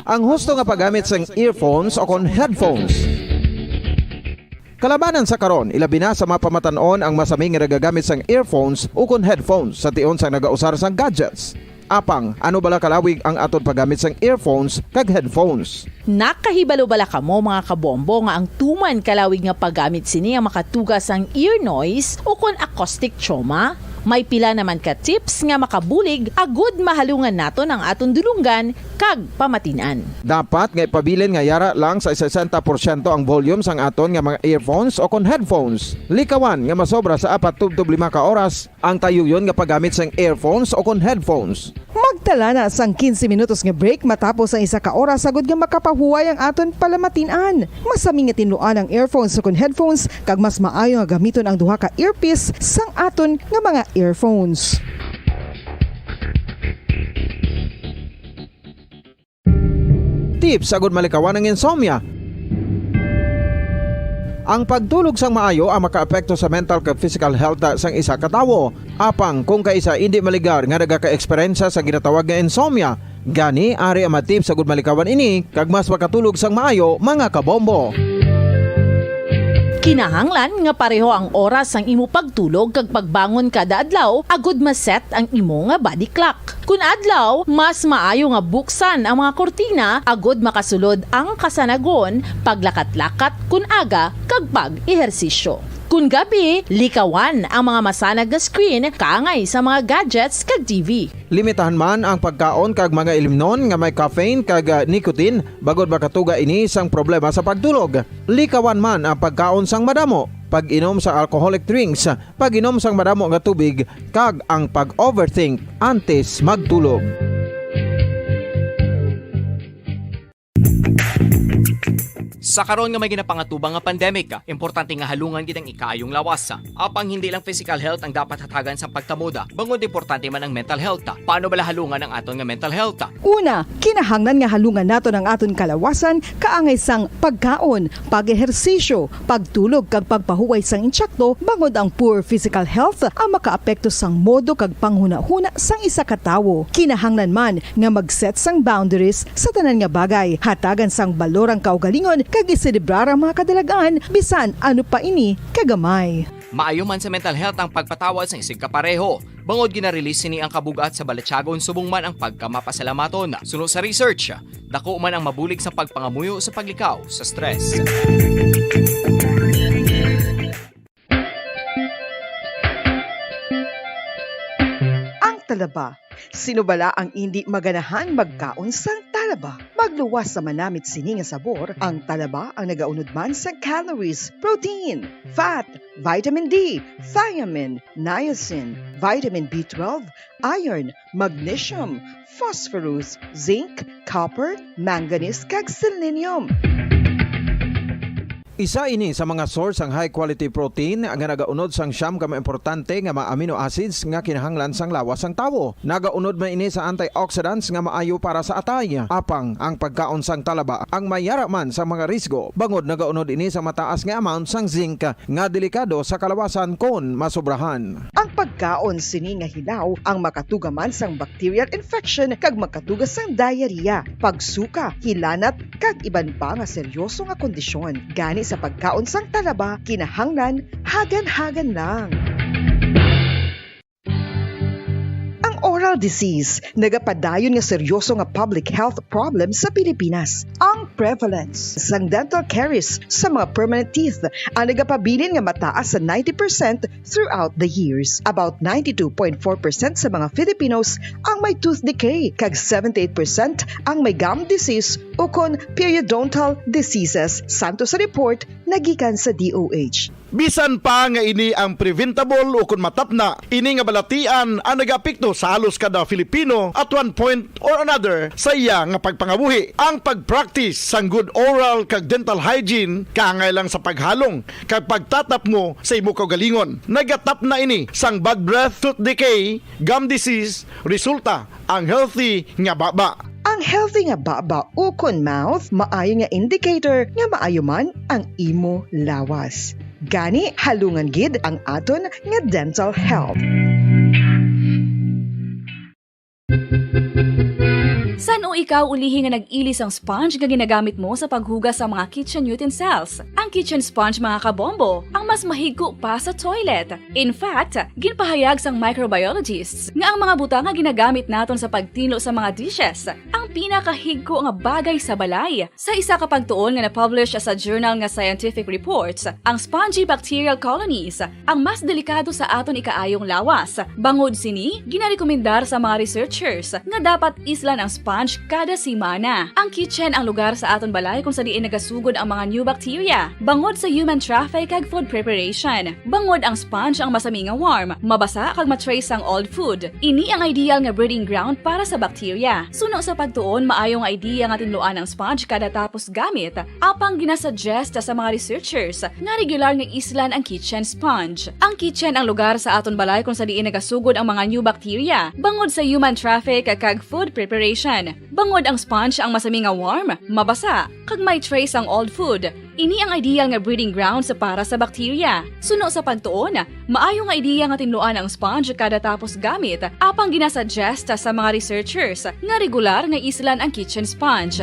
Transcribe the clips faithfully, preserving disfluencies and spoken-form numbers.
Ang husto nga paggamit sang earphones o kon headphones. Kalabanan sa karon, ilabi na sa mga pamatan-on ang masami nga nagagamit sang earphones o kon headphones sa tion sang nagausar sang gadgets. Apang, ano bala kalawig ang aton paggamit sang earphones kag headphones? Nakahibalo bala kamo, mga kabombo, nga ang tuman kalawig nga paggamit sini ang makatuga sang ear noise o kon acoustic trauma? May pila naman ka tips nga makabulig agud mahalungan naton ang aton dulonggan kag pamatin-an. Dapat nga ipabilin nga yara lang sa sesenta porsyento ang volume sang aton nga mga earphones o kon headphones. Likawan nga masobra sa apat tubtob lima ka oras ang tayuyon nga paggamit sang earphones o kon headphones. Magtala na sang quince minutos nga break matapos ang isa ka oras agud nga makapahuway ang aton palamatin-an. Masami nga tinluan ang earphones o kon headphones, kag mas maayo nga gamiton ang duha ka earpiece sang aton nga mga earphones. Tips agud malikawan ang insomnia. Ang pagtulog sang maayo ang makaapekto sa mental kag physical health sang isa ka tawo. Apang kung kaisa indi maligar nga nagaka-eksperyensya sa ginatawag nga insomnia, gani ari ang mga tips agud malikawan ini kag mas makatulog sang maayo, mga kabombo. Kinahanglan nga pareho ang oras sang imo pagtulog kag pagbangon kada adlaw agud ma-set ang imo nga body clock. Kun adlaw, mas maayo nga buksan ang mga kurtina agud makasulod ang kasanagon, paglakat-lakat kun aga, kag pag-ehersisyo. Kun gabi, likawan ang mga masanag nga screen kaangay sa mga gadgets kag T V. Limitahan man ang pagkaon kag mga ilimnon nga may caffeine kag, ah, nicotine, bangod makatuga ini sang problema sa pagtulog. Likawan man ang pagkaon sang madamo, pag-inom sa alcoholic drinks, pag-inom sang madamo nga tubig, kag ang pag-overthink antes magtulog. Sa karon nga may ginapangatubang nga pandemic, importante nga halungan gid ang ikaayong lawas. Apang hindi lang physical health ang dapat hatagan sang pagkamoda, bangod importante man ang mental health. Paano bala halungan ang aton nga mental health? Una, kinahanglan nga halungan naton ang aton kalawasan kaangay sang pagkaon, pag-ehersisyo, pagtulog kag pagpahuway sang intsakto, bangod ang poor physical health ang makaapekto sang modo kag panghunahuna sang isa ka tawo. Kinahanglan man nga mag-set sang boundaries sa tanan nga bagay, hatagan sang balor ang kaugalingon kag iselebrar ang mga kadalag-an, bisan ano pa ini kagamay. Maayo man sa mental health ang pagpatawad sang isigkapareho, bangod gina-release sini ang kabug-at sa balatyagon subong man ang pagkamapasalamaton. Suno sa research, dako man ang mabulig sa pagpangamuyo sa paglikaw sa stress. Ang talaba. Sino bala ang indi maganahan magkaon sang talaba? Magluwas sa manamit sini nga sabor, ang talaba ang nagaunod man sang calories, protein, fat, vitamin D, thiamine, niacin, vitamin B twelve, iron, magnesium, phosphorus, zinc, copper, manganese, kag selenium. Isa ini sa mga source sang high quality protein nga nagaunod sang siyam ka mga importante nga mga amino acids nga kinahanglan sang lawas sang tawo. Nagaunod man ini sa antioxidants nga maayo para sa atay. Apang ang pagkaon sang talaba ang may yara man sa mga risgo, bangod nagaunod ini sa mataas nga amount sang zinc nga delikado sa kalawasan kon masobrahan. Ang pagkaon sini nga hilaw ang makatuga man sang bacterial infection kag makatuga sang diarrhea, pagsuka, hilanat, kag iban pa nga seryoso nga kondisyon. Gani sa pagkaon sang talaba, kinahanglan hagan-hagan lang. Ang oral disease nagapadayon nga seryoso nga public health problem sa Pilipinas. Ang prevalence sang dental caries sa mga permanent teeth ang nagapabilin nga mataas sa ninety percent throughout the years. About ninety-two point four percent sa mga Filipinos ang may tooth decay, kag seventy-eight percent ang may gum disease ukon periodontal diseases, santo sa report nagikan sa D O H. Bisan pa nga ini ang preventable ukon matapna, ini nga balatian ang nagaapekto sa halos kada Filipino at one point or another sa iya nga pagpangabuhi. Ang pag-practice sang good oral kag dental hygiene kaangay lang sa paghalong kag pagtatapngo sa imo kaugalingon. Nagatapna ini sang bad breath, tooth decay, gum disease, resulta ang healthy nga baba. Ang healthy nga baba ukon mouth maayo nga indicator nga maayo man ang imo lawas. Gani, halungan gid ang aton nga dental health. San-o Ikaw ulihi nga nag-ili sang sponge nga ginagamit mo sa paghugas sa mga kitchen utensils. Ang kitchen sponge, mga kabombo, ang mas mahigko pa sa toilet. In fact, ginpahayag sang microbiologists nga ang mga butang nga ginagamit naton sa pagtinlo sa mga dishes ang pinakahigko nga bagay sa balay. Sa isa ka pagtuon nga na-publish sa journal nga Scientific Reports, ang spongy bacterial colonies ang mas delikado sa aton ikaayong lawas. Bangod sini, ginarekomendar sa mga researchers nga dapat islan ang sponge kada semana. Ang kitchen ang lugar sa aton balay kung sa diin nagasugod ang mga new bacteria, bangod sa human traffic kag food preparation. Bangod ang sponge ang masami nga warm, mabasa kag ma-trace ang old food. Ini ang ideal nga breeding ground para sa bacteria. Suno sa pagtuon, maayo nga idea nga tinluan ang sponge kada tapos gamit, apang ginasuggest sa mga researchers nga regular nga islan ang kitchen sponge. Ang kitchen ang lugar sa aton balay kung sa diin nagasugod ang mga new bacteria, bangod sa human traffic kag food preparation. Bangod ang sponge ang masami nga warm, mabasa, kag may trace ang old food. Ini ang ideal nga breeding ground sa para sa bacteria. Suno sa pagtuon, maayo nga ideya nga tinluan ang sponge kada tapos gamit, apang ginasuggest sa mga researchers nga regular nga islan ang kitchen sponge.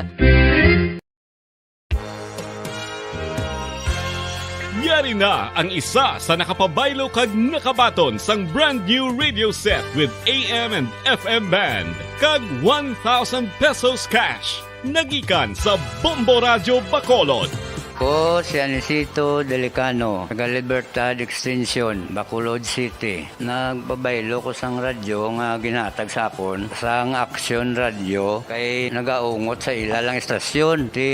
Yari na ang isa sa nakapabaylo kag nakabaton sang brand new radio set with A M and F M band kag one thousand pesos cash. Nagikan sa Bombo Radyo Bacolod. Ko si Anisito Delicano, taga Libertad Extension, Bacolod City. Nagpabaylo ko sang radyo nga ginatag sa akon sang Action Radio kay nagaungot sa ila lang istasyon. Ti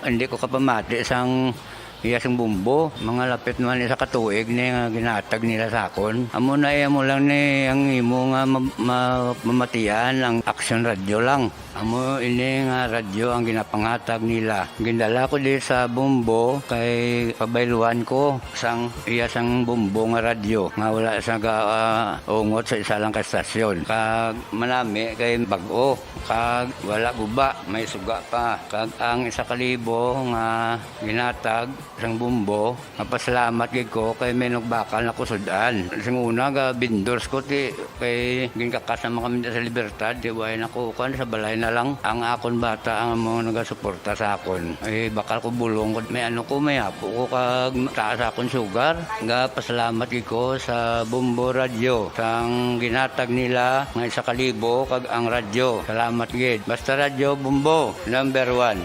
hindi ko kapamati sang iya sang bumbo. Mga lapit man isa ka tuig ni nga ginatag nila sa akon. Amo na iya mo lang ni ang imo nga ma- ma- mamatian ang Action Radio lang. Amo ini nga radyo ang ginapangatag nila. Gindala ko di sa Bombo kay pabayluan ko sang iya sang Bombo nga radyo nga wala sa ga, ah, ungot sa isa lang ka estasyon. Kag manami kay bag-o kag wala guba, may suga pa. Kag ang isa ka libo nga ginatag sang Bombo, mapasalamat gid ko kay may nagbakal na ko sud-an. Sing una ga vendors ko ti kay ginkakas naman kami sa Libertad, di way na ko kan sa balay na lang. Ang akon bata ang mga nagasuporta sa akon. Eh, bakal ko bulong ko, may ano ko, may apo ko kag taas akon sugar. Ga pasalamat gid ko sa Bombo Radyo sang ginatag nila nga isa ka libo kag ang radyo. Salamat gid. Basta Radyo Bombo, number one.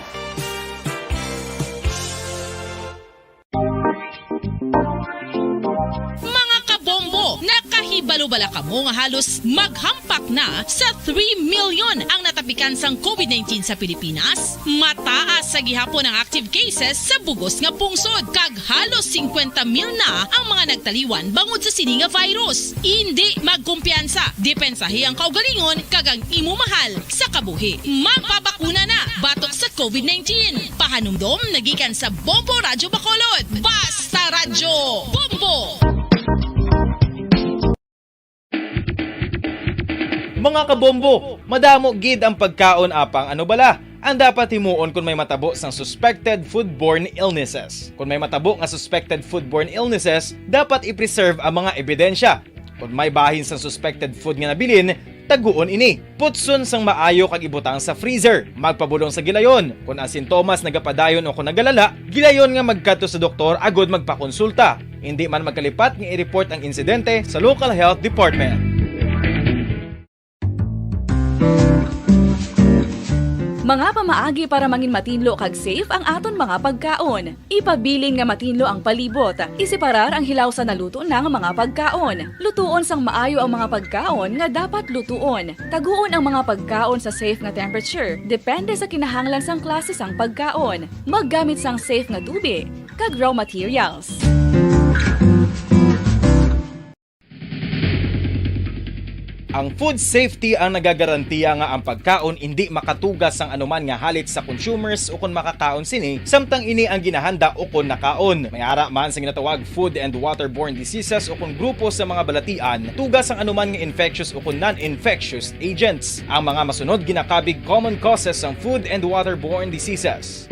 Mga kabombo, nakahibalo bala kamo nga halos maghampak na sa three million ang natapikan sang COVID nineteen sa Pilipinas? Mataas sa gihapon ang active cases sa bugos nga pungsod, kag halos singkwenta mil na ang mga nagtaliwan bangod sa sini nga virus. Indi magkumpiyansa, depensahi ang kaugalingon kag ang imo mahal sa kabuhi. Magpabakuna na batok sa COVID nineteen. Pahanumdom nagikan sa Bombo Radyo Bacolod. Basta Radyo Bombo! Mga kabombo, madamo gid ang pagkaon apang ano bala ang dapat himuon kon may matabo sang suspected foodborne illnesses. Kon may matabo nga suspected foodborne illnesses, dapat i-preserve ang mga ebidensya. Kon may bahin sang suspected food nga nabilin, taguon ini. Putson sang maayo kag ibutang sa freezer. Magpabulong sa gilayon. Kon ang sintomas nagapadayon o kon nagalala, gilayon nga magkadto sa doktor agud magpakonsulta. Indi man magkalipat nga i-report ang insidente sa local health department. Mga pamaagi para mangin matinlo kag safe ang aton mga pagkaon. Ipabilin nga matinlo ang palibot. Iseparar ang hilaw sa naluto na nga mga pagkaon. Lutuon sang maayo ang mga pagkaon nga dapat lutuon. Taguon ang mga pagkaon sa safe nga temperature, depende sa kinahanglan sang klase sang pagkaon. Maggamit sang safe nga tubig kag raw materials. Ang food safety ang nagagarantiya nga ang pagkaon indi makatugas sang anuman nga halit sa consumers ukon makakaon sini, samtang ini ang ginahanda ukon nakaon. May ara man sa ginatawag food and waterborne diseases ukon grupo sa mga balatian, tugas sang anuman nga infectious ukon non-infectious agents. Ang mga masunod ginakabig common causes sang food and waterborne diseases.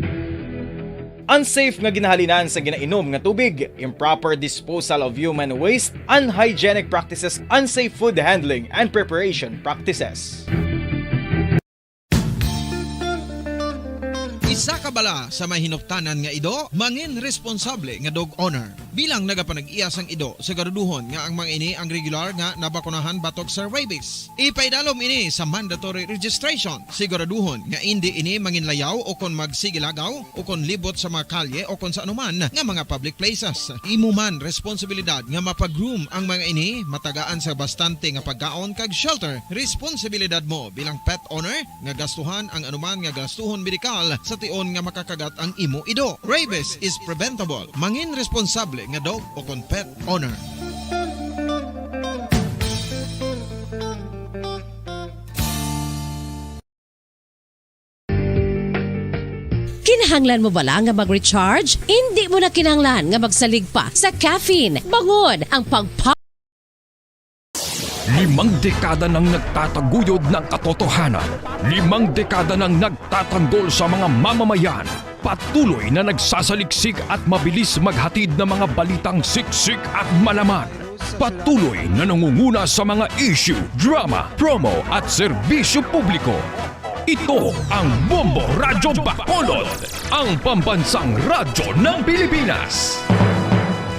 Unsafe nga ginahalinan sa ginainom nga tubig, improper disposal of human waste, unhygienic practices, unsafe food handling and preparation practices. Isa ka bala sa may hinuptanan nga ido, mangin responsable nga dog owner. Bilang nagapanag-iya sang ido, siguraduhon nga ang mga ini ang regular nga nabakunahan batok sa rabies. Ipaidalom ini sa mandatory registration. Siguraduhon nga indi ini manginlayaw o kon magsigilagaw o kon libot sa mga kalye o kon sa anuman nga mga public places. Imo man responsibilidad nga mapagroom ang mga ini, matagaan sa bastante nga pagkaon kag shelter. Responsibilidad mo bilang pet owner nga gastuhan ang anuman nga gastuhon medikal sa tion nga makakagat ang imo ido. Rabies is preventable. Mangin responsable nga dog o kon pet owner. Kinahanglan mo bala nga mag-recharge? Indi mo na kinahanglan nga magsalig pa sa caffeine. Bangod ang pagpa- Limang dekada nang nagtataguyod ng katotohanan. Limang dekada nang nagtatanggol sa mga mamamayan. Patuloy na nagsasaliksik at mabilis maghatid ng mga balitang siksik at malaman. Patuloy na nangunguna sa mga issue, drama, promo at serbisyo publiko. Ito ang Bombo Radyo Bacolod, ang pambansang radyo ng Pilipinas.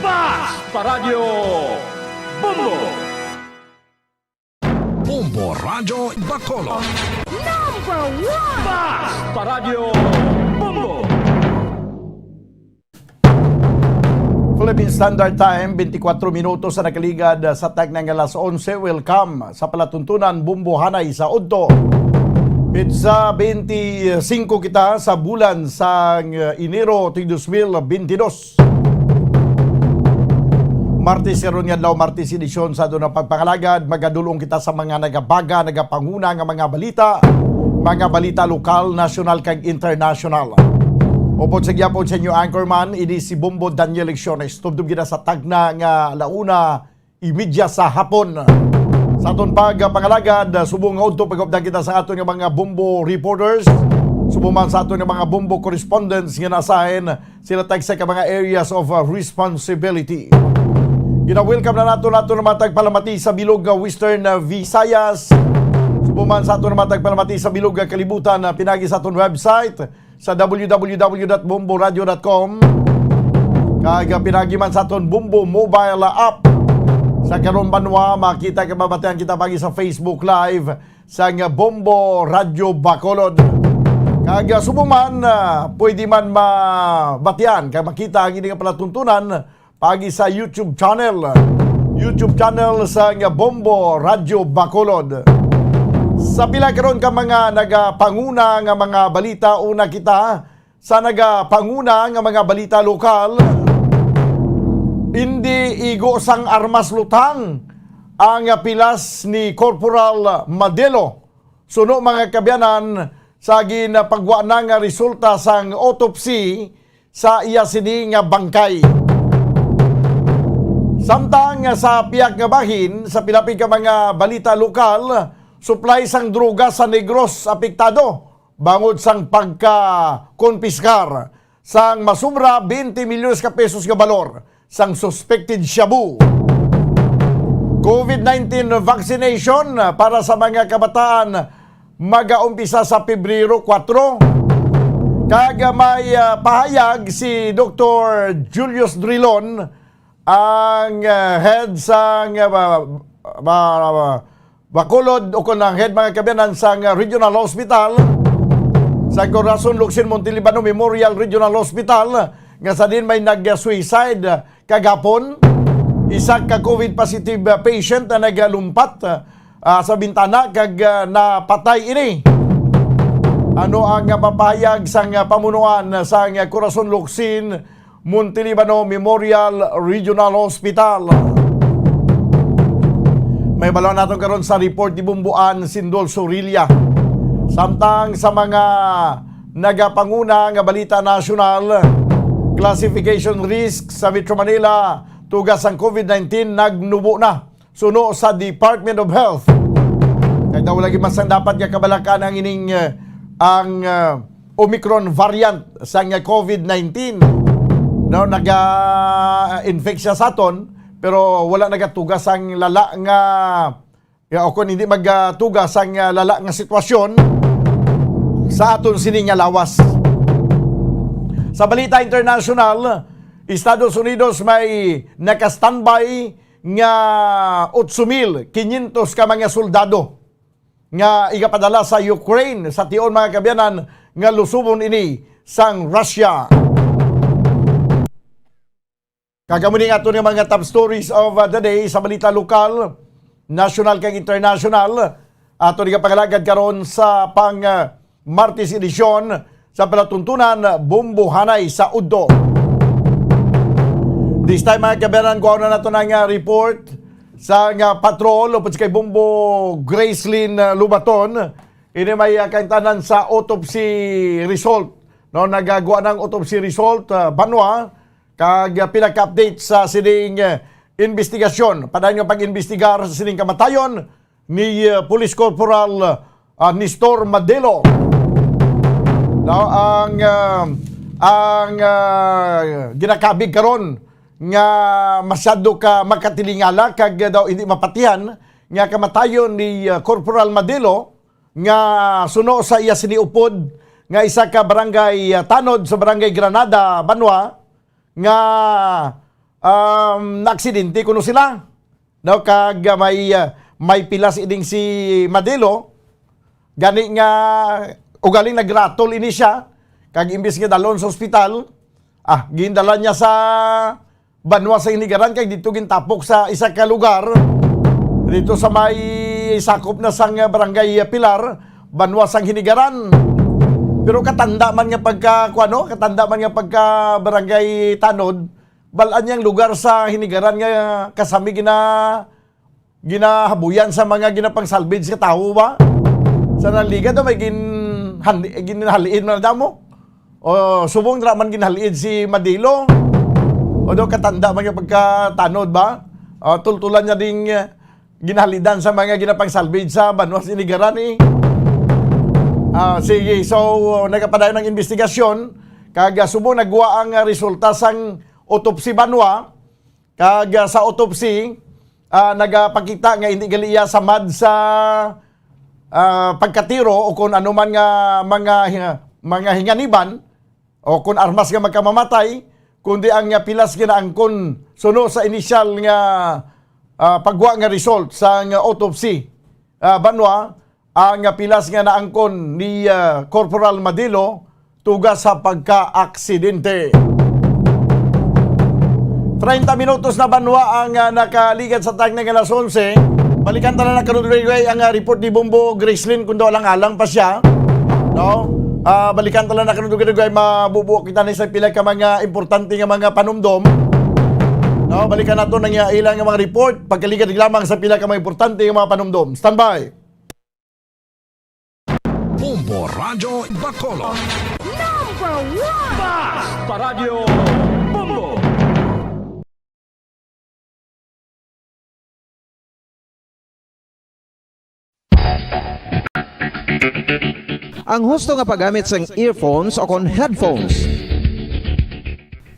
Bas Paradyo Bombo! Bombo Radyo Bacolod. Number one! Bas Paradyo Bombo! Philippine Standard Time, twenty-four minutos sa nakaligad sa tagna nga alas onse. Welcome sa palatuntunan Bombo Hanay sa udto. Petsa twenty-five kita sa bulan sang Enero tuig dos mil bentidós. Martes karon nga adlaw, Martes edisyon sa aton nga pagpangalagad. Magadulong kita sa mga nagabaga, nagapanguna nga mga balita, mga balita lokal, nasyonal, kag internasyonal. Upod sa gihapon sa inyo anchorman, ini si Bombo Daniel Lecciones. Tubtob kita sa tagna nga alauna imedya sa hapon. Sa aton pagpangalagad, subong nga udto pag-updan kita sa aton nga mga Bombo reporters, subong man sa aton nga mga Bombo correspondents nga na-assign sila tagsa ka mga areas of, uh, responsibility. Gina-welcome na nato nato nga mga tagpalamati sa bilog nga Western, uh, Visayas. Subong man sa aton nga mga tagpalamati sa bilog nga kalibutan, uh, pinagi sa aton website sa w w w dot bombo radio dot com. Kag, uh, pinagi man sa aton Bombo mobile app. Sa karon banwa, makita kag mabatian kita pagi sa Facebook Live sang Bombo Radyo Bacolod. Kag, ah, subong man, ah, pwede man mabatian kag makita ang ini nga palatuntunan pagi sa YouTube channel, YouTube channel sang Bombo Radyo Bacolod. Sa pila karon ka mga nagapanguna nga mga balita, una kita sa nagapanguna nga mga balita lokal, indi igo sang armas lutang ang pilas ni Corporal Madelo, suno, mga kaabyanan, sa ginapagwa na nga resulta sang autopsy sa iya sini nga bangkay. Samtang sa pihak nga bahin, sa pila pa ka mga balita lokal, supply sang droga sa Negros apektado bangod sang pagkakonpiskar sang masubra twenty milyones ka pesos nga balor sang suspected shabu. COVID nineteen vaccination para sa mga kabataan magaumpisa sa Pebrero kuwatro. Kag may, ah, pahayag si Doktor Julius Drilon, ang, ah, head sang, ah, ba-, ba-, ba-, Bacolod, o kon ang head, mga kaabyanan, sang Regional Hospital sa Corazon Locsin Montelibano Memorial Regional Hospital, nga sa din may nag-suicide kagapon, isa ka COVID positive patient na nagalumpat, ah, sa bintana kag, ah, napatay ini. Ano ang, ah, papahayag sang, ah, pamunuan sang Corazon Locsin Montelibano Memorial Regional Hospital. May balo naton karon sa report ni Bumbuan Sindol Sorilla. Samtang sa mga nagapanguna nga balita nasyonal, classification risk sa Metro Manila, tuga sang COVID nineteen nagnubo na. Suno sa Department of Health. Kay daw lagi mas ang dapat nga kabalakan ang ining, eh, ang, eh, Omicron variant sang COVID nineteen. No, naga-infect siya sa aton, pero wala nagatuga sang lala nga, ya, o kung hindi magatuga sang, ah, lala nga sitwasyon sa aton sini nga lawas. Sa balita international, Estados Unidos may naka-standby nga otso mil quinientos ka mga soldado nga igapadala sa Ukraine sa tion, mga kaabyanan, nga lusubon ini sang Russia. Kag amo ni nga aton nga mga top stories of, uh, the day sa balita lokal, national kag international. Aton nga pangalagad karon sa pang, uh, Martes edisyon sa palatuntunan Bombohanay sa Udto. This time, mga kaabyanan, kuhaon na nato na nga report sa nga patrol upod sa kay Bombo Gracelyn, uh, Lubaton. Ini may, uh, kaintanan sa autopsy result, no? Nagagwa ng autopsy result, uh, banwa, kag, uh, pinaka-update sa sining, uh, investigasyon. Padayon nga pag-imbestigar sa sining kamatayon ni, uh, Police Corporal, uh, Nestor Madelo. Now, ang, uh, ang, uh, ginakabig karon nga masyado ka makatilingala kag daw hindi mapatihan nga kamatayon ni, uh, Corporal Madelo nga suno sa iya sini upod nga isa ka barangay, uh, tanod sa barangay Granada, banwa, nga, um, naaksidente kuno sila. Daw kag, uh, may, uh, may pilas ining si Madelo, gani nga ugaling nagratol ini siya, kag imbis nga dalon sa ospital, ah, gindala niya sa banwa sa Hinigaran, kag dito gintapok sa isa ka lugar dito sa may sakop na sang Barangay Pilar, banwa sang Hinigaran. Pero katanda man nga pagka, kuano, katanda man nga pagka Barangay Tanod, bal-an niyang lugar sa Hinigaran nga kasami gina-, ginahabuyan sa mga ginapang-salvage nga tawo ba? Sa naligan daw may ginhali-, ginhaliin man damo. O, subong dira man ginhaliid si Madelo. O daw katanda man nga pagkatanod ba? O, tultulan niya ding, eh, ginhalidan sa mga ginapang-salvage sa banwa sa Hinigaran, eh. Ah, sige, so, nagapadayon ang investigasyon, kag, ah, subong nagwa ang, ah, resulta sang autopsy banwa, kag, ah, sa autopsy, ah, nagapakita nga hindi gali iya samad sa, ah, pagkatiro o kon ano man nga mga hi-, mga hinganiban o kon armas nga magkamamatay, kundi ang, ah, pilas nga naangkon suno sa inisyal nga, ah, pagwa nga result sa nga autopsy, ah, banwa, ang, ah, pilas nga naangkon ni, ah, Corporal Madelo tuga sa pagka-aksidente. Treinta minutos na banwa ang, ah, nakaligad sa tag na nga alas onse. Balikan ta na lang karon, Dugay-dugay, ang, ah, report ni Bombo Gracelyn kung daw alang-alang pa siya. No? Ah, balikan ta lang na karon, Dugay-dugay, mabubuo kita ni sa pila ka mga importante nga mga panumdom. No? Balikan nato ang, ah, ilang nga mga report pagkaligad lamang sa pila ka mga importante nga mga panumdom. Standby. Bombo Radyo Bacolod. Number one! Basta Radyo Bombo! Ang husto nga paggamit sang earphones o kon headphones.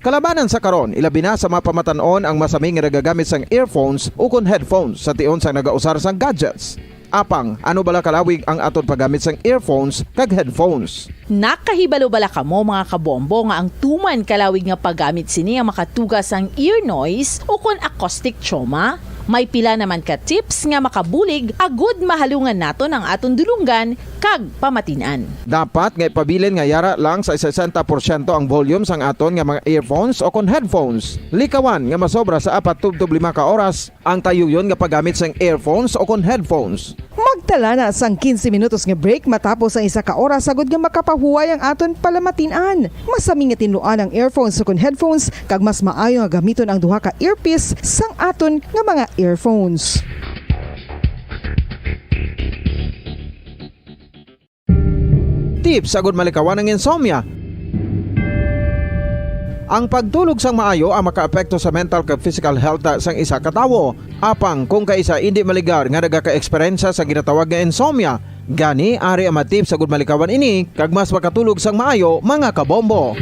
Kalabanan sa karon, ilabi na sa mga pamatan-on ang masami nga nagagamit sang earphones ukon headphones sa tion sang nagausar sang gadgets. Apang, ano bala kalawig ang aton paggamit sang earphones kag headphones? Nakahibalo bala kamo, mga kabombo, nga ang tuman kalawig nga paggamit sini ang makatuga sang ear noise ukon acoustic trauma? May pila naman ka tips nga makabulig agud mahalungan naton ang aton dulonggan kag pamatin-an. Dapat nga ipabilin nga yara lang sa sesenta porsyento ang volume sang aton nga mga earphones o kon headphones. Likawan nga masobra sa apat tubtob lima ka oras ang tayuyon nga paggamit sang earphones o kon headphones. Magtala na sang quince minutos nga break matapos ang isa ka oras, agud nga makapahuway ang aton palamatin-an. Masami nga tinluan ang earphones o kon headphones, kag mas maayo nga gamiton ang duha ka earpiece sang aton nga mga earphones. Tips agud malikawan ang insomnia. Ang pagtulog sang maayo ang makaapekto sa mental kag physical health sang isa ka tawo. Apang kung kaisa indi maligar nga nagakaeksperyensya sa ginatawag nga insomnia, gani ari ang mga tips agud malikawan ini kag mas makatulog sang maayo, mga kabombo.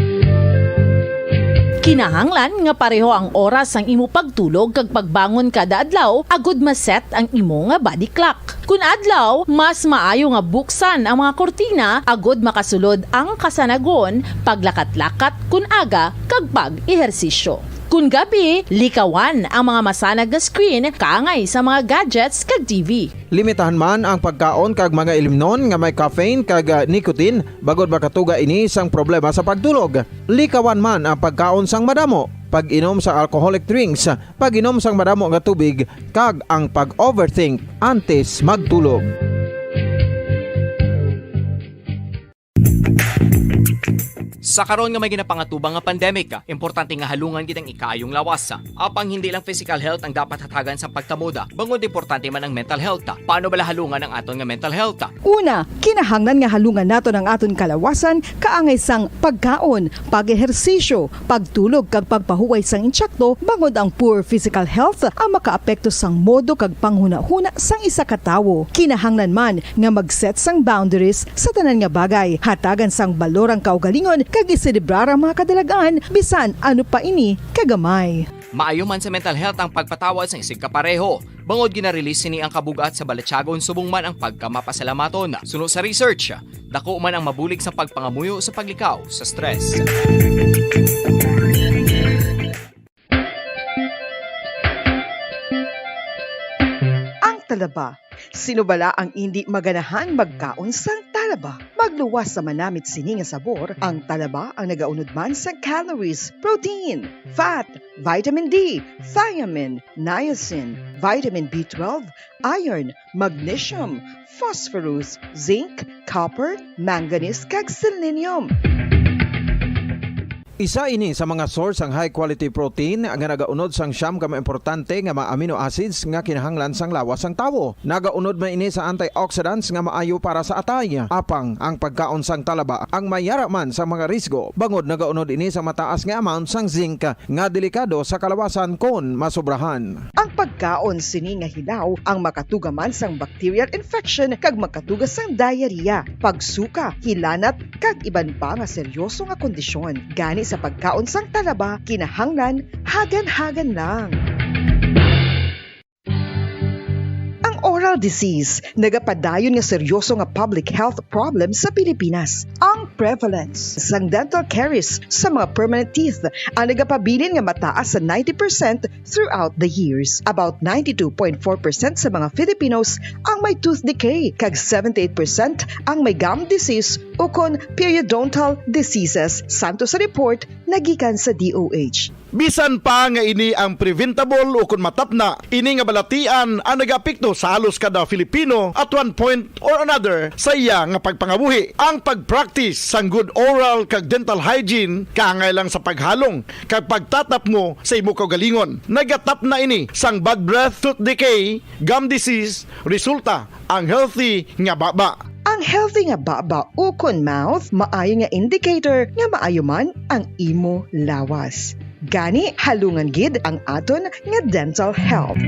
Kinahanglan nga pareho ang oras sang imo pagtulog kag pagbangon kada adlaw agud ma-set ang imo nga body clock. Kun adlaw, mas maayo nga buksan ang mga kurtina agud makasulod ang kasanagon, paglakat-lakat kun aga, kag pag-ehersisyo. Kun gabi, likawan ang mga masanag nga screen kaangay sa mga gadgets kag T V. Limitahan man ang pagkaon kag mga ilimnon nga may caffeine kag, ah, nicotine, bangod makatuga ini sang problema sa pagtulog. Likawan man ang pagkaon sang madamo, pag-inom sang alcoholic drinks, pag-inom sang madamo nga tubig, kag ang pag-overthink antes magtulog. Sa karon nga may ginapangatubang nga pandemic, importante nga halungan gid ang ikaayong lawas. Apang hindi lang physical health ang dapat hatagan sa pagtamuda, bangod importante man ang mental health. Paano bala halungan ang aton nga mental health? Una, kinahanglan nga halungan naton ang aton kalawasan kaangay sang pagkaon, pag-ehersisyo, pagtulog kag pagpahuway sang insakto, bangod ang poor physical health ang makaapekto sang modo kag panghunahuna sang isa ka tawo. Kinahanglan man nga mag-set sang boundaries sa tanan nga bagay, hatagan sang balor ang kaugalingon kag iselebrar ang mga kadalag-an, bisan ano pa ini kagamay. Maayo man sa mental health ang pagpatawad sang isigkapareho, bangod gina-release sini ang kabug-at sa balatyagon subong man ang pagkamapasalamaton. Suno sa research, dako man ang mabulig sa pagpangamuyo sa paglikaw sa stress. Ang talaba. Sino bala ang indi maganahan magkaon sang talaba? Magluwas sa manamit sini nga sabor, ang talaba ang nagaunod man sa calories, protein, fat, vitamin D, thiamine, niacin, vitamin B twelve, iron, magnesium, phosphorus, zinc, copper, manganese, kag selenium. Isa ini sa mga source sang high quality protein nga nagaunod sang siyam ka mga importante nga mga amino acids nga kinahanglan sang lawas sang tawo. Nagaunod man ini sa antioxidants nga maayo para sa atay. Apang ang pagkaon sang talaba ang may yara man sa mga risgo, bangod nagaunod ini sa mataas nga amount sang zinc nga delikado sa kalawasan kon masobrahan. Ang pagkaon sini nga hilaw ang makatuga man sang bacterial infection kag makatuga sang diarrhea, pagsuka, hilanat, kag iban pa nga seryoso nga kondisyon. Gani sa pagkaon sang talaba, kinahanglan hagan-hagan lang. Ang oral disease nagapadayon nga seryoso nga public health problem sa Pilipinas. Ang prevalence sang dental caries sa mga permanent teeth ang nagapabilin nga mataas sa ninety percent throughout the years. About ninety-two point four percent sa mga Filipinos ang may tooth decay, kag seventy-eight percent ang may gum disease ukon periodontal diseases, santo sa report nga gikan sa D O H. Bisan pa nga ini ang preventable ukon matapna, ini nga balatian ang nagaapekto sa halos kada Filipino at one point or another sa iya nga pagpangabuhi. Ang pag-practice sang good oral kag dental hygiene kaangay lang sa paghalong kag pagtatapngo sa imo kaugalingon. Nagatapna ini sang bad breath, tooth decay, gum disease, resulta ang healthy nga baba. Ang healthy nga baba ukon mouth maayo nga indicator nga maayo man ang imo lawas. Gani, halungan gid ang aton nga dental health.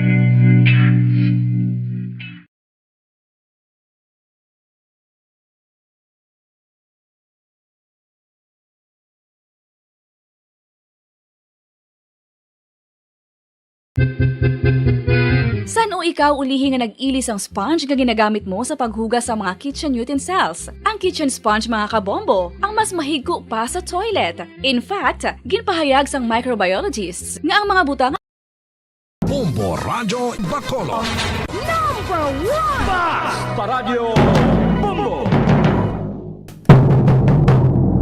San-o ikaw ulihi nga nag-ili sang sponge nga ginagamit mo sa paghugas sa mga kitchen utensils? Ang kitchen sponge, mga kabombo, ang mas mahigko pa sa toilet. In fact, ginpahayag sang microbiologists nga ang mga butang Bombo Radyo Bacolod. Number one! Basta Radyo Bombo!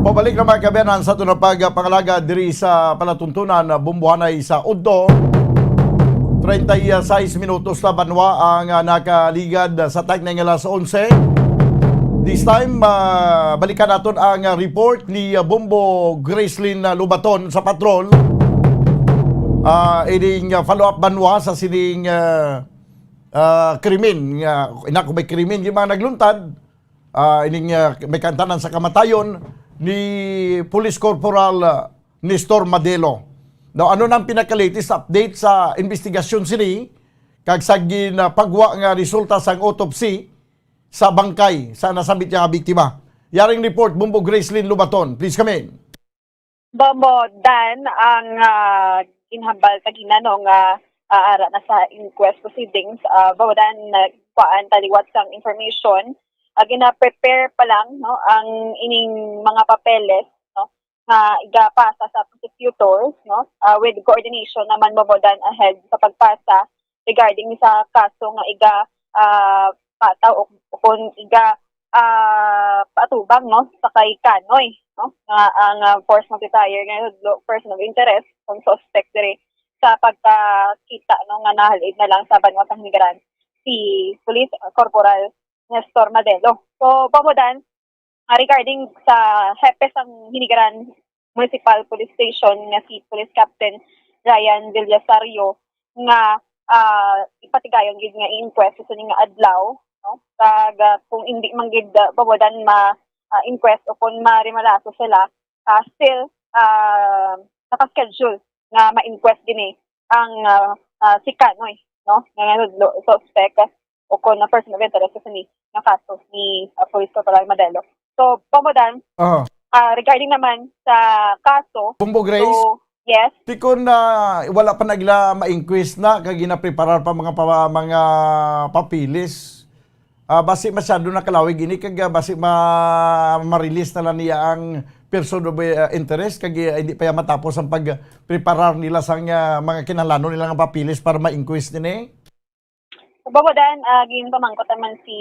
Pabalik na, mga kaabyanan, sa aton nga pagpangalaga diri sa palatuntunan, ah, Bombohanay sa Udto. Treinta y seis minutos na banwa ang, ah, nakaligad sa time na nga alas onse. This time, ah, balikan naton ang, ah, report ni, ah, Bombo Gracelyn, ah, Lubaton sa patrol. Ah, ining, ah, follow-up banwa sa sining, ah, ah, krimen nga, ina ko may krimen, yung mga nagluntad, ah, ining, ah, may kantanan sa kamatayon ni Police Corporal, ah, Nestor Madelo. Now, ano nang pinaka-latest update sa investigasyon sini kag sa ginapagwa nga resulta sang autopsy sa bangkay sa nasambit nga biktima? Yaring report, Bombo Gracelyn Lubaton. Please come in. Bombo Dan, ang, ah, ginhambal kagina, no, nga, ah, ara na sa inquest proceedings, ah, Bombo Dan, nagkuhaan taliwat sang information, ah, gina-prepare pa lang, no, ang ining mga papeles, no, nga igapasa sa prosecutors, no, ah, with coordination naman, Bombo Dan, ahead sa pagpasa regarding sa kaso nga iga, ah, pataw o, o kung iga, ah, paatubang, no, sa kay Kanoy, no, nga ang, ah, force multiplier nga lo-, person of interest, kung suspect diri sa pagkakita, no, nga nahalid na lang sa banwa sang Hinigaran si Police Corporal Nestor Madelo. So, Bombo Dan, ah, regarding sa hepe sang Hinigaran Municipal Police Station nga si Police Captain Ryan Villasario nga, ah, ipatigayon gid nga i-inquest sa sini nga adlaw, no? Kag, ah, kung indi man gid, ah, Bombo Dan, ma, ah, inquest o kung marimalaso sila, ah, still, ah, naka-schedule nga ma-inquest gini ang, ah, ah, si Kanoy, no? Nga nahudlo, suspect o kon na person of interest sa sini nga kaso ni, ah, Police Corporal Madelo. So, Bombo Dan, Aha. ah, regarding naman sa kaso, Bombo Grace? so, yes, Ti kon na wala pa nagla ma-inquest na kag ginapreparar pa mga pa, mga papilis. Ah, basi masyado na kalawig ini kag, ah, basi ma, ma-release na lang niya ang person of, ah, interest kag, ah, hindi pa yan matapos ang pagpreparar nila sang, ah, mga kinahanglanon nila nga papilis para ma-inquest nini. Bombo Dan, ah, ginpamangkot naman si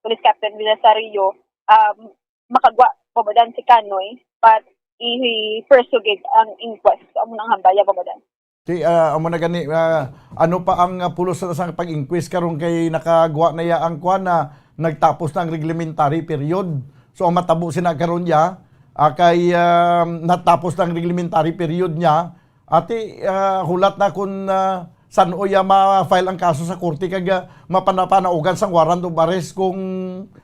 Police Captain Villasario, um, makagwa, Bombo Dan, si Kanoy, but i-pursue gid ang inquest. So, amo nang hambal ya, Bombo Dan. Ti, ah, amo na gani, ah, ano pa ang, ah, pulos sa, sa pag-inquest karon kay nakagwa na ya ang kwan na nagtapos na ang reglementary period. So, ang matabo sina karon ya, ah, kay, ah, natapos na ang reglementary period niya, Ati, ah, hulat na kung, ah, san-o ya ma-file ang kaso sa korte kag, ah, mapanapanaugan sang warrant of arrest kung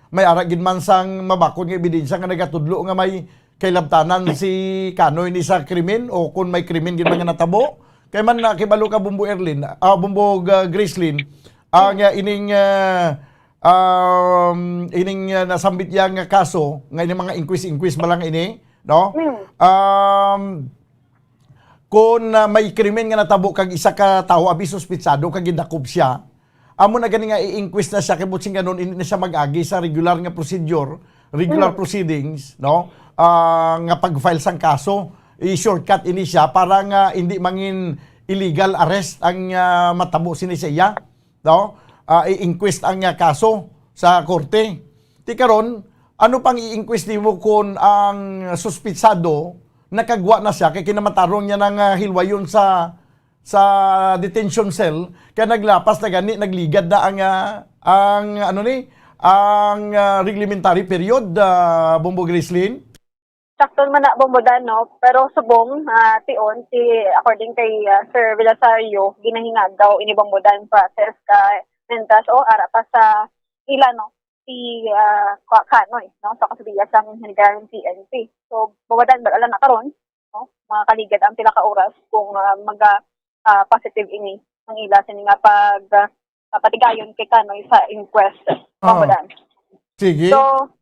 may ara gid man sang mabakod nga ebidensya nga nagatudlo nga may kailabtanan si Kanoy ni sa krimen o kung may krimen gid man nga natabo. Kay man, ah, kibalo ka, Bombo Erlin, ah, Bombo, ah, Gracelyn, ang, ah, ining, ah, um, ining, ah, nasambit ya nga kaso, nga ining mga inquest-inquest ba lang ini, no? Mm. Um, Kon, ah, may krimen nga natabo kag isa ka tawo abi suspitsado kag gindakop siya, amo na gani nga i-inquest na siya kay buot silingon indi na siya mag-agi sa regular nga procedure, regular Mm. proceedings, no? Ah, nga pag-file sang kaso, i-shortcut ini siya para nga indi mangin illegal arrest ang, ah, matabo sini sa iya. No? Ah, i-inquest ang, ah, kaso sa korte. Ti karon, ano pang i-inquest nimo kon ang suspitsado nakagwa na siya kay kinamatarong niya nang, ah, hilwayon sa, sa detention cell kay naglapas na gani, nagligad na ang, ah, ang ano ni, ang, ah, reglementary period, ah, Bombo Gracelyn? Sakto man na, Bombo Dan, no? Pero subong, ah, tion, si, according kay, ah, Sir Villasario, ginahingan daw ini, Bombo Dan, process ka, mentras, o, ara pa sa ila, no? Si, ah, Ka-, Kanoy, no? Sa kasudian sang Hinigaran P N P. So, Bombo Dan, wala na karon, no? Mga kaligad ang pila ka oras kung, ah, maga, ah, positive ini ang ila sini nga pag, ah, patigayon kay Kanoy sa inquest, Ah. Bombo Dan. Sige. So,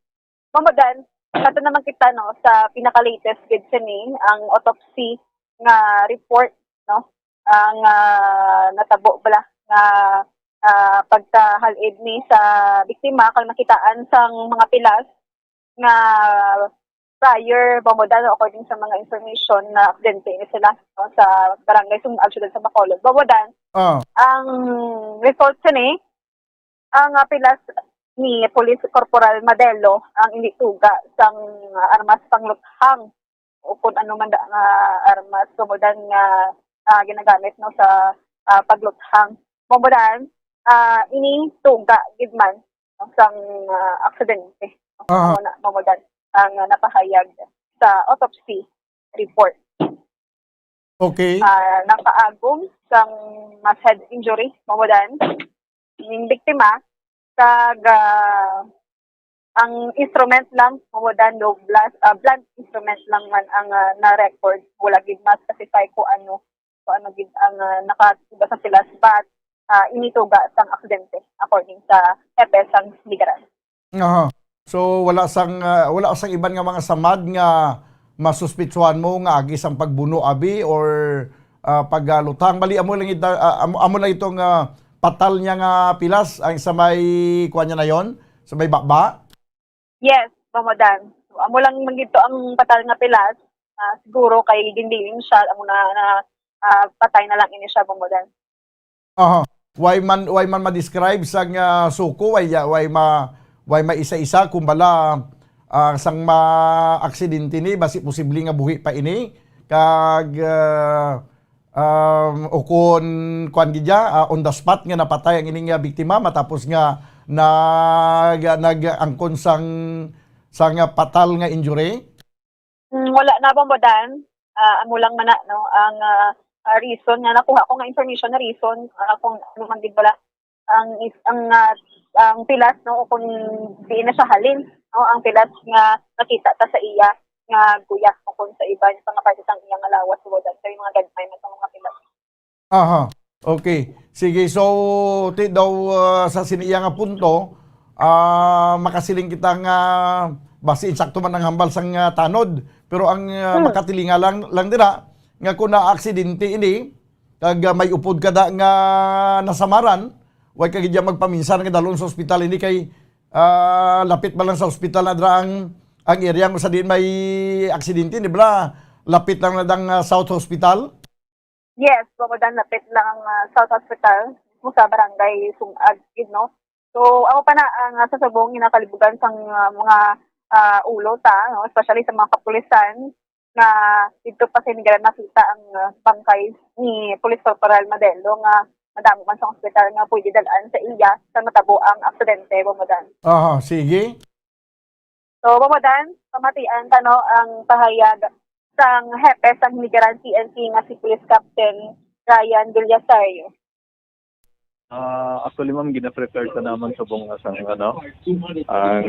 Bombo Dan, kato naman kita, no, sa pinaka-latest gid sini, ang autopsy nga report, no, ang, ah, natabo bala nga, ah, pagkahal-id ni sa biktima kag nakitaan sang mga pilas nga prior, Bombo Dan, no, according sa mga information, na aksidente ini sila, no, sa barangay Sungag, siyudad sa Bacolod. Bombo Dan, Ah. ang result sini, ang, ah, pilas ni Police Corporal Madelo ang indi tuga sang, ah, armas pangluthang o kun ano man da nga armas, Bombo Dan, nga, ah, ginagamit, no, sa, ah, pagluthang. Bombo Dan, ah, ini tuga gid man, no, sang, ah, aksidente. Aha. Amo na, Bombo Dan, ang, ah, napahayag sa autopsy report. Okay. Ah, nakaagom sang mass head injury, Bombo Dan, ning biktima, kag, ah, ang instrument lang, Bombo Dan, no, blast, ah, blunt instrument lang man ang, ah, na-record. Wala gid ma-specify kung ano, kung ano gid ang, ah, nakatuga sa pilas, but, ah, ini tuga sang aksidente, according sa hepe sang Hinigaran. Aha. So, wala sang, ah, wala sang iban nga mga samad nga masuspitsuhan mo nga agi sang pagbuno abi or, ah, pagluthang? Bali, amo lang ita-, ah, amo, amo lang itong, ah, patal niya nga pilas ang sa may kuan niya na yon, sa may baba? Yes, Bomodan. So, amo lang man gid to ang patal nga pilas. Ah, siguro kay gindiling siya, amo na, na, ah, patay na lang ini siya, Bomodan. Aha. Way man, way man ma-describe sang, ah, suko, way, way ma-, way maisa-isa kung bala, ah, sang ma-aksidente ni, basi posible nga buhi pa ini. Kag, ah, um, ukon, kuan gid ya, ah, on the spot nga napatay ang ining, ah, biktima matapos nga nag-, nag-angkon sang, sang, ah, patal nga injury? Mm, wala na, Bomodan. Ah, amo lang man na, no, ang, ah, ah, reason nga nakuha ko nga information na reason, ah, kung ano man gid bala ang is-, ang, ah, ang pilas, no, o kung diin na siya halin, no, ang pilas nga nakita ta sa iya nga guya o kung sa iba sa mga parte sang iya nga lawas, Bomodan, kay mga gagmay man sa mga pilas. Aha. Okay. Sige, so, ti daw, ah, sa sini iya nga punto, ah, makasiling kita nga basi insakto man ang hambal sang, ah, tanod, pero ang, ah, Hmm. makatilinga lang, lang dira nga kung naaksidente ini, kag, ah, may upod ka da nga nasamaran, way ka gid magpaminsar nga dalon sa ospital ini kay, ah, lapit ba lang sa ospital na dira ang, ang area kung sa diin may aksidente, di ba? Lapit lang na dang, ah, South Hospital? Yes, Bomodan, lapit lang ang, ah, South Hospital, mismo sa barangay Sungag, gid, no? So, amo pa na ang, ah, sa subong ginakalibugan sang, ah, mga, ah, ulo ta, no? Especially sa mga kapulisan na didto pa sa Hinigaran nakita ang, ah, bangkay ni Police Corporal Madelo nga madamo man sa ospital nga pwede dal-an sa iya sa matabo ang aksidente, Bomodan. Aha, sige. So, Bomodan, pamatian ta, no, ang pahayag sang hepe sang Hinigaran P N P nga si Police Captain Ryan Villasario. Ah, actually, ma'am, gina-prepare pa naman subong nga sang, ano, ang,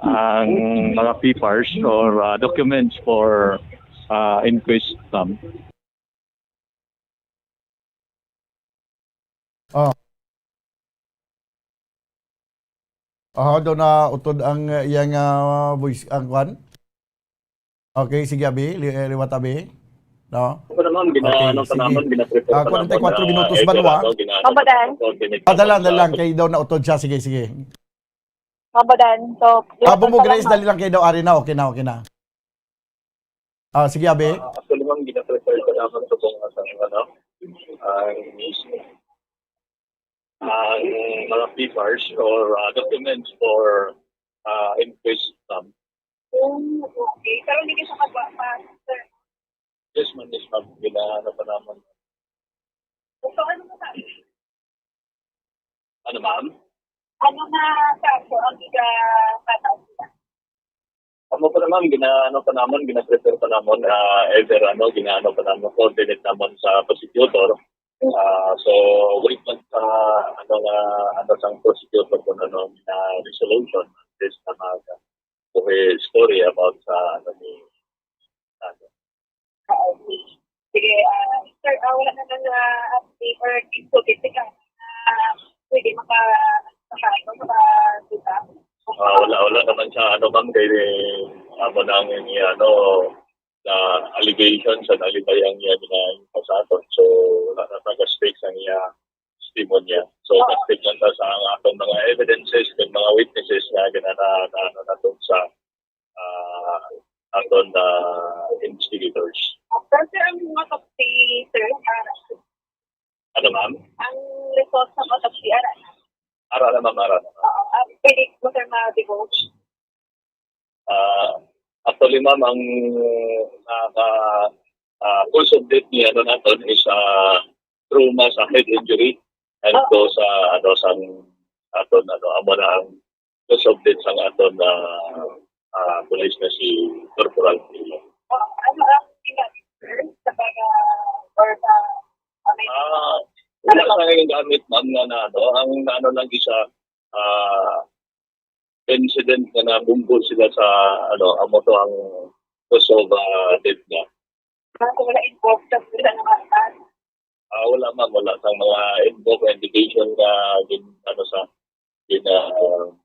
ang mga papers or, ah, documents for, ah, inquest, ma'am. Oh. Oh, do na utod ang, uh, iyang, uh, voice, ang kwan? Okay, sige, abi. Li-, eh, liwat, abi. No? Ako naman, gina-, Okay, ano pa sige. Naman, gina-prepare Ah, pa naman, kwarenta y kuwatro ah, minutos ba, Edgar, Noah? Ano, gina-, Pabadaan. Coordinate Ah, dalan, naman sa dalan. Kay daw na utod siya. Sige, sige. Mabadan. So, Ah, yun, Bumbo Grace, salamat. Dali lang kay daw. Ari na, okay na, okay na. Ah, sige, abi. Ah, actually, ma'am, gina-prepare ko naman sa kung ano, ano, ang, ang mga papers or, ah, documents for, ah, inquest, ma'am. Oh, okay. Pero hindi ka siya magwa-, pa, sir. Yes, ma'am, yes, ma'am. Ginaano pa naman. So, ano mo sabi? Ano, ma'am? Ano na kaso ang ika-, kataas nila? Ano pa naman, gina-, ano pa naman, gina-prepare pa naman, ah, either, ano, gina-, ano pa naman, coordinate naman sa prosecutor. Ah, so, wait lang sa, ano, nga, ano, sa prosecutor kung ano, na resolution, at least na mag-, okay, story about sa, ano, ni, ano, Ah, okay. Sige, ah, sir, ah, wala na lang, ah, update or update ka. Ah, pwede maka-, maka-, maka-, Ah, wala, wala naman sa ano, ma'am, kay amo na ang, ano, na allegations and alibay ang iya ginapasaton. So, wala na taga-speak sa iya testimony. So, Ah. Mag-speak lang ta sa ang atong mga evidences, kag mga witnesses nga ginana-, na, na, natong sa ah, aton, ah, investigators. Pero, sir, ang mga autopsy, sir, ah, Ano, ma'am? Ang result ng autopsy, ara na? Ara na, ma'am, ara na. Oo, ah, pwede mo, sir, ma-divulge? Ah, actually, ma'am, ang, ah, ah, ah, cause of death niya, ano, naton is, ah, trauma sa head injury and Ah. to sa, ano, sa aton, ano, amo na ang cause of death sang aton, ah, ah, pulis na si Corporal Pino. Ah, ano ang ginamit, sir, sa pag, ah, or sa, ah, may Ah, wala sa ngayon gamit, ma'am, nga na, ano, ang ano lang isa, ah, incident nga nabunggo sila sa, ano, amo to ang cause of, ah, death niya. Ah, so wala involved sa sila nga mga Ah, wala, ma'am. Wala sang mga involved nga indication nga gin-, ano, sa gin-, ah,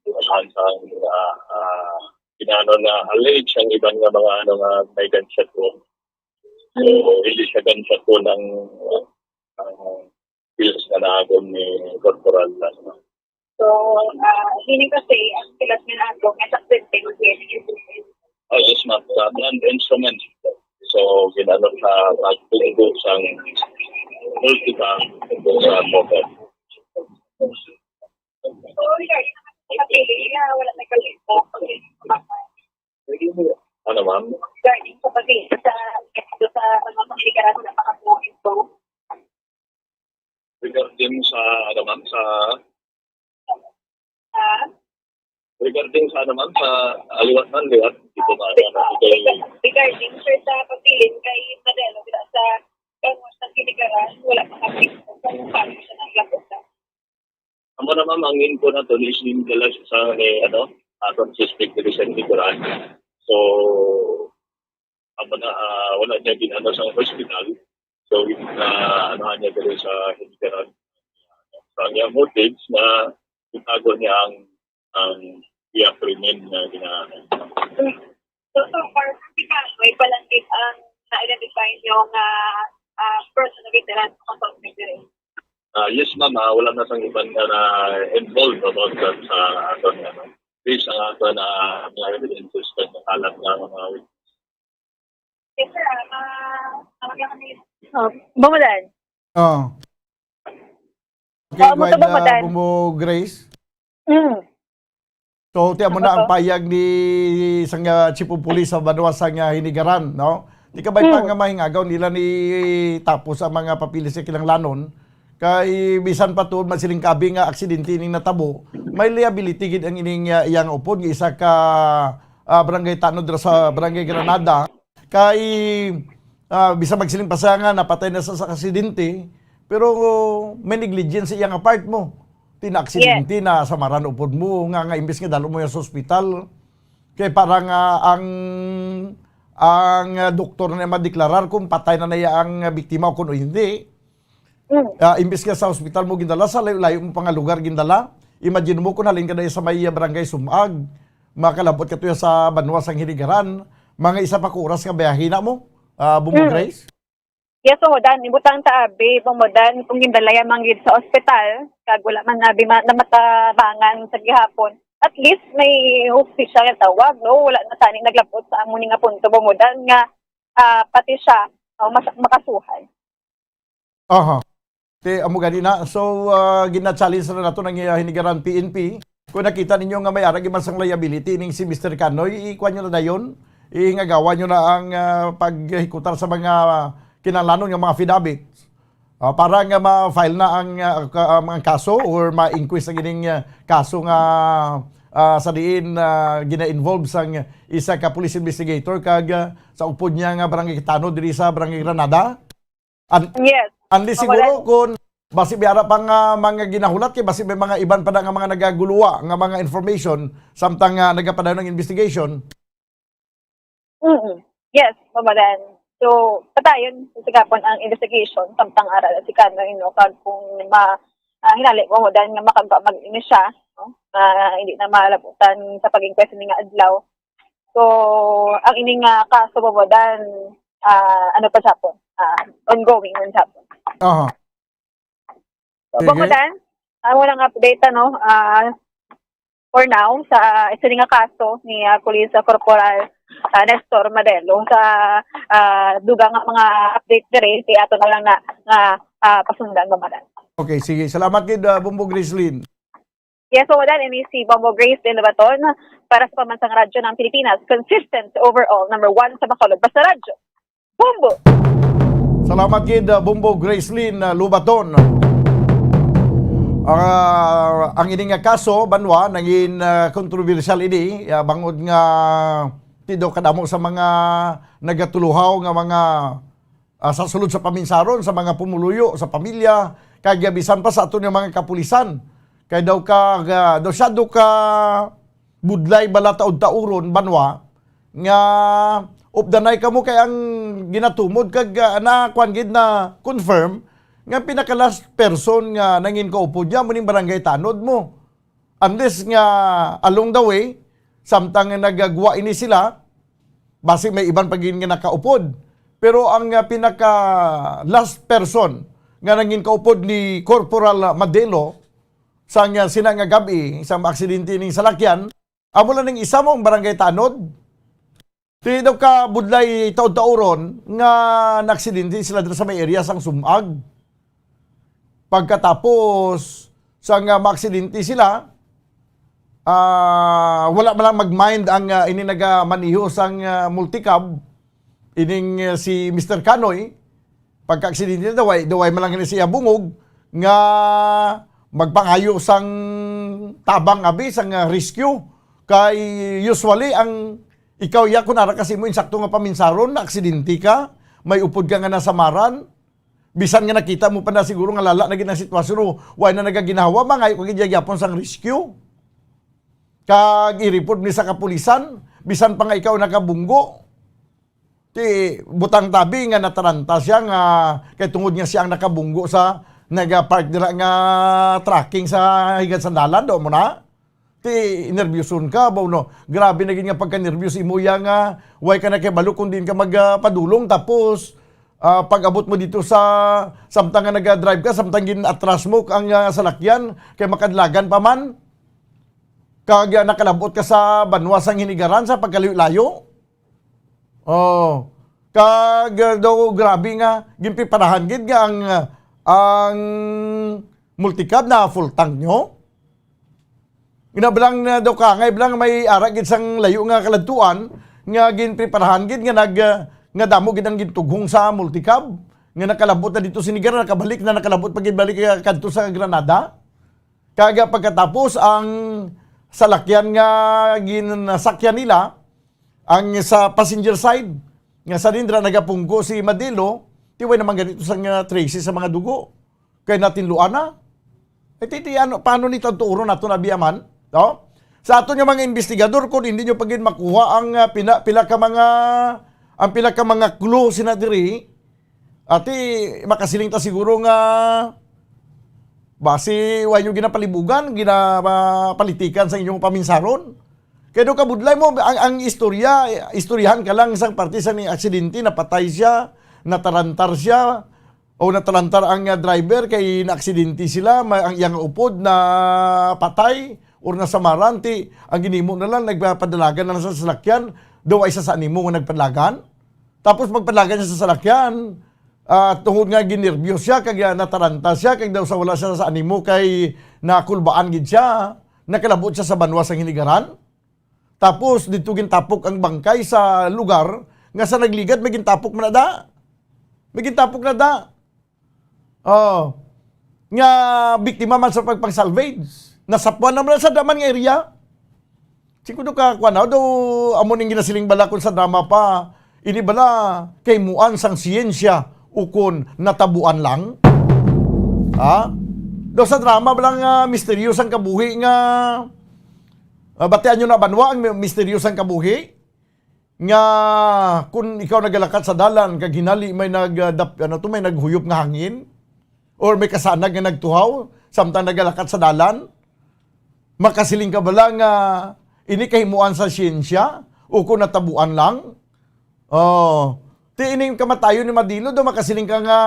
sa, ah, ah, Inano na allege ang iban nga mga ano nga may gunshot wound. So, hindi siya gunshot wound ang, ang pills nga naagom ni Corporal. So, ah, meaning kasi, ang pilas nga naagom, may suspect din. Oh, yes, ma'am. Sa blunt instrument. So, ginano sa pagtunggo sa multiple sa mobile. So, regarding sa pagpili, ah, wala may kalito. Ano, ma'am? Regarding sa pagpili sa, sa mga pamiligaran, wala pa ka po ito. Regarding sa, ano, ma'am, sa Ah, regarding sa, ano, ma'am, sa aliwat man, liwat, di ko maano na, di ko regarding, sir, sa pagpili kay Madelo, wala sa, kay Mustang Kiligaran, wala pa kami kung paano siya naglaputan. Amo na, ma'am, ang info na to, is yung dala sa, eh, ano, atong suspect diri sa Kiligaran. So, amo na, ah, wala niya ginano sa hospital. So, na, ano niya diri sa Kiligaran. So, ang iyang motives na itago niya ang, ang iya krimen na gina-, So, so far, sir, may palanggit ang na-identify niyo nga, ah, person na veteran sa South Medellin? Ah, yes, ma'am. Ah, wala na sang iban nga na-involved about that sa aton, ano, based ang aton, ah, mga evidences kag nakalat nga mga witness. Yes, sir. Ah, ma-, ma-, Oh, Bumudan. Oh. Okay, Wa mo to, Gwen, ah, Bumudan. Bumbo Grace? Mm. So, ti amo Ano na ang to? payag ni sang, ah, Chief of Police sa banwa sang, ah, Hinigaran, no? Di ka ba pa Mm. nga mahingagaw nila ni tapos ang mga papeles sa kinahanglanon? Kay bisan pa tuod man siling kabi nga aksidente ining natabo, may liability gid ang ining, ah, iyang upod nga isa ka, ah, barangay tanod dira sa Barangay Granada. Kay, ah, bisan magsiling pa siya nga napatay na sa, sa aksidente, pero may negligence sa iyang part mo. Ti naaksidente Yes. na sa maran upod mo nga, nga imbis nga dalo mo niya sa ospital. Kay para nga ang, ang, ah, doktor na madeklarar kung patay na niya ang, ah, biktima o kung hindi. Mm. Ah, imbis nga sa ospital mo gindala, sa layo-layo mo pa nga lugar gindala. Imagine mo kung halin ka na sa may, ah, barangay Sumag, makalabot ka tuya sa banwa sang Hinigaran, mga isa pa ka oras nga biyahe na mo, ah, Bumbo Mm. Grace? Yes, Bumudan. Ibutang ta, abi, Bumudan, kung gindala ya man gid sa ospital, kag wala man, abi, ma-, namatabangan sa gihapon, at least may hustisya nga tawag, no? Wala na tani naglabot sa amo ni nga punto, Bumudan, nga, ah, pati siya, oh, mas-, makasuhan. Aha. Ti, amo gani na. So, ah, gina-challenge na nato ng, ah, Hinigaran P N P. Kung nakita ninyo nga may ara gid man sang liability ning si Mister Kanoy, ikuan nyo na dayon, ihingagawan nyo na ang, ah, paghikutar sa mga kinahanglanon nga mga affidavits. Ah, para nga ma-file na ang, ah, ka-, ang mga kaso or ma-inquest ang ining, ah, kaso nga, ah, sa diin, ah, gina-involve sang isa ka police investigator kag, ah, sa upod niya nga barangay tanod diri sa Barangay Granada. An-, Yes. Unless Ang siguro wala kung basi may ara pa nga mga ginahulat kay basi may mga iban pa na nga mga nagaguluwa nga mga information samtang, ah, nagapadayon ang investigation. Mm. Yes, Bumudan. So, padayon, sigapon ang investigation samtang ara si Kanoy, no, kag kung ma-, ah, hinali, Bumudan, nga makagwa mag-ini siya, no? Ah, hindi na malabutan sa pag-inquest ni nga adlaw. So, ang ini nga kaso, Bumudan, ah, ano pa gihapon? Ah, ongoing man gihapon. Aha. Sige. Bumudan, amo lang update, ano, ah, for now, sa, sa ini nga kaso ni, ah, Police Corporal, ah, Nestor Madelo. Sa, ah, dugang nga mga update diri, ti ato na lang na, nga, ah, pasundan, Bumudan. Okay, sige. Salamat gid, ah, Bumbo Gracelyn. Yes, Bumudan, ini si Bumbo Gracelyn Lubaton para sa Pambansang Radyo ng Pilipinas. Consistent overall, number one sa Bacolod. Basta Radyo. Bumbo! Salamat gid, uh, Bumbo Gracelyn, uh, Lubaton. Ah, ang ini nga kaso, banwa, nangin, uh, kontrobersyal ini, uh, bangod nga ti daw kadamo sa mga nagatuluhaw nga mga ah, sa sulod sa paminsaron sa mga pumuluyo sa pamilya, kag bisan pa sa aton nga mga kapulisan. Kay daw ka, ah, daw siya daw ka budlay bala taud-tauron, banwa, nga updanay kamo kay ang ginatumod kag, ah, na, kuwan gid, na confirm nga pinaka last person nga nangin kaupod niya mo ning barangay tanod mo. Unless nga along the way, Samtang nga nagagwa ini sila, basi may iban pa gid nga nakaupod. Pero ang, ah, pinaka last person nga nangin kaupod ni Corporal Madelo sa nga sina nga gab-i sa aksidente ning salakyan, amo lang ning isa mo ang barangay Tanod. Di daw ka budlay taud-taoron nga naaksidente sila dira sa may area sang Sumag. Pagkatapos sang, ah, maaksidente sila, ah, wala man lang mag-mind ang, ah, ini nagamaneho sang, ah, multicab, ining, ah, si Mister Kanoy. Pagka-aksidente na daw, ay, daw ay man lang ni siya bungog nga magpangayo sang tabang abi sang, ah, rescue. Kay usually ang ikaw ya, kung ara kasi mo insakto nga paminsaron, na aksidente ka, may upod ka nga nasamaran, bisan nga nakita mo pa na siguro nga lala na gid ang sitwasyon, o wala na nagaginawa, mangayo ka gid gyapon sang rescue. Kag i-report ni sa kapulisan, bisan pa nga ikaw nakabunggo. Ti, butang tabi nga nataranta siya nga kay tungod nga siya ang nakabunggo sa nagapark dira nga trucking sa higad sa dalan, do mo na? Ti, nerbyuson ka, ba, no? Grabe na gid nga pagka-nervyos imo ya nga way ka nakibalo kung diin ka magpadulong, tapos, ah, pag-abot mo dito sa, samtang nga naga-drive ka, samtang gin-atras mo ang, ah, salakyan, kay makadlagan pa man. Kag, ah, nakalabot ka sa banwa sang Hinigaran sa pagkalayo-layo. Oh, kag, ah, daw grabe nga ginpreparahan gid nga ang, ah, ang multicab na full tank nyo. Ina, bilang na daw ka, ngay bilang may ara gid sang layo nga kaladtuan nga ginpreparahan gid nga nag, ah, nga damo gid ang gintughong sa multicab nga nakalabot na dito sa Hinigaran, nakabalik na, nakalabot pa gid balik, ah, kadto sa Granada. Kag pagkatapos ang salakyan nga ginasakyan nila, ang sa passenger side, nga sa dindra nagapungko si Madelo, ti way naman ganito sa nga traces sa mga dugo. Kay natinluan na. Eh, ti, ti, ano, paano ni tanto uro nato nabiyaman? No? Sa aton nga mga investigador, kung hindi nyo pa gid makuha ang, ah, pina-, pila ka mga, ang pila ka mga clue sina diri, ati, makasiling ta siguro nga basi wa nyo ginapalibugan, ginapolitikan sa inyong paminsaron. Kaya do kabudlay mo, ang, ang istorya, istoryahan ka lang isang parte sa ni aksidente, napatay siya, natarantar siya, o natarantar ang, ah, driver kay naaksidente sila, ma-, ang iyang upod na patay or nasamaran, ti ang ginimo na lang, nagpadalagan na lang sa salakyan, daw ay sa, sa nimo nga nagpadalagan. Tapos magpadalagan siya sa salakyan, ah, tungod nga ginerbyos siya, kag, ah, nataranta siya, kag daw sa wala siya sa animo kay nakulbaan gid siya, nakalabot siya sa banwa sa Hinigaran. Tapos dito gintapok ang bangkay sa lugar nga sa nagligad may gintapok man na da. May gintapok na da. Oh. Nga biktima man sa pagpang-salvage. Nasapuan naman sa daman nga area. Siguro ka, kuwan na, do, amo ning ginasiling bala kung sa drama pa, ini bala, kahimuan sang siyensya, ukon natabuan lang? Ha? Do sa drama bala nga misteryo sang kabuhi nga, ah, batian nyo na banwa ang mi-, misteryo sang kabuhi? Nga kung ikaw nagalakat sa dalan, kag hinali may nag, ah, dap-, ano to, may naghuyop nga hangin, or may kasanag nga nagtuhaw, samtang nagalakat sa dalan, makasiling ka bala nga ini kahimuan sa siyensya o kung natabuan lang? Oh, ti ining kamatayon ni Madilo, do makasiling ka nga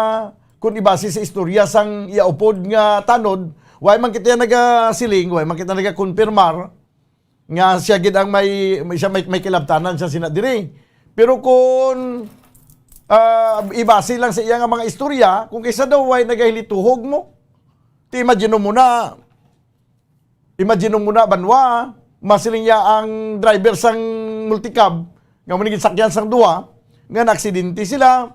kung ibase sa istorya sang iya upod nga tanod, way man kita nagasiling, way man kita nagakonfirmar nga siya gid ang may, may, siya may, may kilabtanan siya sina diri. Pero kung, ah, ibase lang sa iya nga mga istorya, kung kaysa daw way nagahilituhog mo, ti imagine mo na, imagine mo na, banwa, masiling niya ang driver sang multicab, nga mo naging sakyan sang duha, nga naaksidente sila.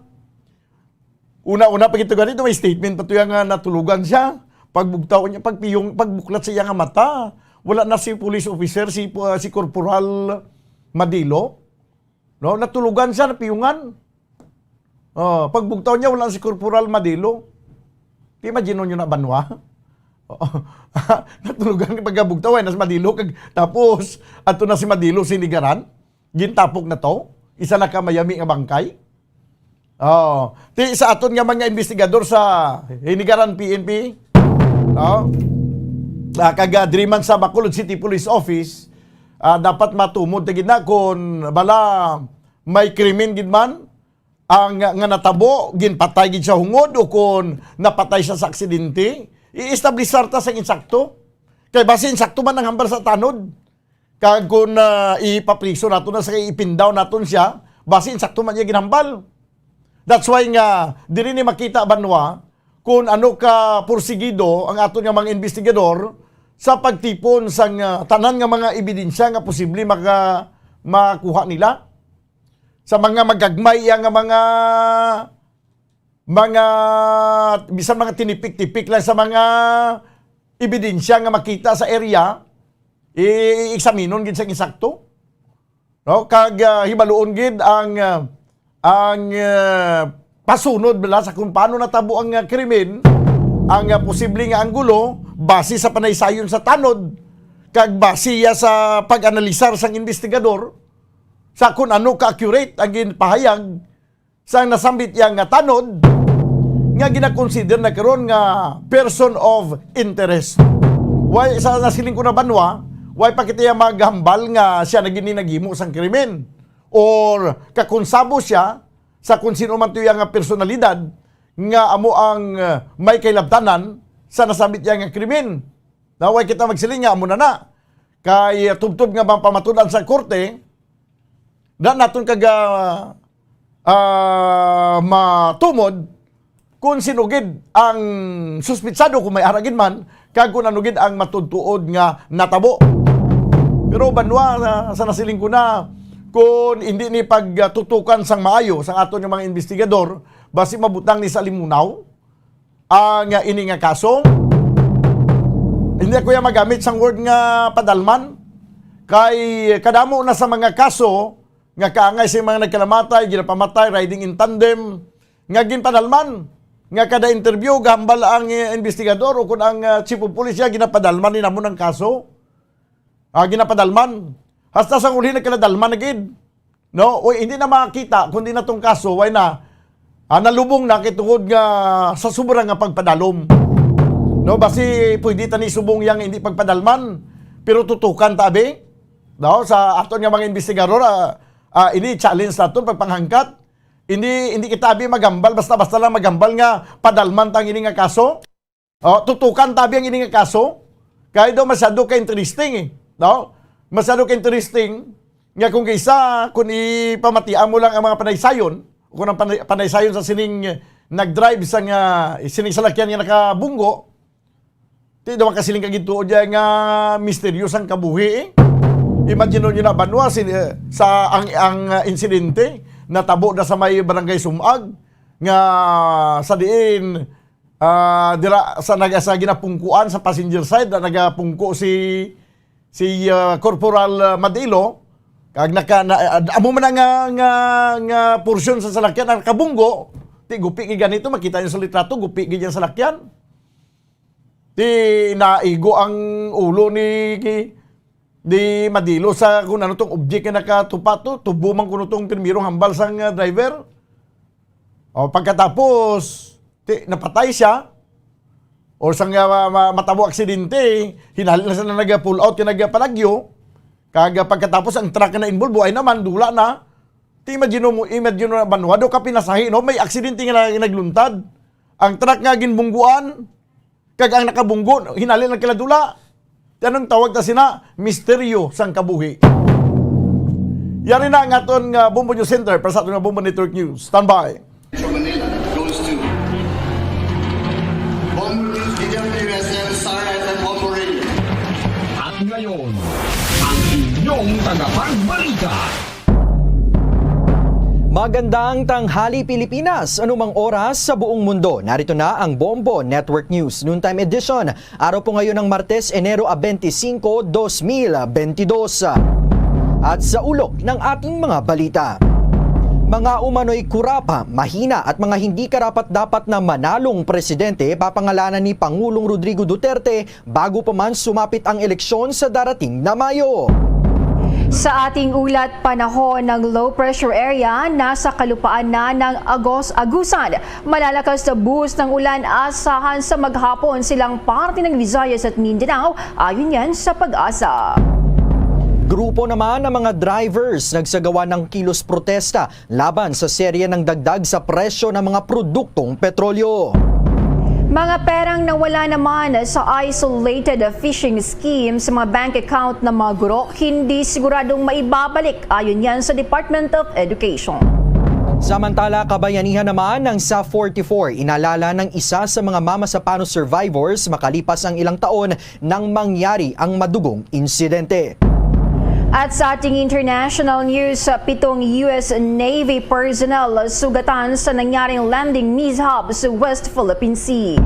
Una-una, pag ito ganito, may statement pa to yan nga natulugan siya. Pagbugtaw niya, pagpiyong, pagbuklat sa iya nga mata, wala na si police officer, si, uh, si Corporal Madilo. No? Natulugan siya, napiyungan. Oh, pagbugtaw niya, wala si Corporal Madilo. Ti imagine nyo na, banwa? Oo. Natulugan, pagkabugtaw, ay, nas Madilo. Kag, tapos, ato na si Madilo, sinigaran. Gintapok na to. Isa na ka mayami nga bangkay. Oh, ti sa aton nga mga investigador sa Hinigaran P N P, no? Ah, kag, ah, diri man sa Bacolod City Police Office, Ah, dapat matumod ta gid na kung bala may krimen gid man ang nga natabo, ginpatay gid siya hungod o kung napatay siya sa aksidente. I-establisar ta sang insakto. Kay basi insakto man ang hambal sa tanod. Kag kung, ah, ipapriso naton na sa ipindaw naton siya, basi insakto man niya ginhambal. That's why nga diri ni makita, banwa, kung ano ka porsigido ang aton nga mga investigador sa pagtipon sang, ah, tanan nga mga ebidensya nga posible maka-, makuha nila sa mga magagmay iya nga mga, mga, bisan mga tinipik-tipik lang sa mga ebidensya nga makita sa area, i-, i-eksaminon gid sa insakto. No? Kag, ah, hibaluon gid ang, ah, ang, ah, pasunod bala sa kung paano natabo ang, ah, krimen, ang, ah, posible nga anggulo, base sa panaysayon sa tanod, kag base ya sa pag-analisar sang investigador sa kung ano ka-accurate ang ginpahayag sang nasambit iya nga tanod nga ginakonsider na karon nga person of interest. Why, sa nasiling ko na, banwa, why pa kita iya maghambal nga siya na gid ni naghimo sang krimen? Or kakonsabo siya sa kung sino man to iya nga personalidad nga amo ang, uh, may kailabtanan sa nasambit iya nga krimen? Na why kita magsiling nga amo na na? Kay, uh, tubtob nga mapamatud-an sa korte, da naton kaga, ah, matumod kung sino gid ang suspitsado, kung may ara gid man, kag kung ano gid ang matuod-tuod nga natabo. Pero banwa, ah, sa nasiling ko na, kung hindi ni pagtutukan sang maayo sang aton nga mga investigador, basi mabutang ni sa limunaw ang, ah, ini nga kaso. Hindi ako ya magamit sang word nga padalman, kay kadamo na sa mga kaso nga kaangay sa mga nagkalamatay, ginapamatay, riding in tandem, nga ginpadalman, nga kada interview gahambal ang, eh, investigador o kun ang, ah, chief of police ya ginapadalman ni namon ang kaso. Ah, ginapadalman. Hasta sa uli nagkaladalman na gid. No? O, hindi na makita, kundi na tong kaso, way na, ah, nalubong na kay tungod nga sa sobra nga pagpadalom. No? Basi pwede ta ni subong yang hindi pagpadalman, pero tutukan ta, abi. No? Sa aton nga mga investigador, ah, ah, ini challenge naton pagpanghangkat. Hindi, hindi kita, abi, maghambal, basta-basta lang maghambal nga padalman ta ang ini nga kaso. Oh, tutukan ta, abi, ang ini nga kaso. Kay daw masyado ka interesting, eh. No? Masyado ka interesting nga kung kaisa, kung ipamatian mo lang ang mga panaysayon, o kung ang panay-, panaysayon sa sining, eh, nag-drive sa nga, sining salakyan nga nakabunggo, di daw makasiling ka gid tuod dyan nga misteryo sang kabuhi, eh. Imagine nyo na, banwa, sin-, eh, sa ang, ang, ah, insidente natabo na sa may barangay Sumag, nga sa diin, ah, dira sa naga-, sa ginapungkuan sa passenger side, na nagapungko si, si, ah, Corporal, ah, Madilo, kag naka-, na, ah, amo man nga, nga, nga porsyon sa salakyan ang nakabunggo, ti gupi gid ganito, makita niyo sa litrato, gupi gid ang salakyan. Ti naigo ang ulo ni, ni Madilo sa kung ano tong object nga nakatupa to, tubo man kuno tong primerong hambal sang, ah, driver. O, pagkatapos, ti, napatay siya. O, sa nga ma-, ma-, matabo aksidente, hinali na sila nag-pull out, kay nagpalagyo. Kag, ah, pagkatapos, ang truck na involved, buhay naman, dula na. Ti, imagine mo, imagine mo na, banwa, do ka pinasahi, no? May aksidente nga na-, nagluntad. Ang truck nga ginbungguan, kag ang nakabunggo, hinali lang kila dula. Ti anong tawag ta sina? Misteryo sang kabuhi. Yari na ang aton nga Bombo News Center para sa aton nga Bombo Network News. Standby. From Manila goes to Bombo News, D W S M, Star F M, Bombo Radio. At ngayon, ang inyong tagapagbalita. Magandang tanghali, Pilipinas. Anumang oras sa buong mundo, narito na ang Bombo Network News Noontime Edition. Araw po ngayon ng Martes, Enero a twenty-five, dos mil twenty-two. At sa ulok ng ating mga balita, mga umano'y kurapa, mahina at mga hindi karapat-dapat na manalong presidente papangalanan ni Pangulong Rodrigo Duterte bago pa man sumapit ang eleksyon sa darating na Mayo. Sa ating ulat, panahon ng low pressure area, nasa kalupaan na ng Agos-Agusan. Malalakas na buhos ng ulan asahan sa maghapon silang parte ng Visayas at Mindanao, ayon yan sa PAGASA. Grupo naman ng mga drivers nagsagawa ng kilos protesta laban sa serye ng dagdag sa presyo ng mga produktong petrolyo. Mga perang nawala naman sa isolated fishing scheme sa mga bank account ng mga guro, hindi siguradong maibabalik, ayon yan sa Department of Education. Samantala, kabayanihan naman ng sa forty-four, inalala ng isa sa mga Mama Sapano survivors makalipas ang ilang taon nang mangyari ang madugong insidente. At sa ating international news, pitong U S Navy personnel sugatan sa nangyaring landing mishap sa West Philippine Sea.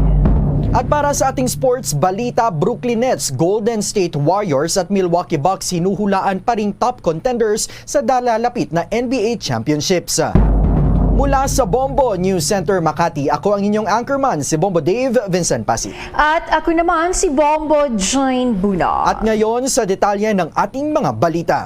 At para sa ating sports balita, Brooklyn Nets, Golden State Warriors at Milwaukee Bucks hinuhulaan pa ring top contenders sa dalalapit na N B A Championships. Mula sa Bombo News Center Makati, ako ang inyong anchorman, si Bombo Dave Vincent Pasi. At ako naman si Bombo Jane Buna. At ngayon sa detalye ng ating mga balita.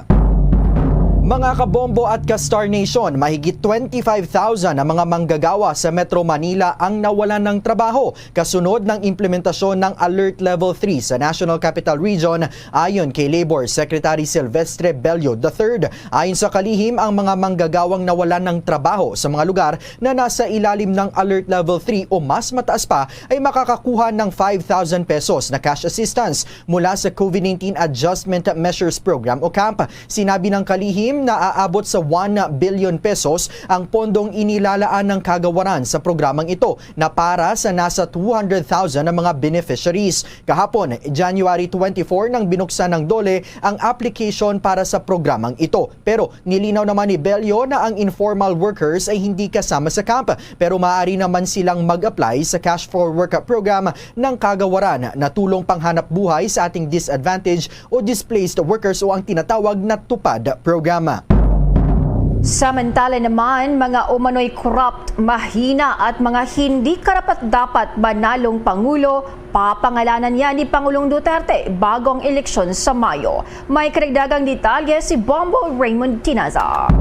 Mga kabombo at ka-Star Nation, mahigit twenty-five thousand ang mga manggagawa sa Metro Manila ang nawalan ng trabaho kasunod ng implementasyon ng Alert Level three sa National Capital Region, ayon kay Labor Secretary Silvestre Bello the third. Ayon sa kalihim, ang mga manggagawang nawalan ng trabaho sa mga lugar na nasa ilalim ng Alert Level three o mas mataas pa ay makakakuha ng five thousand pesos na cash assistance mula sa COVID nineteen Adjustment Measures Program o camp. Sinabi ng kalihim na aabot sa one billion pesos ang pondong inilalaan ng kagawaran sa programang ito na para sa nasa two hundred thousand na mga beneficiaries. Kahapon, January twenty-four, nang binuksan ng DOLE ang application para sa programang ito. Pero nilinaw naman ni Bello na ang informal workers ay hindi kasama sa camp, pero maaari naman silang mag-apply sa Cash for Work program ng kagawaran na tulong panghanap buhay sa ating disadvantaged o displaced workers o ang tinatawag na TUPAD program. Samantala naman, mga umano'y corrupt, mahina at mga hindi karapat-dapat manalong pangulo, papangalanan niya ni Pangulong Duterte bago ang eleksyon sa Mayo. May karagdagang detalye si Bombo Raymond Tinaza.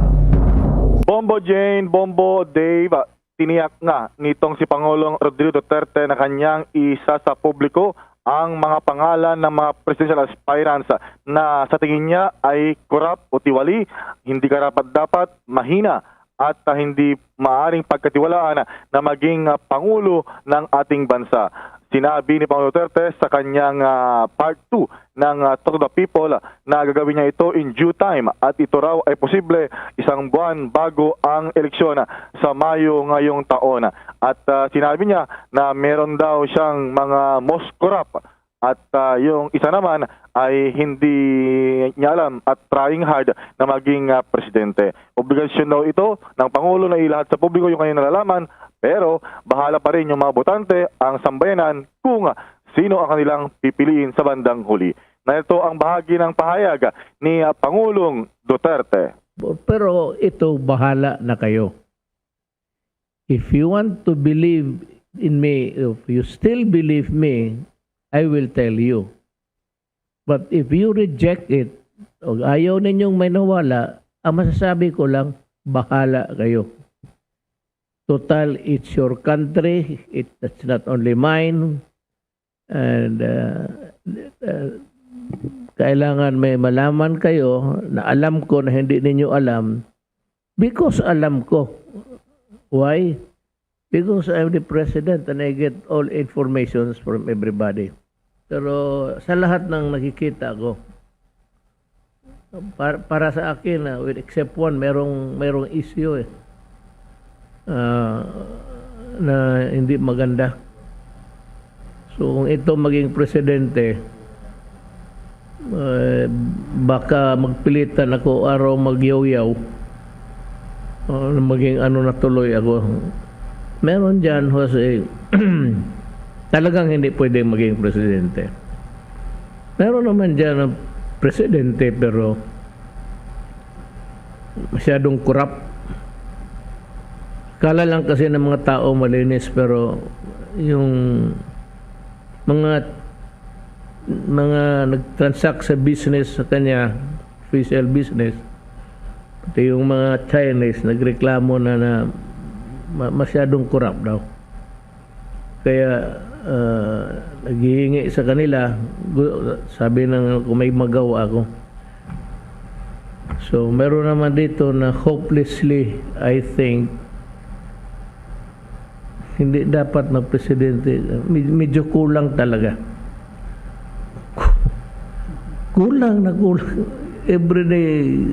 Bombo Jane, Bombo Dave, tiniyak nga nitong si Pangulong Rodrigo Duterte na kanyang isa sa publiko ang mga pangalan ng mga presidential aspirants na sa tingin niya ay korap o tiwali, hindi karapat-dapat, mahina at ah, hindi maaring pagkatiwalaan na maging ah, pangulo ng ating bansa. Sinabi ni Pangulong Duterte sa kanyang ah, part two ng ah, Talk to the People na gagawin niya ito in due time at ito raw ay posible isang buwan bago ang eleksyon sa Mayo ngayong taon. At ah, sinabi niya na meron daw siyang mga most corrupt at ah, yung isa naman ay hindi niya alam at trying hard na maging ah, presidente. Obligasyon daw ito ng Pangulo na ilahad sa publiko yung kanyang nalalaman, pero bahala pa rin yung mga botante, ang sambayanan, kung sino ang kanilang pipiliin sa bandang huli. Na ito ang bahagi ng pahayag ni ah, Pangulong Duterte. Pero ito, bahala na kayo. If you want to believe in me, if you still believe me, I will tell you. But if you reject it, o ayaw ninyong maniwala, ang masasabi ko lang, bahala kayo. Total, it's your country, it, it's not only mine. And uh, uh, kailangan may malaman kayo na alam ko na hindi ninyo alam because alam ko. Why? Because I'm the president and I get all informations from everybody. Pero sa lahat ng nakikita ko, para, para sa akin, ah, with except one, merong, merong issue eh. Ah, na hindi maganda. So kung ito maging presidente, eh, baka magpilitan ako araw magyawyaw. Ah, maging ano na tuloy ako. Meron dyan, Jose, talagang hindi pwede maging presidente. Meron naman dyan ang presidente pero masyadong corrupt. Kala lang kasi ng mga tao malinis pero yung mga mga nag-transact sa business sa kanya, official business, pati yung mga Chinese nagreklamo na na ma- masyadong corrupt daw. Kaya ah, naghihingi sa kanila, gu- sabi nang kung may magawa ako. So, meron naman dito na hopelessly, I think, hindi dapat magpresidente. Med-, medyo kulang talaga. Kulang na kulang. Everyday,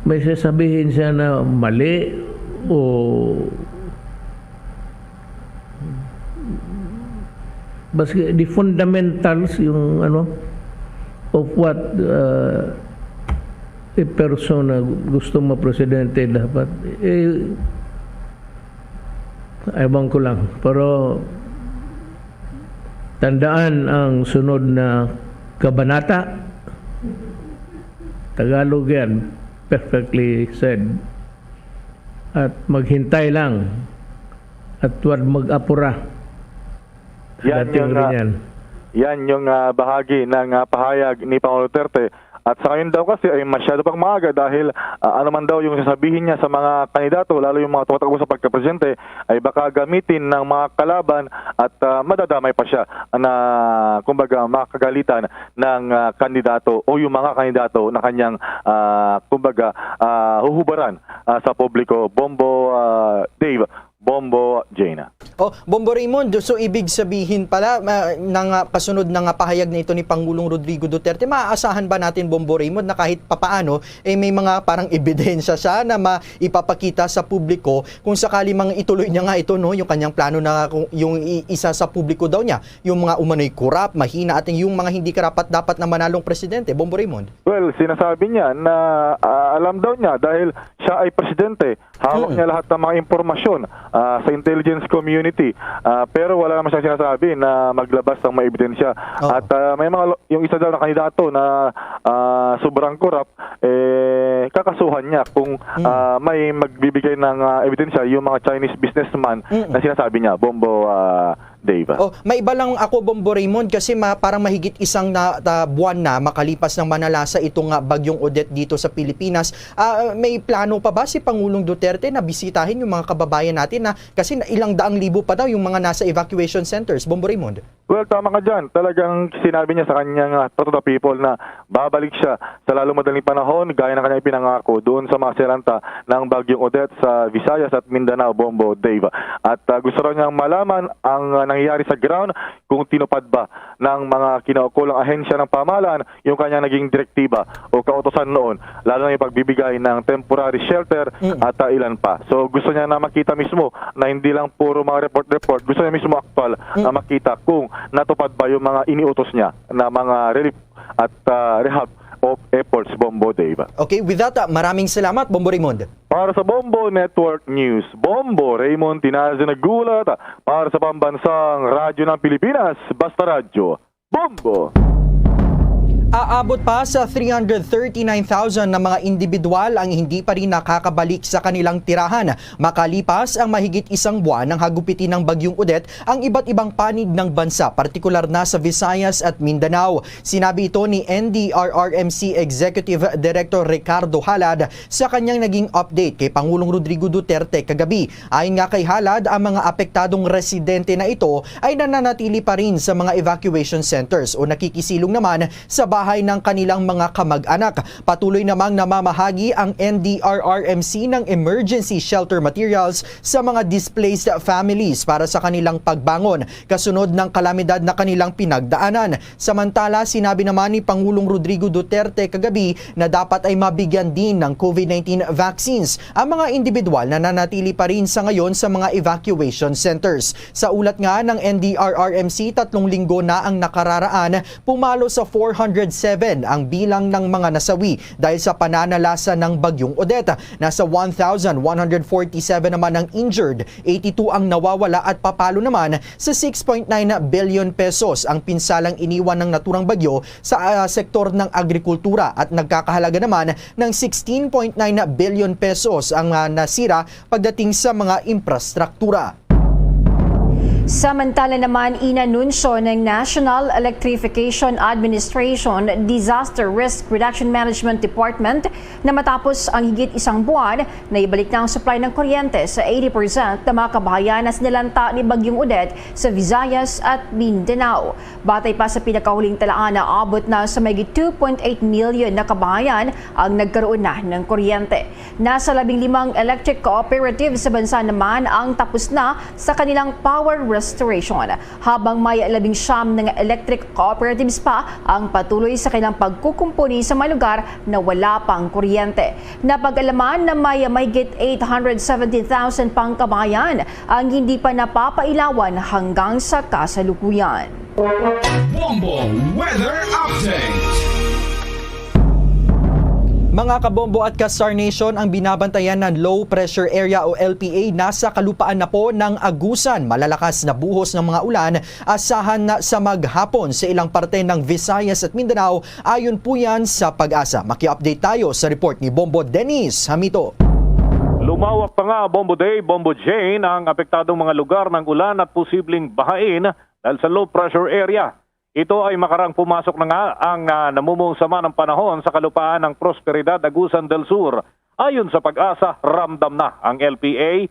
may sasabihin siya na mali o basta the fundamentals, yung ano, of what, uh, a persona gusto mo presidente dapat. Eh, ewan ko lang. Pero tandaan ang sunod na kabanata. Tagalog yan. Perfectly said. At maghintay lang. At huwag mag-apura. Yan Dating yung, ah, ganyan. yan yung, ah, bahagi ng, ah, pahayag ni Pangulong Duterte. At sa ngayon daw kasi ay masyado pang maaga dahil, ah, ano man daw yung sasabihin niya sa mga kandidato, lalo yung mga tumatakbo sa pagkapresidente, ay baka gamitin ng mga kalaban at, ah, madadamay pa siya na, kumbaga, makagalitan ng, ah, kandidato o yung mga kandidato na kanyang, ah, kumbaga, ah, huhubaran, ah, sa publiko. Bombo, ah, Dave, Bombo, Jaina. Oh, Bombo Raymond, so ibig sabihin pala, ah, na nga, kasunod na nga pahayag na ito ni Pangulong Rodrigo Duterte, maaasahan ba natin, Bombo Raymond, na kahit papaano, eh, may mga parang ebidensya siya na maipapakita sa publiko kung sakali mang ituloy niya nga ito, no, yung kanyang plano na kung, yung i-, isa sa publiko daw niya, yung mga umano'y korap, mahina, at yung mga hindi karapat-dapat na manalong presidente, Bombo Raymond? Well, sinasabi niya na, ah, alam daw niya dahil siya ay presidente. Hawak Mm. niya lahat ng mga impormasyon, ah, sa intelligence community. Ah, pero wala naman siyang sinasabi na maglabas ng mga ebidensya. Oo. At, ah, may mga lo-, yung isa daw na kandidato na, ah, sobrang korap, eh, kakasuhan niya kung, Mm. ah, may magbibigay ng, ah, ebidensya yung mga Chinese businessman Mm. na sinasabi niya, Bombo, ah, Dave. Oh, may iba lang ako, Bombo Raymond, kasi ma-, parang mahigit isang na, ta-, buwan na makalipas ng manalasa itong, ah, Bagyong Odette dito sa Pilipinas. Ah, may plano pa ba si Pangulong Duterte na bisitahin yung mga kababayan natin na, kasi na-, ilang daang libo pa daw yung mga nasa evacuation centers, Bombo Raymond? Well, tama ka dyan. Talagang sinabi niya sa kanyang, ah, Talk to the People na babalik siya sa lalong madaling panahon, gaya ng kanyang ipinangako doon sa mga seranta ng Bagyong Odette sa Visayas at Mindanao, Bombo Dave. At, ah, gusto raw niyang malaman ang, ah, nangyayari sa ground, kung tinupad ba ng mga kinaukulang ahensya ng pamahalaan yung kanyang naging direktiba o kautosan noon, lalo na yung pagbibigay ng temporary shelter Mm. at, ah, ilan pa. So, gusto niya na makita mismo na hindi lang puro mga report-report, gusto niya mismo aktual Mm. na makita kung natupad ba yung mga iniutos niya na mga relief at, ah, rehab of efforts, Bombo Dave. Okay, with that, ah, maraming salamat, Bombo Raymond. Para sa Bombo Network News, Bombo Raymond Tinazo naghulat para sa Pambansang Radyo ng Pilipinas, Basta Radyo, Bombo! Aabot pa sa three hundred thirty-nine thousand na mga individual ang hindi pa rin nakakabalik sa kanilang tirahan, makalipas ang mahigit isang buwan ng hagupitin ng Bagyong Odette ang iba't ibang panig ng bansa, partikular na sa Visayas at Mindanao. Sinabi ito ni N D R R M C Executive Director Ricardo Halad sa kanyang naging update kay Pangulong Rodrigo Duterte kagabi. Ayon nga kay Halad, ang mga apektadong residente na ito ay nananatili pa rin sa mga evacuation centers o nakikisilong naman sa bahay ng kanilang mga kamag-anak. Patuloy namang namamahagi ang N D R R M C ng emergency shelter materials sa mga displaced families para sa kanilang pagbangon kasunod ng kalamidad na kanilang pinagdaanan. Samantala, sinabi naman ni Pangulong Rodrigo Duterte kagabi na dapat ay mabigyan din ng COVID nineteen vaccines ang mga individual na nanatili pa rin sa ngayon sa mga evacuation centers. Sa ulat nga ng N D R R M C, tatlong linggo na ang nakararaan, pumalo sa four hundred seven ang bilang ng mga nasawi dahil sa pananalasa ng Bagyong Odette. Nasa one thousand one hundred forty-seven naman ang injured, eighty-two ang nawawala at papalo naman sa six point nine billion pesos ang pinsalang iniwan ng naturang bagyo sa, ah, sektor ng agrikultura at nagkakahalaga naman ng sixteen point nine billion pesos ang, ah, nasira pagdating sa mga infrastruktura. Samantala naman, inanunsyo ng National Electrification Administration Disaster Risk Reduction Management Department na matapos ang higit isang buwan, na ibalik na ang supply ng kuryente sa eighty percent ng mga kabahayan na sinalanta ni Bagyong Odette sa Visayas at Mindanao. Batay pa sa pinakahuling talaan, naabot na sa mahigit two point eight million na kabahayan ang nagkaroon na ng kuryente. Nasa labing limang electric cooperatives sa bansa naman ang tapos na sa kanilang power restoration, habang may labing siyam na nga electric cooperatives pa ang patuloy sa kanilang pagkukumpuni sa mga lugar na wala pang kuryente. Napag-alaman na may mahigit eight hundred seventy thousand pang kabahayan ang hindi pa napapailawan hanggang sa kasalukuyan. Bombo Weather Update. Mga kabombo at ka-Star Nation, ang binabantayan ng low pressure area o L P A nasa kalupaan na po ng Agusan. Malalakas na buhos ng mga ulan asahan na sa maghapon sa ilang parte ng Visayas at Mindanao, ayon po yan sa PAGASA. Maki-update tayo sa report ni Bombo Dennis Hamito. Lumawak pa nga, Bombo Dave, Bombo Jane, ang apektadong mga lugar ng ulan at posibleng bahain dahil sa low pressure area. Ito ay makarang pumasok na nga ang ah, namumuong sama ng panahon sa kalupaan ng Prosperidad, Agusan del Sur. Ayon sa PAGASA, ramdam na ang L P A,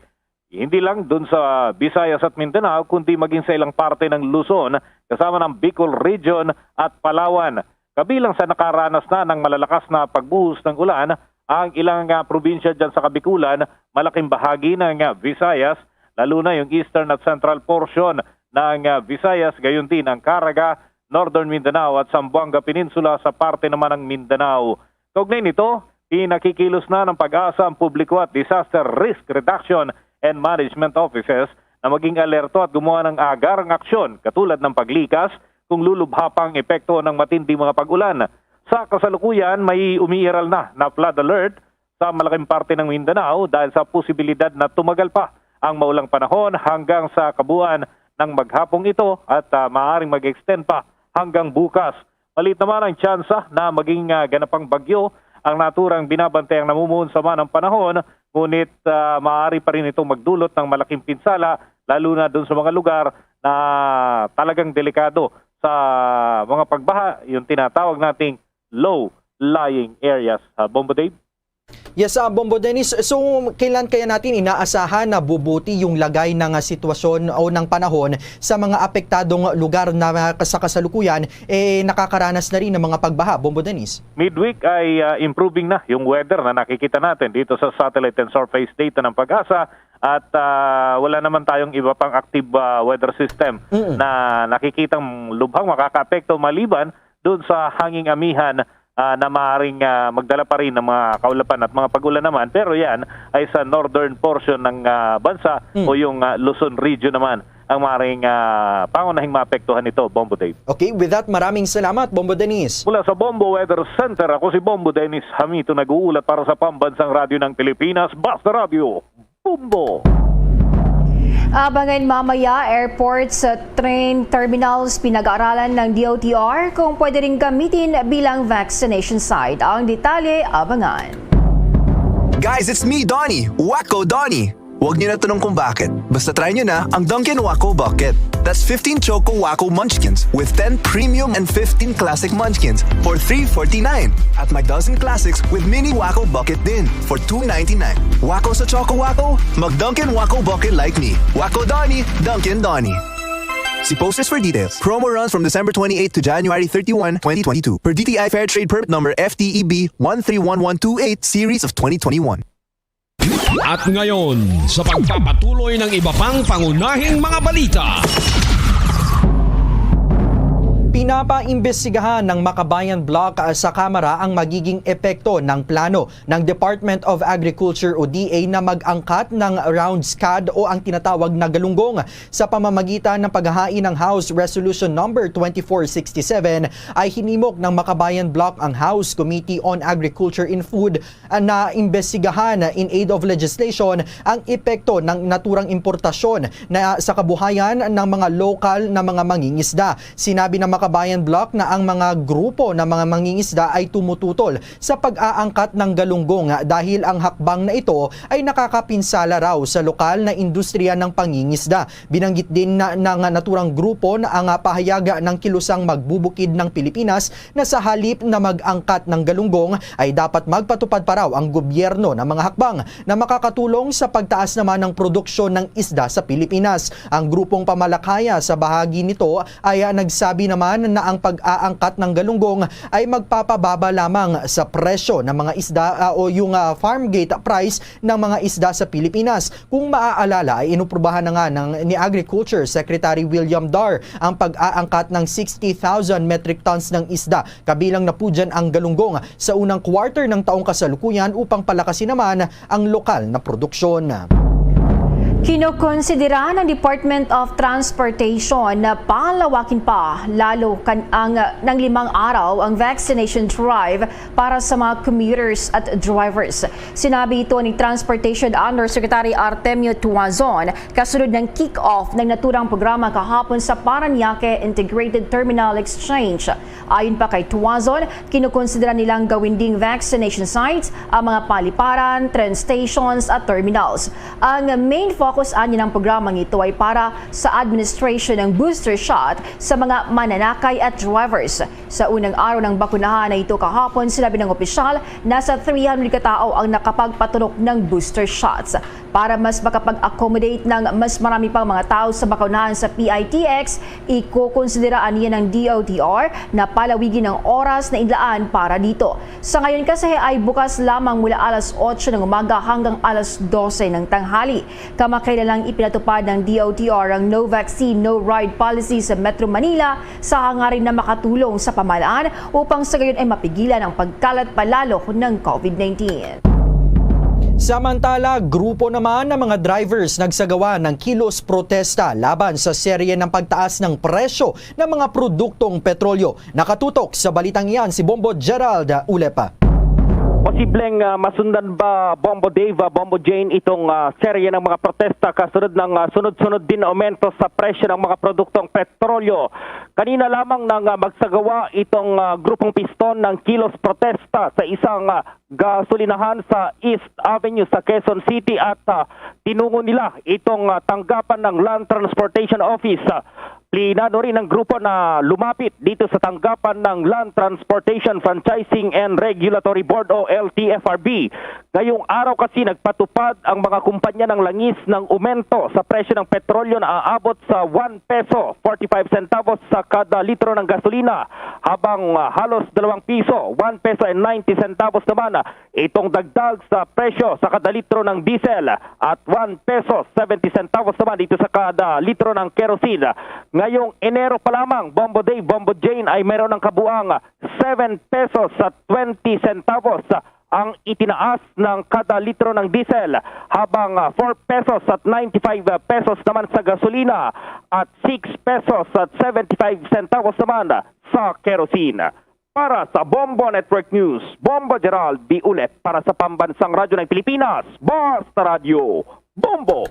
hindi lang dun sa Visayas at Mindanao, kundi maging sa ilang parte ng Luzon, kasama ng Bicol Region at Palawan. Kabilang sa nakaranas na ng malalakas na pagbuhos ng ulan ang ilang ah, probinsya dyan sa Kabikulan, malaking bahagi ng ah, Visayas, lalo na yung eastern at central portion ng ah, Visayas, gayon din ang Caraga, Northern Mindanao at Zamboanga Peninsula sa parte naman ng Mindanao. Kaugnay nito, pinakikilos na ng PAGASA ang publiko at Disaster Risk Reduction and Management Offices na maging alerto at gumawa ng agarang aksyon, katulad ng paglikas kung lulubha pa ang epekto ng matinding mga pag-ulan. Sa kasalukuyan, may umiiral na na flood alert sa malaking parte ng Mindanao dahil sa posibilidad na tumagal pa ang maulang panahon hanggang sa kabuuan ng maghapong ito at ah, maaaring mag-extend pa hanggang bukas. Maliit naman ang tsansa na maging ah, ganapang bagyo ang naturang binabantayang namumuon sama ng panahon, ngunit ah, maaari pa rin itong magdulot ng malaking pinsala, lalo na dun sa mga lugar na talagang delikado sa mga pagbaha, yung tinatawag nating low-lying areas. Ah, Bombo Dave? Yes, ah, Bombo Dennis. So, kailan kaya natin inaasahan na bubuti yung lagay ng ah, sitwasyon o ng panahon sa mga apektadong lugar na ah, sa kasalukuyan, eh, nakakaranas na rin ng mga pagbaha, Bombo Dennis? Midweek ay ah, improving na yung weather na nakikita natin dito sa satellite and surface data ng PAGASA at ah, wala naman tayong iba pang active ah, weather system Mm-mm. na nakikitang lubhang makakaapekto maliban doon sa hanging amihan ah, na maaaring ah, magdala pa rin ng mga kaulapan at mga pag-ulan naman. Pero yan ay sa northern portion ng ah, bansa Mm. o yung ah, Luzon region naman ang maaaring ah, pangunahing maapektuhan nito, Bombo Dave. Okay, with that, maraming salamat, Bombo Dennis. Mula sa Bombo Weather Center, ako si Bombo Dennis Hamito, nag-uulat para sa Pambansang Radyo ng Pilipinas, Basta Radyo, Bombo! Abangan mamaya, airports, train terminals, pinag-aaralan ng D O T R kung pwede rin gamitin bilang vaccination site. Ang detalye, abangan. Guys, it's me, Donnie. Wacko Donnie. Huwag niyo na tanong kung bakit. Basta try niyo na ang Dunkin' Wacko Bucket. That's fifteen Choco Wacko Munchkins with ten premium and fifteen classic munchkins for three forty-nine. At may dozen classics with mini Wacko Bucket din for two ninety-nine. Wacko sa Choco Wacko? Mag Dunkin' Wacko Bucket like me. Wacko Donnie, Dunkin' Donnie. See posters for details. Promo runs from December twenty-eighth to January thirty-one, twenty twenty-two. Per D T I Fair Trade Permit Number F T E B one three one one two eight, Series of twenty twenty-one. At ngayon, sa pagpapatuloy ng iba pang pangunahing mga balita. Pinapaimbestigahan ng Makabayan Bloc sa Kamara ang magiging epekto ng plano ng Department of Agriculture o D A na mag-angkat ng round scad o ang tinatawag na galunggong sa pamamagitan ng paghahain ng House Resolution Number twenty-four sixty-seven. Ay hinimok ng Makabayan Bloc ang House Committee on Agriculture and Food na imbestigahan in aid of legislation ang epekto ng naturang importasyon na sa kabuhayan ng mga lokal na mga mangingisda. Sinabi ng Kabayan Block na ang mga grupo ng mga mangingisda ay tumututol sa pag-aangkat ng galunggong dahil ang hakbang na ito ay nakakapinsala raw sa lokal na industriya ng pangingisda. Binanggit din na, ng naturang grupo na ang pahayag ng Kilusang Magbubukid ng Pilipinas na sa halip na mag-angkat ng galunggong ay dapat magpatupad pa raw ang gobyerno ng mga hakbang na makakatulong sa pagtaas naman ng produksyon ng isda sa Pilipinas. Ang grupong pamalakaya sa bahagi nito ay, ah, nagsabi naman na ang pag-aangkat ng galunggong ay magpapababa lamang sa presyo ng mga isda, ah, o yung, ah, farm gate price ng mga isda sa Pilipinas. Kung maaalala, ay inuprubahan na nga ng, ni Agriculture Secretary William Dar ang pag-aangkat ng sixty thousand metric tons ng isda, kabilang na po dyan ang galunggong. Sa unang quarter ng taong kasalukuyan upang palakasin naman ang lokal na produksyon. Kinokonsidera ng Department of Transportation na palawakin pa lalo kan ang ng limang araw ang vaccination drive para sa mga commuters at drivers. Sinabi ito ni Transportation Undersecretary Artemio Tuazon kasunod ng kick-off ng naturang programa kahapon sa Parañaque Integrated Terminal Exchange. Ayon pa kay Tuazon, kinukonsidera nilang gawin ding vaccination sites ang mga paliparan, train stations at terminals. Ang main focus anya ng programang ito ay para sa administration ng booster shot sa mga mananakay at drivers. Sa unang araw ng bakunahan na ito kahapon, sinabi ng opisyal, nasa three hundred katao ang nakapagpaturok ng booster shots. Para mas makapag-accommodate ng mas marami pang mga tao sa bakunahan sa P I T X, ikukonsidera aniya ng D O T R na palawigin ang oras na inlaan para dito. Sa ngayon kasi ay bukas lamang mula alas otso ng umaga hanggang alas dose ng tanghali. Kamakailan lang ipinatupad ng D O T R ang no vaccine, no ride policy sa Metro Manila sa hangarin na makatulong sa pamahalaan upang sa gayon ay mapigilan ang pagkalat pa lalo ng COVID nineteen. Samantala, grupo naman ng mga drivers nagsagawa ng kilos protesta laban sa serye ng pagtaas ng presyo ng mga produktong petrolyo. Nakatutok sa balitang iyan si Bombo Gerald Ulepa. Posibleng, ah, masundan ba, Bombo Dave, ah, Bombo Jane, itong, ah, serye ng mga protesta kasunod ng, ah, sunod-sunod din na aumento sa presyo ng mga produktong petrolyo? Kanina lamang nang, ah, magsagawa itong, ah, grupong piston ng kilos protesta sa isang, ah, gasolinahan sa East Avenue sa Quezon City at, ah, tinungo nila itong, ah, tanggapan ng Land Transportation Office. Ah, plinano rin ng grupo na lumapit dito sa tanggapan ng Land Transportation Franchising and Regulatory Board o L T F R B. Ngayong araw kasi nagpatupad ang mga kumpanya ng langis ng umento sa presyo ng petrolyo na aabot sa one peso forty-five centavos sa kada litro ng gasolina, habang, ah, halos dalawang piso, one peso and ninety centavos naman, ah, itong dagdag sa presyo sa kada litro ng diesel at one peso seventy centavos naman dito sa kada litro ng kerosene. Ngayong Enero pa lamang, Bombo Dave, Bombo Jane, ay mayroon ng kabuang seven pesos at twenty centavos ang itinaas ng kada litro ng diesel, habang, ah, four pesos at ninety-five pesos naman sa gasolina at six pesos at seventy-five centavos naman sa kerosene. Para sa Bombo Network News, Bombo Gerald Diulep para sa Pambansang Radyo ng Pilipinas, Basta Radyo, Bombo!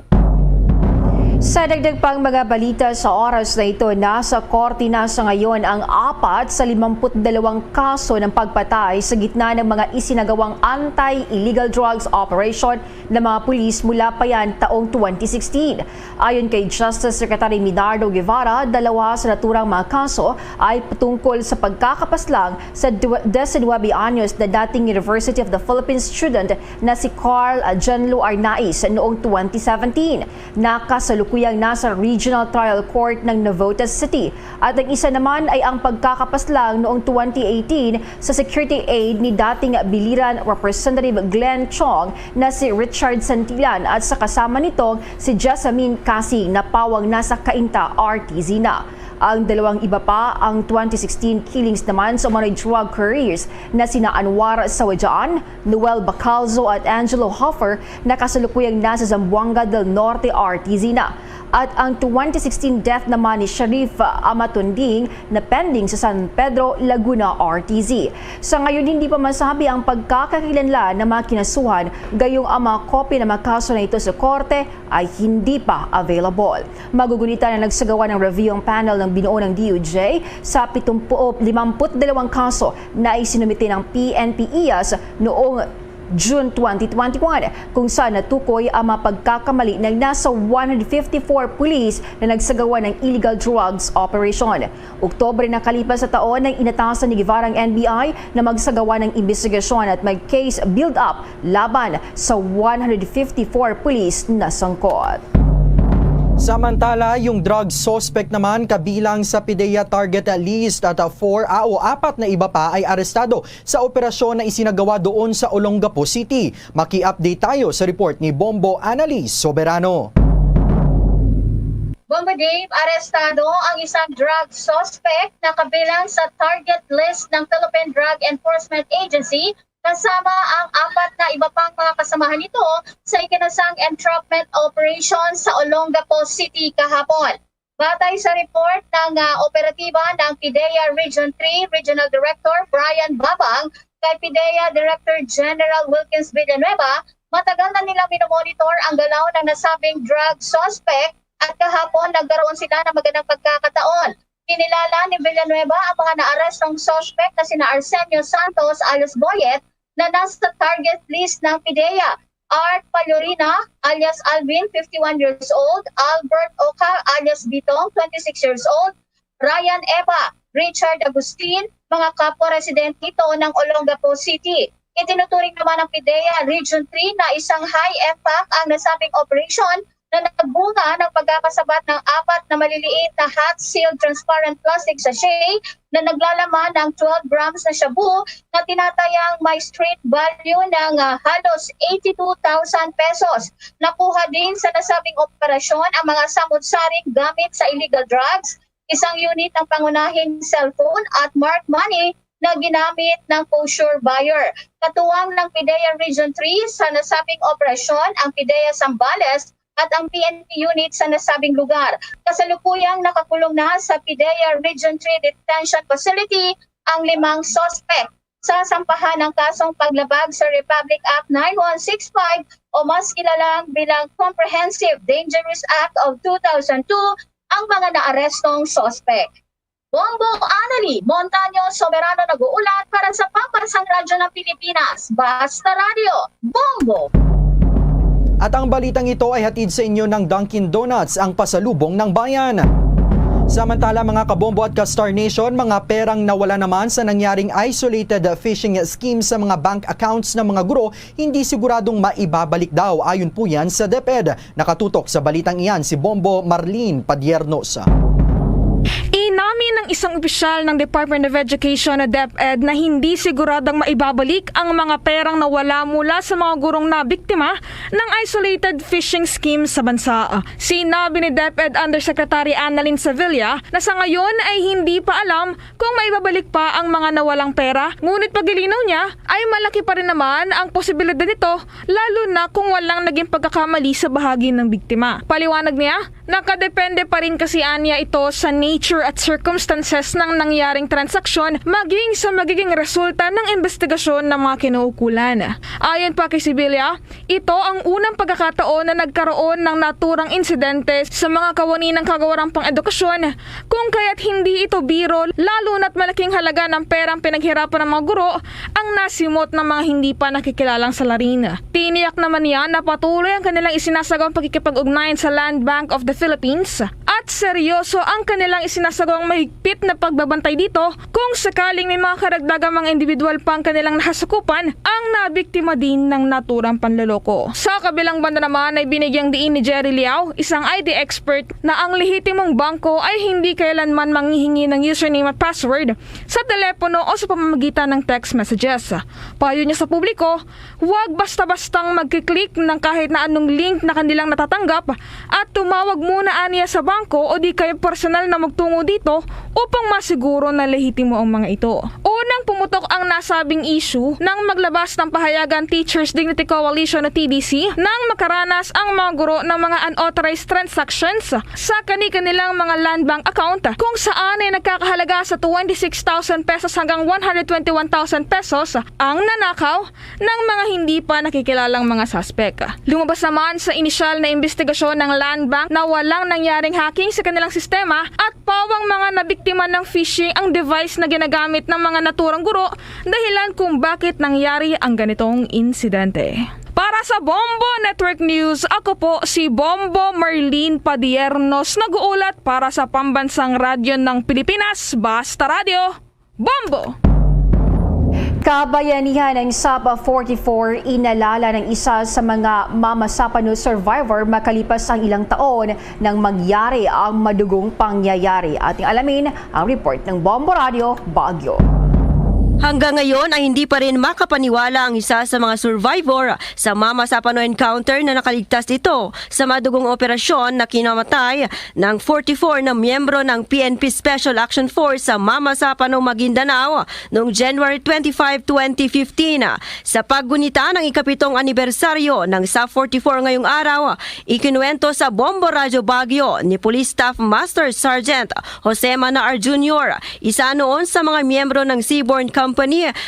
Sa dagdag pang mga balita sa oras na ito, nasa korte na sa ngayon ang apat sa limamput dalawang kaso ng pagpatay sa gitna ng mga isinagawang anti-illegal drugs operation ng mga pulis mula pa yan taong twenty sixteen. Ayon kay Justice Secretary Minardo Guevara, dalawa sa naturang mga kaso ay patungkol sa pagkakapaslang sa due-, diecinuebe anyos na dating University of the Philippines student na si Carl Jenlo Arnaiz noong twenty seventeen. Nakasalukuyang nasa Regional Trial Court ng Navotas City. At ang isa naman ay ang pagkakapaslang noong twenty eighteen sa security aide ni dating Biliran Representative Glenn Chong na si Richard Santillan at sa kasama nitong si Jessamine Casing na pawang nasa Cainta, Artesia na. Ang dalawang iba pa, ang twenty sixteen killings naman sa umano'y drug couriers na sina Anwar Sawajan, Noel Bacalzo at Angelo Hoffer, nakasalukuyang nasa Zamboanga del Norte, Artesia na. At ang twenty sixteen death naman ni Sharif Amatunding na pending sa San Pedro, Laguna R T C. Sa ngayon, hindi pa masabi ang pagkakakilanlan ng mga kinasuhan, gayong ang mga kopya ng mga kaso na ito sa korte ay hindi pa available. Magugunitan na nagsagawa ng review ang panel ng binuo ng D O J sa pitumpu-, limampu't dalawang kaso na isinumite ng P N P I A S noong June twenty twenty-one, kung saan natukoy ang mga pagkakamali ng nasa one hundred fifty-four pulis na nagsagawa ng illegal drugs operation. Oktubre nakalipas sa taon nang inatasan ni Guevara ang N B I na magsagawa ng imbestigasyon at mag-case build-up laban sa one hundred fifty-four pulis na sangkot. Samantala, yung drug suspect naman kabilang sa PDEA target list at, ah, four, ah, o apat na iba pa ay arestado sa operasyon na isinagawa doon sa Olongapo City. Maki-update tayo sa report ni Bombo Annalise Soberano. Bombo Dave, arestado ang isang drug suspect na kabilang sa target list ng Philippine Drug Enforcement Agency, kasama ang apat na iba pang mga kasamahan nito sa ikinasang entrapment operation sa Olongapo City kahapon. Batay sa report ng, ah, operatiba ng PDEA Region three Regional Director Brian Babang kay PDEA Director General Wilkins Villanueva, matagal na nilang minomonitor ang galaw ng nasabing drug suspect at kahapon nagkaroon sila ng magandang pagkakataon. Kinilala ni Villanueva ang mga naarestong suspect na sina Arsenio Santos alias Boyet na nasa target list ng PDEA, Art Palorina alias Alvin, fifty-one years old, Albert Oca alias Bitong, twenty-six years old, Ryan Eva, Richard Agustin, mga kapwa residente ito ng Olongapo City. Itinuturing naman ng PDEA Region three na isang high impact ang nasabing operasyon na nagbunga ng pagkakasabat ng apat na maliliit na hot-sealed transparent plastic sachet na naglalaman ng twelve grams na shabu na tinatayang may street value ng, ah, halos eighty-two thousand pesos. Nakuha din sa nasabing operasyon ang mga samot-saring gamit sa illegal drugs, isang unit ng pangunahing cellphone at marked money na ginamit ng poseur buyer. Katuwang ng PDEA Region three sa nasabing operasyon ang PDEA Zambales at ang P N P unit sa nasabing lugar. Kasalukuyang nakakulong na sa PDEA Region three Detention Facility ang limang suspect sa sampahan ng kasong paglabag sa Republic Act nine one six five o mas kilala bilang Comprehensive Dangerous Act of two thousand two ang mga naarestong suspect. Bombo Anali, Montaño Soberano nag-uulat para sa Pambansang Radyo ng Pilipinas, Basta Radyo, Bombo! At ang balitang ito ay hatid sa inyo ng Dunkin' Donuts, ang pasalubong ng bayan. Samantala, mga kabombo at ka-Star Nation, mga perang nawala naman sa nangyaring isolated fishing scheme sa mga bank accounts ng mga guro, hindi siguradong maibabalik daw. Ayon po yan sa DepEd. Nakatutok sa balitang iyan si Bombo Marlene Padiernos. Inamin ng isang opisyal ng Department of Education na DepEd na hindi siguradong maibabalik ang mga perang nawala mula sa mga gurong nabiktima ng isolated fishing scheme sa bansa. Sinabi ni DepEd Undersecretary Annalyn Sevilla na sa ngayon ay hindi pa alam kung maibabalik pa ang mga nawalang pera, ngunit paglilinaw niya ay malaki pa rin naman ang posibilidad nito, lalo na kung walang naging pagkakamali sa bahagi ng biktima. Paliwanag niya, nakadepende pa rin kasi anya ito sa nature at circumstances ng nangyaring transaksyon, maging sa magiging resulta ng investigasyon ng mga kinaukulan. Ayon pa kay Sevilla, ito ang unang pagkakataon na nagkaroon ng naturang insidente sa mga kawani ng kagawarang pang-edukasyon, kung kaya't hindi ito biro, lalo na't malaking halaga ng perang pinaghirapan ng mga guro ang nasimot ng mga hindi pa nakikilalang salarin. Tiniyak naman niya na patuloy ang kanilang isinasagawang pakikipag-ugnayan sa Land Bank of the Philippines at seryoso ang kanilang isinasagawang mahigpit na pagbabantay dito kung sakaling may mga karagdagang mga individual pang kanilang nasasakupan ang nabiktima din ng naturang panloloko. Sa kabilang banda naman ay binigyang diin ni Jerry Liao, isang I T expert, na ang lehitimong bangko ay hindi kailanman manghihingi ng username at password sa telepono o sa pamamagitan ng text messages. Payo niya sa publiko, huwag basta-bastang magkiklik ng kahit na anong link na kanilang natatanggap at tumawag muna aniya sa bangko o di kay personal na magtungo dito upang masiguro na lehitimo ang mga ito. Unang pumutok ang nasabing issue nang maglabas ng pahayagan Teachers Dignity Coalition o T D C nang makaranas ang mga guro ng mga unauthorized transactions sa kani-kanilang mga land bank account, kung saan ay nagkakahalaga sa twenty-six thousand pesos hanggang one hundred twenty-one thousand pesos ang nanakaw ng mga hindi pa nakikilalang mga suspek. Lumabas naman sa inisyal na imbestigasyon ng Land Bank na walang nangyaring hacking sa kanilang sistema at pawang mga nabiktima ng phishing ang device na ginagamit ng mga naturang guro, dahilan kung bakit nangyari ang ganitong insidente. Para sa Bombo Network News, ako po si Bombo Marlene Padiernos, nag-uulat para sa Pambansang Radyo ng Pilipinas, Basta Radyo, Bombo! Kabayanihan ng Sapa forty-four, inalala ng isa sa mga Mama Sapano survivor makalipas ang ilang taon nang mangyari ang madugong pangyayari. Ating alamin ang report ng Bombo Radio Baguio. Hanggang ngayon ay hindi pa rin makapaniwala ang isa sa mga survivor sa Mama Sapano encounter na nakaligtas ito sa madugong operasyon na kinamatay ng forty-four na miyembro ng P N P Special Action Force sa Mama Sapano, Maguindanao noong January twenty-five, twenty fifteen. Sa paggunita ng ikapitong anibersaryo ng Sap forty-four ngayong araw, ikinuwento sa Bombo Radyo Baguio ni Police Staff Master Sergeant Jose Manaar Junior, isa noon sa mga miyembro ng Seaborn Company,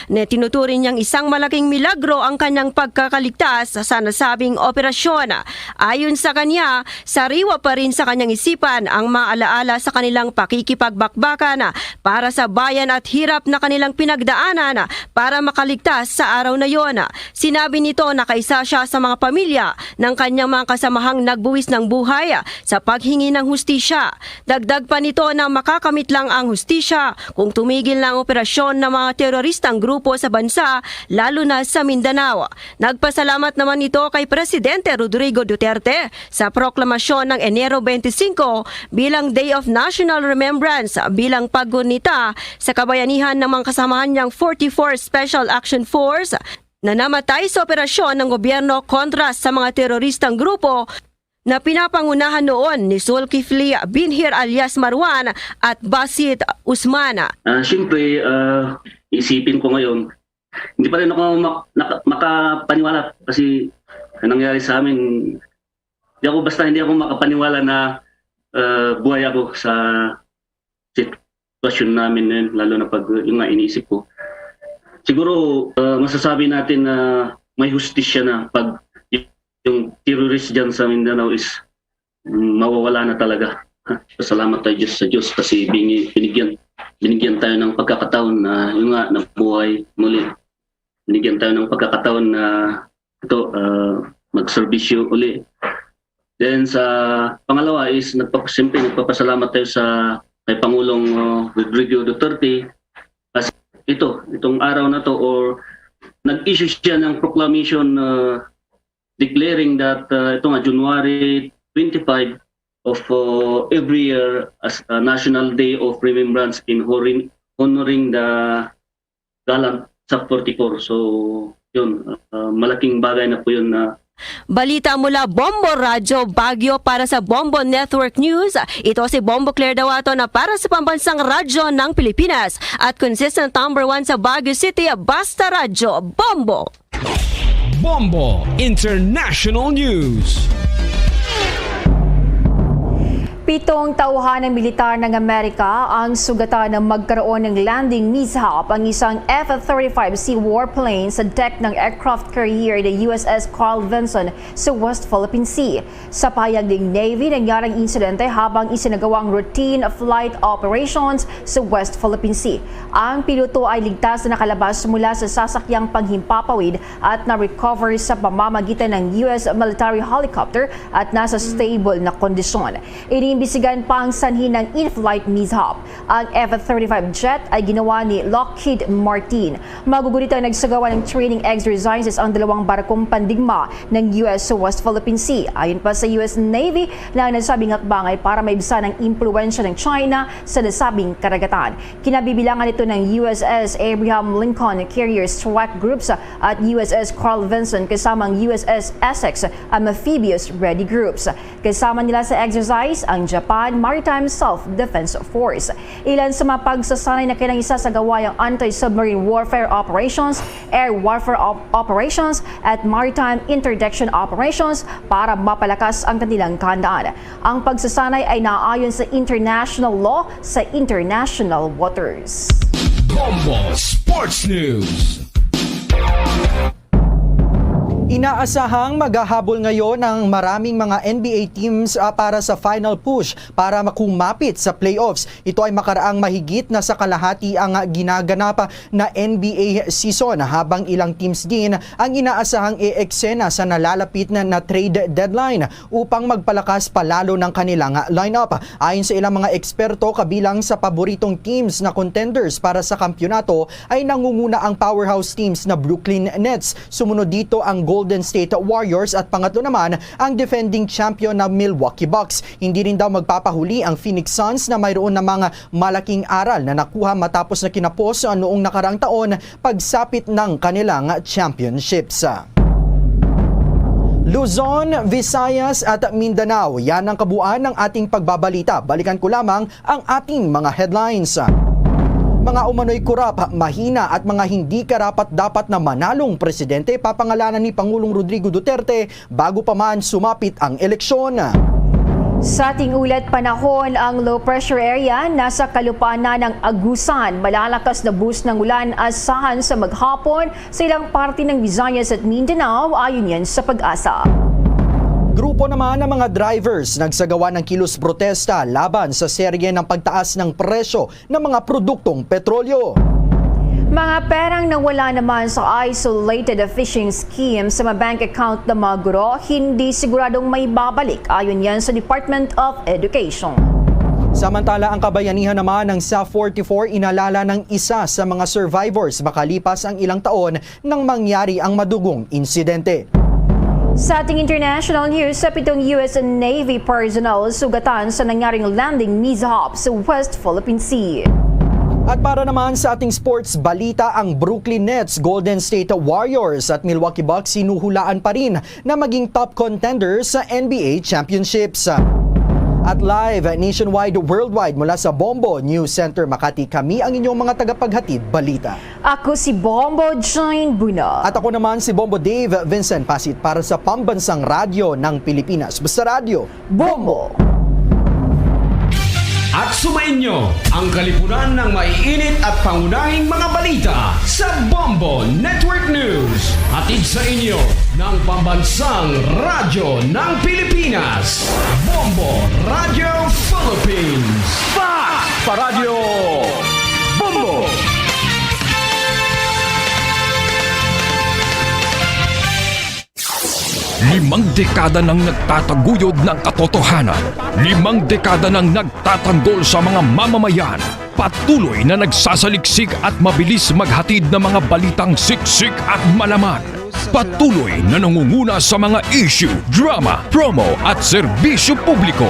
na tinuturing niyang isang malaking milagro ang kanyang pagkakaligtas sa nasabing operasyon. Ayon sa kanya, sariwa pa rin sa kanyang isipan ang mga alaala sa kanilang pakikipagbakbakan para sa bayan at hirap na kanilang pinagdaanan para makaligtas sa araw na yon. Sinabi nito na kaisa siya sa mga pamilya ng kanyang mga kasamahang nagbuwis ng buhay sa paghingi ng hustisya. Dagdag pa nito na makakamit lang ang hustisya kung tumigil na ang operasyon ng mga teroristang grupo sa bansa, lalo na sa Mindanao. Nagpasalamat naman ito kay Presidente Rodrigo Duterte sa proklamasyon ng Enero twenty-five bilang Day of National Remembrance, bilang paggunita sa kabayanihan ng mga kasamahan niyang forty-four Special Action Force na namatay sa operasyon ng gobyerno kontra sa mga teroristang grupo na pinapangunahan noon ni Zulkifli Binhir alias Marwan at Basit Usman. Ah, siyempre, ah, isipin ko ngayon, hindi pa rin ako mak-, naka-, makapaniwala kasi ang nangyari sa amin, di ako, basta hindi ako makapaniwala na, ah, buhay ako sa sitwasyon namin ngayon, lalo na pag, yung nga, iniisip ko. Siguro, ah, masasabi natin na may hustisya na pag yung terrorist dyan sa Mindanao is, mm, mawawala na talaga. Pasalamat tayo Diyos, sa Diyos kasi bini-, binigyan, binigyan tayo ng pagkakataon na yung nga, nabuhay muli. Binigyan tayo ng pagkakataon na ito, ah, magserbisyo uli. Then sa pangalawa is nagpap-, siyempre nagpapasalamat tayo sa kay Pangulong, ah, Rodrigo Duterte. Kasi ito, itong araw na to, or nag-issue siya ng proclamation, ah, declaring that, ah, ito nga, January twenty-five of, ah, every year as a National Day of Remembrance in honoring, honoring the gallant Sap forty-four. So, yun, ah, malaking bagay na po yun na Balita mula Bombo Radyo Baguio para sa Bombo Network News. Ito si Bombo Claire Dawato na para sa Pambansang Radyo ng Pilipinas at consistent number one sa Baguio City, Basta Radyo Bombo. Bombo International News. Pitong tauhan ng militar ng Amerika ang sugatan na magkaroon ng landing mishap ang isang F thirty-five C warplane sa deck ng aircraft carrier na U S S Carl Vinson sa West Philippine Sea. Sa pahayag ng Navy, nangyari ang insidente habang isinagawa ang routine flight operations sa West Philippine Sea. Ang piloto ay ligtas na nakalabas mula sa sasakyang panghimpapawid at na-recover sa pamamagitan ng U S military helicopter at nasa stable na kondisyon. Iniimbestigahan pa ang sanhi ng in-flight mishap. Ang F thirty-five jet ay ginawa ni Lockheed Martin. Magugunit ang nagsagawa ng training exercises ang dalawang barkong pandigma ng U S sa West Philippine Sea. Ayon pa sa U S Navy, na ang nasabing hakbang ay para maibsan ang impluwensya ng China sa nasabing karagatan. Kinabibilangan ito ng U S S Abraham Lincoln Carrier Strike Groups at U S S Carl Vinson kasama ang U S S Essex Amphibious Ready Groups. Kasama nila sa exercise ang Japan Maritime Self-Defense Force. Ilan sa mga pagsasanay na kinahanglan sa gawayang anti-submarine warfare operations, air warfare op- operations, at maritime interdiction operations para mapalakas ang kanilang kahandaan. Ang pagsasanay ay naayon sa international law sa international waters. Bombo Sports News. Inaasahang maghahabol ngayon ang maraming mga N B A teams, ah, para sa final push para makumapit sa playoffs. Ito ay makaraang mahigit na sa kalahati ang ginaganap na N B A season, habang ilang teams din ang inaasahang i-eksena sa nalalapit na, na trade deadline upang magpalakas pa lalo ng kanilang lineup. Ayon sa ilang mga eksperto, kabilang sa paboritong teams na contenders para sa kampiyonato ay nangunguna ang powerhouse teams na Brooklyn Nets. Sumunod dito ang Golden State Warriors at pangatlo naman ang defending champion na Milwaukee Bucks. Hindi rin daw magpapahuli ang Phoenix Suns na mayroon namang malaking aral na nakuha matapos na kinapos noong nakaraang taon pagsapit ng kanilang championships. Luzon, Visayas at Mindanao, yan ang kabuuan ng ating pagbabalita. Balikan ko lamang ang ating mga headlines. Mga umano'y kurap, mahina at mga hindi karapat-dapat na manalong presidente, papangalanan ni Pangulong Rodrigo Duterte bago pa man sumapit ang eleksyon. Sa ating ulat panahon, ang low pressure area nasa kalupaan na ng Agusan. Malalakas na bus ng ulan asahan sa maghapon sa ilang parte ng Visayas at Mindanao, ayon yan sa PAGASA. Grupo naman ng mga drivers nagsagawa ng kilos protesta laban sa serye ng pagtaas ng presyo ng mga produktong petrolyo. Mga perang nawala naman sa isolated fishing scheme sa mga bank account ng mga guro, hindi siguradong may babalik, ayon yan sa Department of Education. Samantala, ang kabayanihan naman ng sa forty-four inalala ng isa sa mga survivors makalipas ang ilang taon nang mangyari ang madugong insidente. Sa ating international news, sa pitong U S Navy personnel sugatan sa nangyaring landing mishap sa West Philippine Sea. At para naman sa ating sports balita, ang Brooklyn Nets, Golden State Warriors at Milwaukee Bucks hinuhulaan pa rin na maging top contenders sa N B A Championships. At live nationwide, worldwide, mula sa Bombo News Center Makati, kami ang inyong mga tagapaghatid balita. Ako si Bombo Jane Buna. At ako naman si Bombo Dave Vincent Pasit para sa Pambansang Radyo ng Pilipinas. Basta Radyo, Bombo! At sumainyo ang kalipunan ng maiinit at pangunahing mga balita sa Bombo Network News. Hatid sa inyo ng Pambansang Radyo ng Pilipinas, Bombo Radio Philippines. Pa! Paradyo! Bombo! Limang dekada nang nagtataguyod ng katotohanan. Limang dekada nang nagtatanggol sa mga mamamayan. Patuloy na nagsasaliksik at mabilis maghatid ng mga balitang siksik at malaman. Patuloy na nangunguna sa mga issue, drama, promo at serbisyo publiko.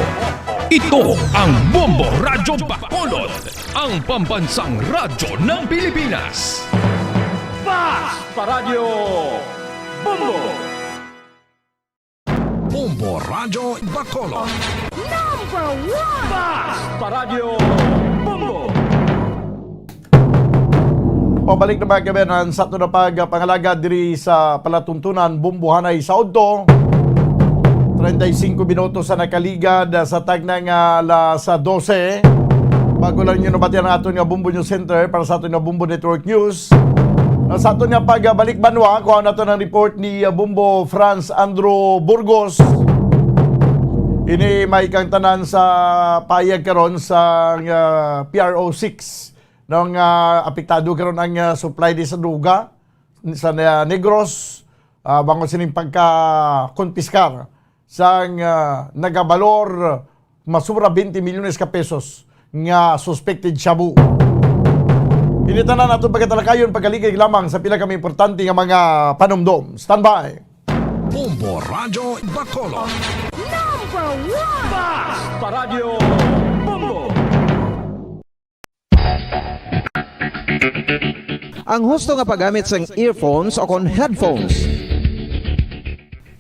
Ito ang Bombo Radyo Bacolod, ang pambansang radyo ng Pilipinas. Paradyo Bombo! Bombo Radyo Bacolod. Number one! Paradyo Bombo! Pabalik na mga kabayan sa ato na pagpangalagad diri sa palatuntunan Bombo Hanay sa Udto. Treinta y cinco minutos sa nakaligad sa tagna nga alas dose. Bago lang nyo nabatian ang aton nga Bombo News Center para sa aton nga Bombo Network News. Na sa aton nga pagbalik banwa, kuha nato ng report ni uh, Bombo Franz Andrew Burgos. Ini may kang tanan sa payag karon sa uh, P R O six nang uh, apektado karon ang uh, supply di sa duga sa uh, Negros uh, bangon sining pagka-konpiskar sang uh, nagabalor masubra twenty milyones ka pesos nga suspected shabu. Ini tanan aton pagatalakayon pagaligay lamang sa pila ka mga importante nga mga panumdom. Standby. Bombo Radyo Bacolod. Number one! Paradyo Bombo! Ang husto nga paggamit sang earphones o kon headphones.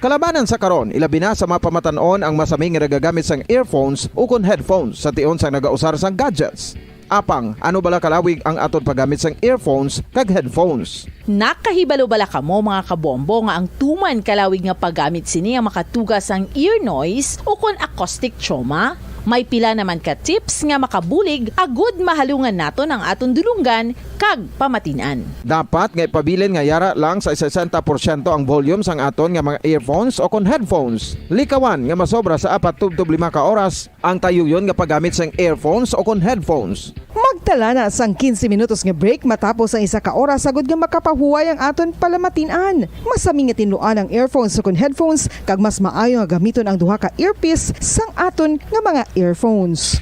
Kalabanan sa karon, ilabi na sa mga pamatan-on ang masami nga nagagamit sang earphones ukon headphones sa tion sang nagausar sang gadgets. Apang, ano bala kalawig ang aton paggamit sang earphones kag headphones? Nakahibalo bala kamo, mga kabombo, nga ang tuman kalawig nga paggamit sini ang makatuga sang ear noise ukon acoustic trauma? May pila naman ka tips nga makabulig agud mahalungan naton ang aton dulonggan kag pamatin-an. Dapat nga ipabilin nga yara lang sa sesenta porsyento ang volume sang aton nga mga earphones ukon headphones. Likawan nga masobra sa apat tubtob lima ka oras ang tayuyon nga paggamit sang earphones ukon headphones. Magtala na sang quince minutos nga break matapos ang isa ka oras agud nga makapahuway ang aton palamatin-an. Masami nga tinluan ang earphones ukon headphones, kag mas maayo nga gamiton ang duha ka earpiece sang aton nga mga earphones.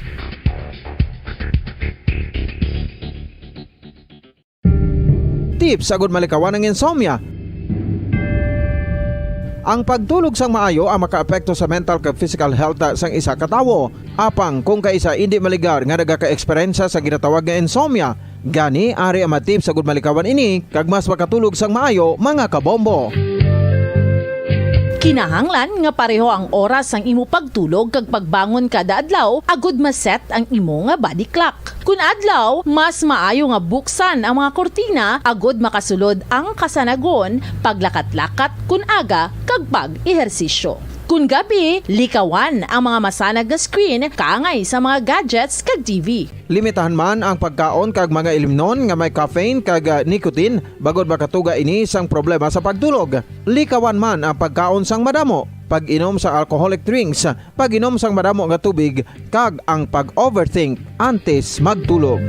Tips agud malikawan ang insomnia. Ang pagtulog sang maayo ang makaapekto sa mental kag physical health sang isa ka tawo. Apang kung kaisa indi maligar nga nagakaeksperyensya sa ginatawag nga insomnia, gani ari ang mga tips agud malikawan ini kag mas makatulog sang maayo, mga kabombo. Kinahanglan nga pareho ang oras sang imo pagtulog kag pagbangon kada adlaw agud ma-set ang imo nga body clock. Kun adlaw, mas maayo nga buksan ang mga kurtina agud makasulod ang kasanagon, paglakat-lakat kun aga, kag pag-ehersisyo. Kun gabi, likawan ang mga masanag nga screen kaangay sa mga gadgets kag T V. Limitahan man ang pagkaon kag mga ilimnon nga may caffeine kag, ah, nicotine, bangod makatuga ini sang problema sa pagtulog. Likawan man ang pagkaon sang madamo, pag-inom sa alcoholic drinks, pag-inom sang madamo nga tubig, kag ang pag-overthink antes magtulog.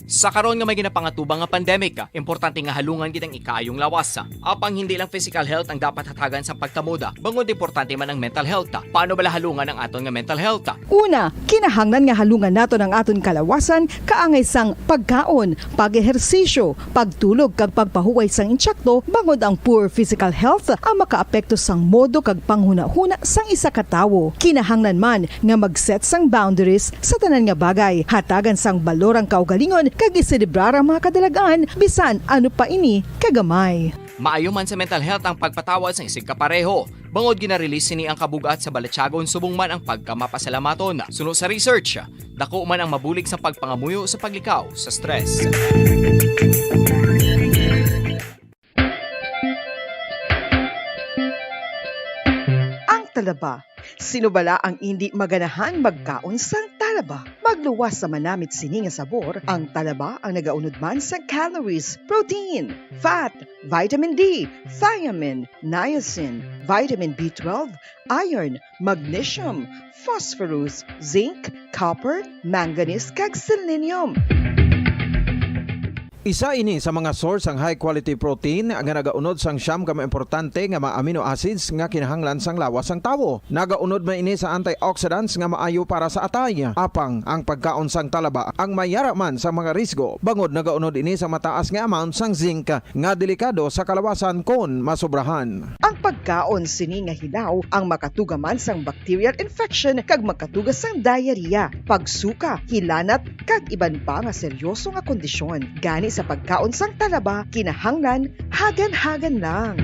Sa karon nga may ginapangatubang nga pandemic, importante nga halungan gid ang ikaayong lawas. Apang hindi lang physical health ang dapat hatagan sa pagkamoda, bangod importante man ang mental health. Paano bala halungan ang aton nga mental health? Una, kinahanglan nga halungan naton ang aton kalawasan kaangay sang pagkaon, pag-ehersisyo, pagtulog kag pagpahuway sang insakto, bangod ang poor physical health ang makaapekto sang modo kag panghunahuna sang isa ka tawo. Kinahanglan man nga mag-set sang boundaries sa tanan nga bagay, hatagan sang balor ang kaugalingon kag iselebrar ang mga kadalag-an bisan ano pa ini kagamay. Maayo man sa mental health ang pagpatawad sang isigkapareho, bangod gina-release sini ang kabug-at sa balatyagon subong man ang pagkamapasalamaton. Suno sa research, dako man ang mabulig sa pagpangamuyo sa paglikaw sa stress. Ang talaba. Sino bala ang indi maganahan magkaon sang talaba? Magluwas sa manamit sini nga sabor, ang talaba ang nagaunod man sang calories, protein, fat, vitamin D, thiamine, niacin, vitamin B twelve, iron, magnesium, phosphorus, zinc, copper, manganese, kag selenium. Isa ini sa mga source sang high quality protein nga nagaunod sang siyam ka mga importante nga mga amino acids nga kinahanglan sang lawas sang tawo. Nagaunod man ini sa antioxidants nga maayo para sa atay. Apang ang pagkaon sang talaba ang may yara man sa mga risgo, bangod nagaunod ini sa mataas nga amount sang zinc nga delikado sa kalawasan kon masobrahan. Ang pagkaon sini nga hilaw ang makatuga man sang bacterial infection kag makatuga sang diarrhea, pagsuka, hilanat, kag iban pa nga seryoso nga kondisyon. Gani sa pagkaon sang talaba, kinahanglan hagan-hagan lang.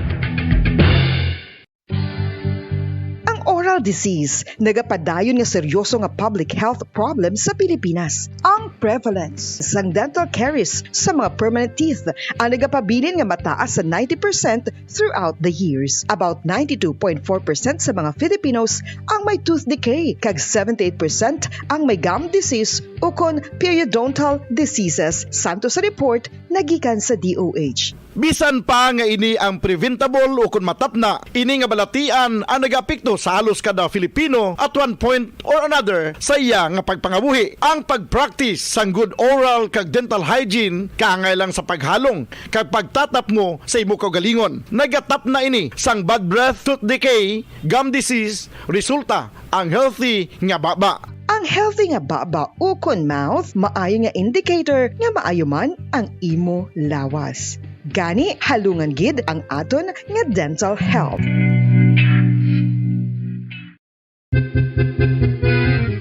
Ang oral disease nagapadayon nga seryoso nga public health problem sa Pilipinas. Ang prevalence sang dental caries sa mga permanent teeth ang nagapabilin nga mataas sa ninety percent throughout the years. About ninety-two point four percent sa mga Filipinos ang may tooth decay, kag seventy-eight percent ang may gum disease ukon periodontal diseases, santo sa report nga gikan sa D O H. Bisan pa nga ini ang preventable ukon matapna, ini nga balatian ang nagaapekto sa halos kada Filipino at one point or another sa iya nga pagpangabuhi. Ang pag-practice sang good oral kag dental hygiene kaangay lang sa paghalong kag pagtatapngo sa imo kaugalingon. Nagatapna ini sang bad breath, tooth decay, gum disease, resulta ang healthy nga baba. Ang healthy nga baba ukon mouth maayo nga indicator nga maayo man ang imo lawas. Gani, halungan gid ang aton nga dental health.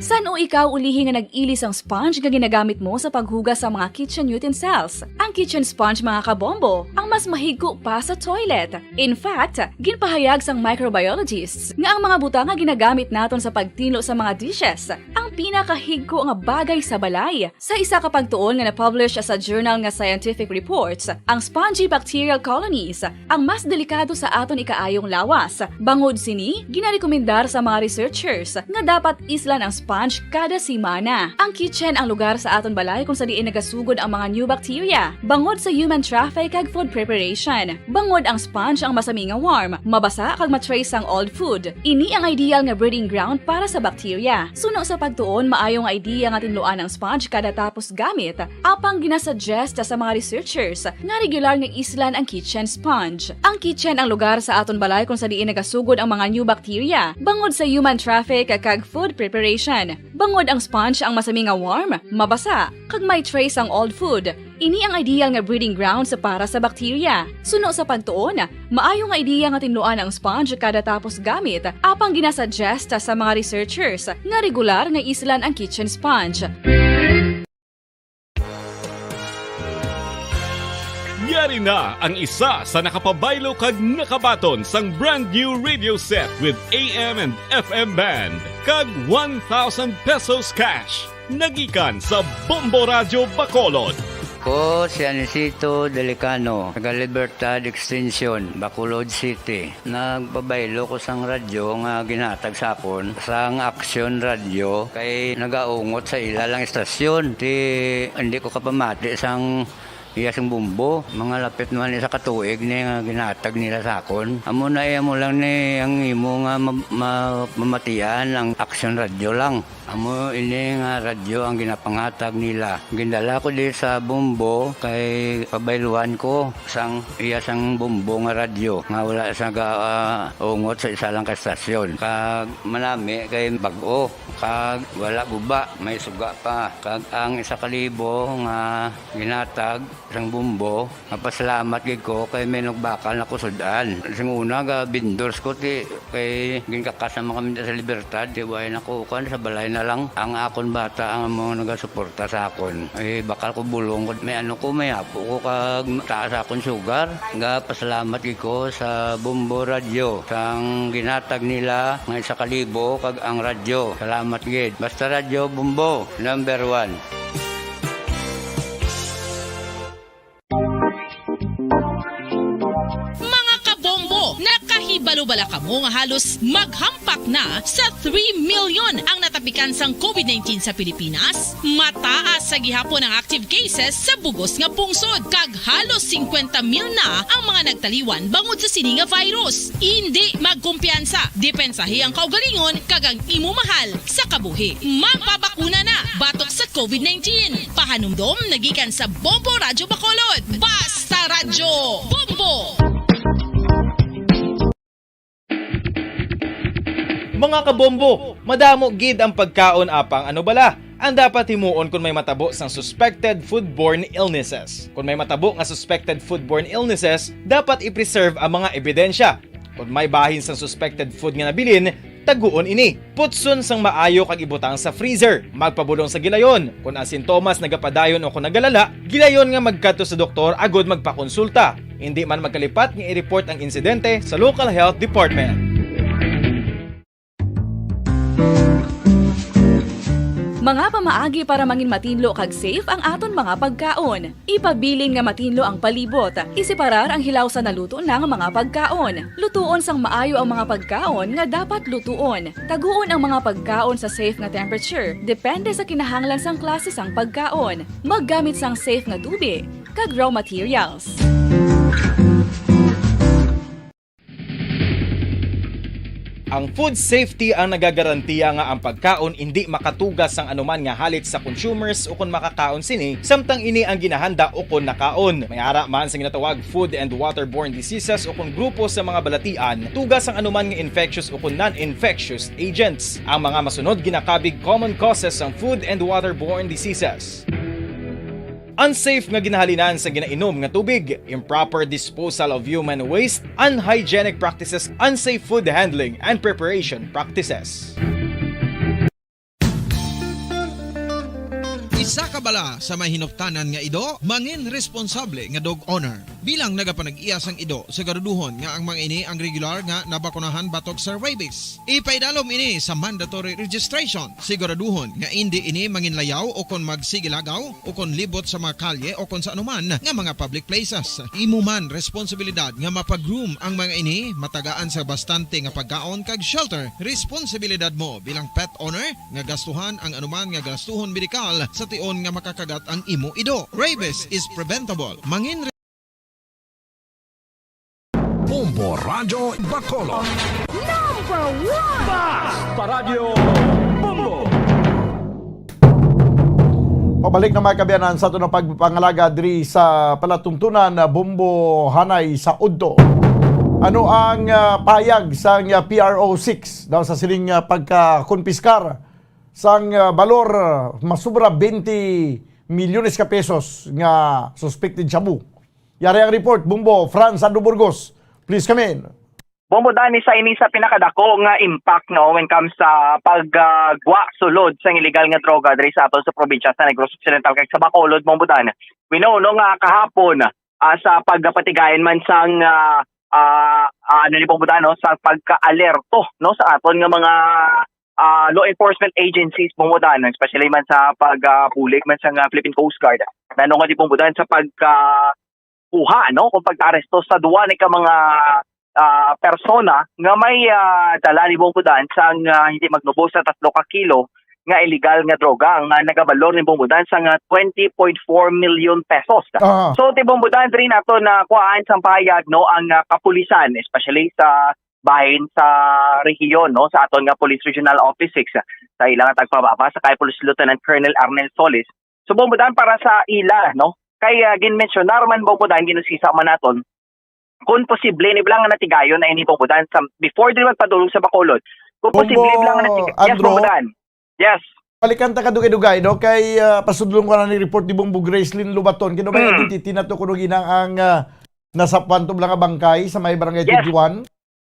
San Ikaw ulihi nga nag-ili sang sponge nga ginagamit mo sa paghugas sa mga kitchen utensils. Ang kitchen sponge, mga kabombo, ang mas mahigko pa sa toilet. In fact, ginpahayag sang microbiologists nga ang mga butang nga ginagamit naton sa pagtinlo sa mga dishes ang pinakahigko nga bagay sa balay. Sa isa ka pagtuon nga na-publish sa journal nga Scientific Reports, ang spongy bacterial colonies ang mas delikado sa aton ikaayong lawas. Bangod sini, ginarekomendar sa mga researchers nga dapat islan ang sponge kada semana. Ang kitchen ang lugar sa aton balay kung sa diin nagasugod ang mga new bacteria, bangod sa human traffic kag food preparation. Bangod ang sponge ang masami nga warm, mabasa kag ma-trace ang old food. Ini ang ideal nga breeding ground para sa bacteria. Suno sa pagtuon, maayo nga idea nga tinluan ang sponge kada tapos gamit, apang ginasuggest sa mga researchers nga regular nga islan ang kitchen sponge. Ang kitchen ang lugar sa aton balay kung sa diin nagasugod ang mga new bacteria, bangod sa human traffic kag food preparation. Bangod ang sponge ang masami nga warm, mabasa, kag may trace ang old food, ini ang ideal nga breeding grounds para sa bacteria. Suno sa pagtuon, maayo nga ideya nga tinluan ang sponge kada tapos gamit, apang ginasuggest sa mga researchers nga regular nga islan ang kitchen sponge. Yari na ang isa sa nakapabaylo kag nakabaton sang brand new radio set with A M and F M band kag one thousand pesos cash. Nagikan sa Bombo Radyo Bacolod. Ko si Anisito Delicano, taga Libertad Extension, Bacolod City. Nagpabaylo ko sang radyo nga ginhatag sa akon sang Action Radio kay nagaungot sa ila lang istasyon. Ti hindi ko kapamati sang iya sing bumbo. Mga lapit naman isa ka tuig ni nga ginhatag nila sa akon. Amo na iya mo lang ni ang imo nga ma- ma- mamatian ang Action Radio lang. Amo ini nga radyo ang ginapangatag nila. Gindala ko di sa Bombo kay pabayluan ko sang iya sang Bombo nga radyo nga wala sa gaungot sa isa lang ka estasyon. Kag manami kay bag-o kag wala guba, may suga pa. Kag ang isa ka libo nga ginatag sang Bombo, mapasalamat gid ko kay may nagbakal na ko sud-an. Sing una ga vendors ko ti kay ginkakas naman kami sa Libertad, ti way na ko kan sa balay na lang. Ang akon bata ang amo nagasuporta sa akon. Eh, bakal ko bulong ko, may ano ko, may apo ko kag taas akon sugar. Ga pasalamat gid ko sa Bombo Radyo sang ginatag nila nga isa ka libo kag ang radyo. Salamat gid. Basta Radyo Bombo, number one. Mga kabombo, nakahibalo bala kamo nga halos maghampak na sa three million ang natapikan sang COVID nineteen sa Pilipinas? Mataas sa gihapon ang active cases sa bugos nga pungsod, kag halos singkwenta mil na ang mga nagtaliwan bangod sa sini nga virus. Indi magkumpiyansa, depensahi ang kaugalingon kag ang imo mahal sa kabuhi. Magpabakuna na batok sa COVID nineteen. Pahanumdom nagikan sa Bombo Radyo Bacolod. Basta Radyo Bombo! Mga kabombo, madamo gid ang pagkaon apang ano bala ang dapat himuon kon may matabo sang suspected foodborne illnesses. Kon may matabo nga suspected foodborne illnesses, dapat i-preserve ang mga ebidensya. Kon may bahin sang suspected food nga nabilin, taguon ini. Putson sang maayo kag ibutang sa freezer. Magpabulong sa gilayon. Kon ang sintomas nagapadayon o kon nagalala, gilayon nga magkadto sa doktor agud magpakonsulta. Indi man magkalipat nga i-report ang insidente sa local health department. Mga pamaagi para mangin matinlo kag safe ang aton mga pagkaon. Ipabilin nga matinlo ang palibot. Iseparar ang hilaw sa naluto na nga mga pagkaon. Lutuon sang maayo ang mga pagkaon nga dapat lutuon. Taguon ang mga pagkaon sa safe nga temperature, depende sa kinahanglan sang klase sang pagkaon. Maggamit sang safe nga tubi kag raw materials. Ang food safety ang nagagarantiya nga ang pagkaon indi makatuga sang anuman nga halit sa consumers ukon makakaon sini, samtang ini ang ginahanda ukon nakaon. May ara man sa ginatawag food and waterborne diseases ukon grupo sa mga balatian, tuga sang anuman nga infectious ukon non-infectious agents. Ang mga masunod ginakabig common causes sang food and waterborne diseases. Unsafe nga ginahalinan sa ginainom nga tubig, improper disposal of human waste, unhygienic practices, unsafe food handling and preparation practices. Sa kabala sa may hinuptanan nga ido, mangin responsable nga dog owner. Bilang nagapanag-iya sang ido, siguraduhon nga ang mga ini ang regular nga nabakunahan batok sa rabies. Ipaidalom ini sa mandatory registration. Siguraduhon nga indi ini manginlayaw o kon magsigilagaw o kon libot sa mga kalye o kon sa anuman nga mga public places. Imo man responsibilidad nga mapag-groom ang mga ini, matagaan sa bastante nga pagkaon kag shelter. Responsibilidad mo bilang pet owner nga gastuhan ang anuman nga gastuhon medikal sa tion nga makakagat ang imo ido. Rabies is preventable. Mangin Bombo Radyo Bacolod. Number one! Basta Radyo Bombo! Pabalik na, mga kaabyanan, sa aton nga pagpangalaga diri sa palatuntunan, ah, Bombo Hanay sa Udto. Ano ang, ah, payag sang, ah, P R O six daw sa sining, ah, pagkakonpiskar sang, ah, balor, ah, masubra twenty milyones ka pesos nga suspected shabu? Yari ang report, Bombo Franz Sando Burgos. Please come in. Bombo Dan, isa ini sa pinakadako nga impact, no, when comes sa paggwa sulod sang illegal nga droga diri sa aton sa probinsya sa Negros Occidental kag sa Bacolod, Bombo Dan. We know, no, nga kahapon, ah, sa pagpatigayon man sang, ah, ah, ah, ano ni, Bombo Dan, no, sa pagka-alerto, no, sa aton nga mga, ah, law enforcement agencies, Bombo Dan, especially man sa pag, ah, bulig man sa, ah, Philippine Coast Guard. Nano nga di, Bombo Dan, sa pagka kuha, no, kung pag-aresto sa duwa ni ka mga, ah, persona nga may, ah, dala ni, Bombo Dan, sang, ah, hindi magnubo sa tatlo ka kilo nga illegal nga droga nga nagabalor ni, Bombo Dan, sa nga twenty point four million pesos. Ah. So, ti, Bombo Dan, diri nato na kuhaan sang payag, no, ang, ah, kapulisan, especially sa bahin sa rehiyon, no, sa aton nga Police Regional Office six, sa ilang tagpababa sa kay Police Lieutenant Colonel Arnel Solis. So, Bombo Dan, para sa ila, no, kay, ah, ginmensyonar man, Bombo Dan, ginusisa man naton kung posible ni bala nga natigayon na ini, Bombo Dan, sa, before diri magpadulong sa Bacolod. Kung posible Bombo bala nga natigayon. Yes, Andro, Bombo Dan. Yes. Balikan ta ka dugay-dugay, no? Kay, ah, pasudlon ko na ni report ni Bombo Gracelyn Lobaton. Kino may Hmm. identity na to kuno ginang ang, ah, nasapuan to bala nga bangkay sa may barangay Yes. twenty-one?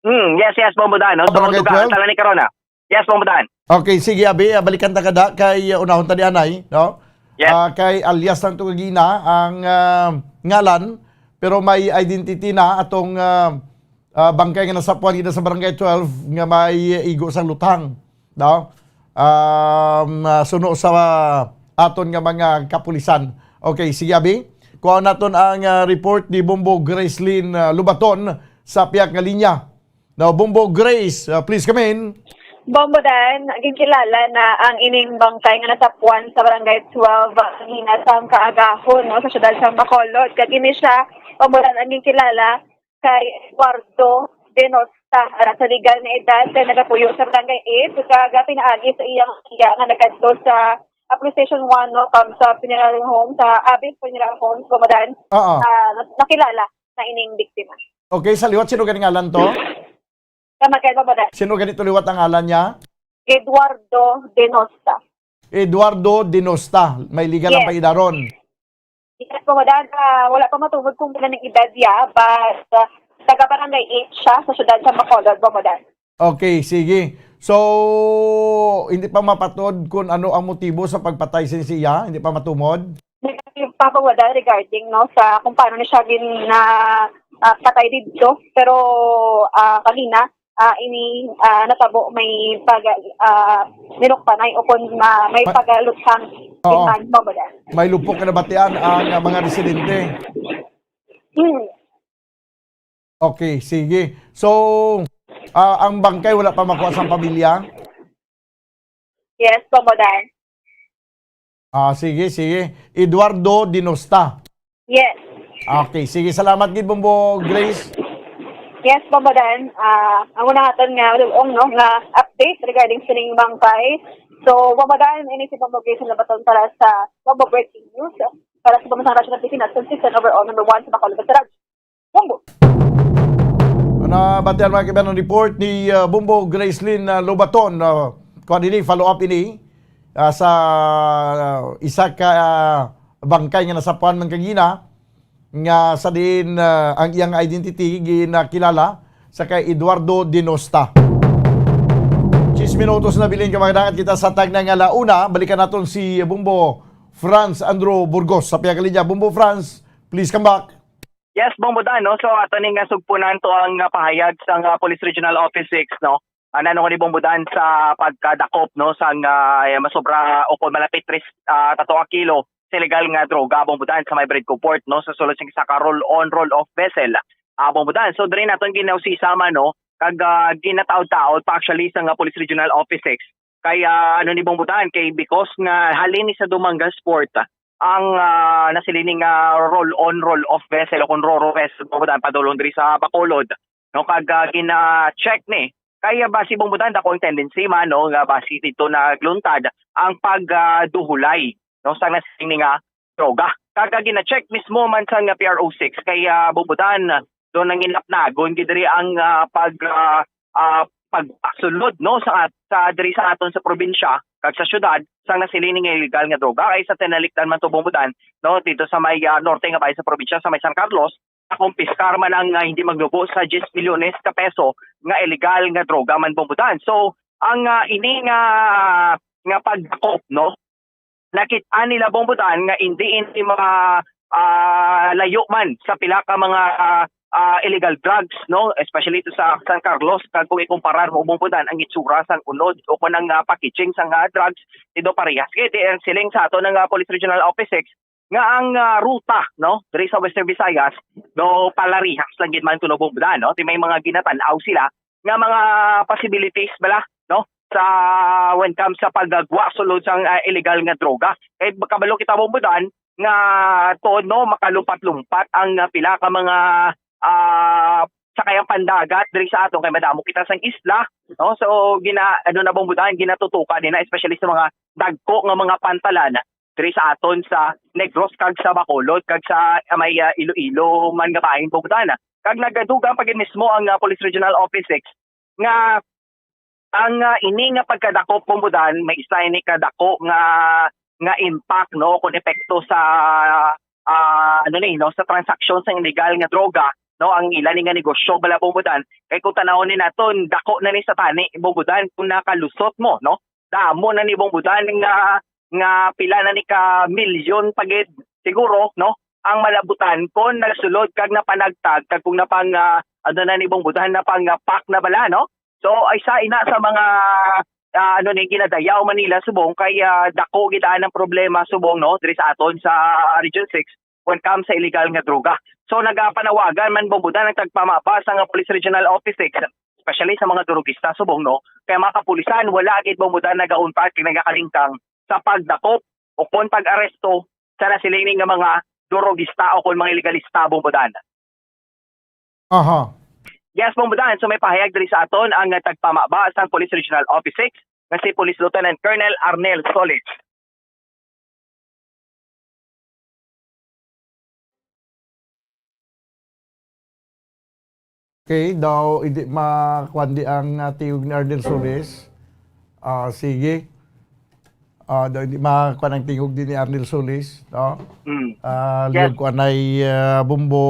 Hmm, yes, yes, Bombo Dan, no? Sa Barangay Munduga, twelve? Tala ni Corona. Yes, Bombo Dan. Okay, sige, abi, ah, balikan ta ka da kay, ah, unahon ta ni anay, no? Yes. Ah, kay alias lang to kagina ang, ah, ngalan, pero may identity na atong, ah, ah, bangkay nga nasapuan gina sa Barangay twelve nga may igo sang luthang, no? Um, ah, suno sa aton nga mga kapulisan. Okay, sige, abi. Kuha naton ang, ah, report ni Bombo Gracelyn, ah, Lubaton sa piyak nga linya. Now, Bombo Grace, uh, please come in. Bombo Dan, ginkilala na ang ining bangkay nga nasapuan sa Barangay twelve, ah, kanina sang kaagahon, no, sa siyudad sang Bacolod. Kag ini siya, Bombo Dan, ang ginkilala kay Eduardo Denosta, ara sa legal na edad, kay nagapuyo sa Barangay eight, kag pinaagi sa iyang iya nga nagkadto sa, ah, Police Station one, no, kam sa funeral home, sa Abbey Funeral Home, Bombo Dan. Oo. Ah, nas-, nakilala na ining biktima. Okay, sa liwat, sino gani ngalan to? Tama kayo, Bombo Dan. Sino gani to liwat ang ngalan niya? Eduardo Denosta. Eduardo Denosta, may legal ang Yes. paidaron. Yes, Bombo Dan. Ah, wala pa matungod kung pila ng edad niya, but, ah, taga Barangay eight siya sa siyudad sa Bacolod, Bombo Dan. Okay, sige. So, hindi pa mapatod kung ano ang motibo sa pagpatay sin siya? Hindi pa matumod? Negative pa, Bombo Dan, regarding, no, sa kung paano ni siya gin-, na, ah, patay didto. Pero, ah, kanina, ah, ini, ah, natabo may pag-, ah, niluktanay o kung ma-, may Ma-, pagaluthang Oo. Inman, Bombo Dan. May lupok na batian ang, ah, mga residente. Hmm. Okay, sige. So, ah, ang bangkay wala pa makuha sang pamilya? Yes, Bombo Dan. Ah, sige, sige. Eduardo Dinosta. Yes. Okay, sige. Salamat gid, Bombo Grace. Yes, Bombo Dan. Ah, ang una naton nga dulong, no, nga update regarding sining bangkay. So, Bombo Dan, ini si Bombo Grace nga baton para sa Bombo Breaking News. Para sa Pamansang Radyo ng Pilipinas, consistent overall number one sa Bacolod sa radyo. Bombo. Nabatian, mga kaibigan, ang report ni, uh, Bombo Gracelyn, uh, Lobaton. Uh, kuwan ini, follow up ini, uh, sa, uh, isa ka, uh, bangkay nga nasapuan man kagina, nga sa diin, uh, ang iyang identity ginakilala sa kay Eduardo Dinosta. Diyes minutos na bilin ka, mga dagat, kita sa tag na nga launa. Balikan naton si Bombo Franz Andrew Burgos sa pihak linya. Bombo Franz, please come back. Yes, Bombo Dan, no? So, ato ni nga sugpunan to ang, ah, pahayag sa nga Police Regional Office six, no? Ah, nanungod ni Bombo Dan sa pagkadakop, no, sang, ah, masobra o kung malapit tres, ah, tato ka kilo sa illegal nga droga, Bombo Dan, sa may Bridco Port, no, sa sulod sing isa ka roll-on, roll-off vessel. Ah, Bombo Dan, so diri naton ginausisa man, no, kag, ah, ginataod-taod pa actually sa nga Police Regional Office six. Kay, ah, ano ni Bombo Dan, kay because nga halin ni sa Dumangas Port, ang, ah, nasiling nga roll-on, roll-off vessel o kung ro-ro vessel, Bombo Dan, padulong diri sa Bacolod, no, kag, ah, gina-check ni. Kaya basi, Bombo Dan, dako ang tendency man, no, nga basi dito nagluntad ang pag, ah, duhulay, no, sa nasiling nga droga. Kag, ah, gina-check mismo man sa nga P R O six, kaya, Bombo Dan, doon ang inapnagon gid diri ang, ah, pag, ah, ah, pagsulod, no, sa, sa diri sa aton sa probinsya kag sa syudad sang nasiling nga illegal nga droga, kay sa tinalikdan man to, Bombo Dan, no, dito sa may, ah, norte nga bahin sa probinsya, sa may San Carlos, nakumpiskar man ang, ah, hindi magnubo sa diyes milyones ka peso nga illegal nga droga man, Bombo Dan. So, ang, ah, ini nga, nga pagdakop, no, nakit-an nila, Bombo Dan, nga hindi ini mga, ah, layo man sa pila ka mga, ah, ah, illegal drugs, no, especially ito sa San Carlos, kag kung ikumparar mo, Bombo Dan, ang itsura sang unod o kung ang, ah, packaging sang, ah, drugs, ito parehas. Kaya di ang siling sa ato ng, ah, Police Regional Office six nga ang, ah, ruta, no, diri sa Western Visayas, no, palarihas lang gid man kuno, Bombo Dan, no, di may mga ginatan-aw sila nga mga possibilities bala, no, sa when comes sa paggagwa sulod sang, ah, illegal nga droga. Kay kabalo kita, Bombo Dan, nga tuod, no, makalumpat-lumpat ang, ah, pila ka mga, ah, sakayang pandagat diri sa aton, kay madamo kita sang isla, no? So, gina-, ano na, Bombo Dan, ginatutukan nila, especially sa mga dagko nga mga pantalan diri sa aton sa Negros kag sa Bacolod kag sa, ah, may, ah, Iloilo man nga bahin, Bombo Dan. Kag nagadugang pa gid mismo ang, ah, Police Regional Office six nga ang, ah, ini nga pagkadakop, Bombo Dan, may isa ini kadako nga, nga impact, no, kung epekto sa, ah, ano ni, no, sa transaksyon sa illegal nga droga, no, ang ila ni nga negosyo bala, Bombo Dan. Kay kung tanawon ni naton, dako na ni sa tani, Bombo Dan, kung nakalusot mo, no, damo na ni, Bombo Dan, nga, nga pila na ni ka milyon pa gid siguro, no, ang malabutan kon nagsulod kag napanagtag kag kung napang, ah, ano na ni, Bombo Dan, napang, ah, pack na bala, no? So, ay sa ina sa mga, ah, ano ni, ginadayaw man nila subong kay, ah, dako gid ang problema subong, no, diri sa aton sa Region six when comes sa illegal nga droga. So, nagapanawagan man, Bombo Dan, ang tagpamaba sa nga Police Regional Office six, especially sa mga drogista subong, no, kay mga kapulisan wala gid, Bombo Dan, nagauntat kag nagakalingkang sa pagdakop o kon pag-aresto sa nasiling nga mga drogista o kon mga ilegalista, Bombo Dan. Aha. Yes, Bombo Dan. So, may pahayag diri sa aton ang, ah, tagpamaba sang Police Regional Office six nga si Police Lieutenant Colonel Arnel Solis. Okay, daw hindi makuan di ang, ah, tingog ni Arnel Solis. Ah, sige. Ah, daw hindi makuan ang tingog di ni Arnel Solis, no? Mm. Ah, yes. Liog ko anay, ah, Bombo,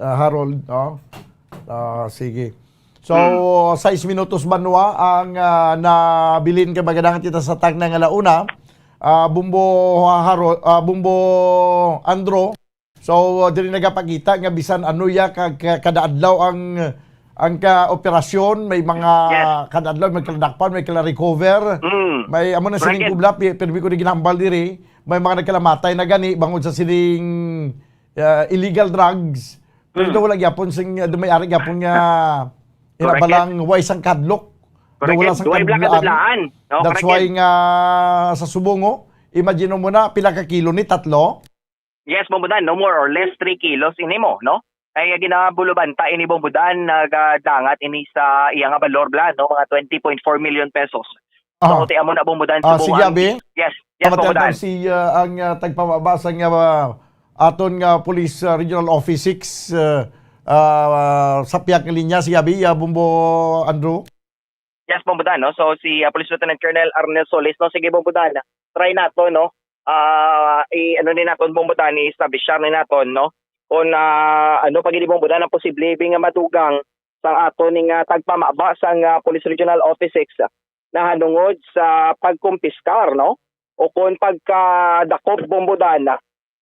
ah, Harold, no? Ah, sige. So, mm, sais minutos banwa ang, ah, nabilin kay magadangat kita sa tagna nga launa. Ah, Bombo Harold, ah, Bombo Andro. So, uh, diri nagapakita nga bisan ano ya ka, ka, kada adlaw ang, ang ka operasyon, may mga, yes, kada adlaw may kala dakpan, may kala recover. Mm. May amo na sining, correct, kubla, pi-, pirmi ko ni ginambal diri. May mga nagkalamatay na gani bangod sa sining, uh, illegal drugs. Pero, mm, daw wala gyapon sing, uh, may ari gyapon nga, correct, inabalang way sang kadlok. Daw, correct, wala sang way kadlaan. No, that's correct, why nga sa subong, oh, imagine mo na, pila ka kilo ni? Tatlo? Yes, Bombo Dan, no more or less three kilos ini mo, no? Kay ginabulubanta ini, Bombo Dan, nagadangat ini sa iya nga balor bala, no, mga twenty point four million pesos. So, ah, ti amo na, Bombo Dan, ah, subong sige, ang abi. Yes, yes, Bombo Dan. Si, ah, ang, ah, tagpamabasa nga, ah, aton nga Police, ah, Regional Office six, ah, ah, sa pihak nga linya, sige, abi, ah, Bombo Andrew. Yes, Bombo Dan, no? So, si, ah, Police Lieutenant Colonel Arnel Solis, no? Sige, Bombo Dan, try nato, no? Ah, i-, ano ni naton, Bombo Dan, i-establishar ni naton, no? Kung, ah, ano pa gid, Bombo Dan, ang posible bi nga madugang sang ato ning, ah, tagpamaba sang, ah, Police Regional Office six, ah, nahanungod sa pagkumpiskar, no? o kon pagkadakop, Bombodan,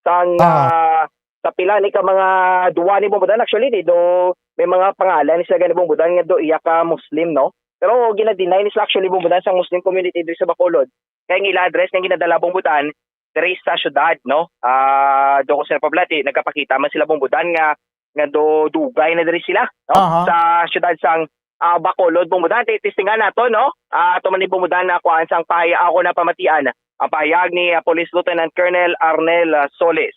sang, ah, sa pila ni ka mga duwa ni Bombodan. Actually, di do may mga pangalan sila gani, Bombodan, nga do iya ka Muslim, no? Pero gina-deny ni sila actually, Bombodan, sa Muslim community diri sa Bacolod. Kay ang ila address nga ginadala, Bombodan, diri sa syudad, no? Ah, do ko sila pablati, nagapakita man sila, Bombodan, nga nga do dugay na diri sila, no? Aha. Sa syudad sang, ah, Bacolod, Bombodan. Ti-, testingan nato, no? Ah, ato man ni Bombodan na kuan sang pahayag, ako na pamatian ang pahayag ni, ah, Police Lieutenant Colonel Arnel, ah, Solis.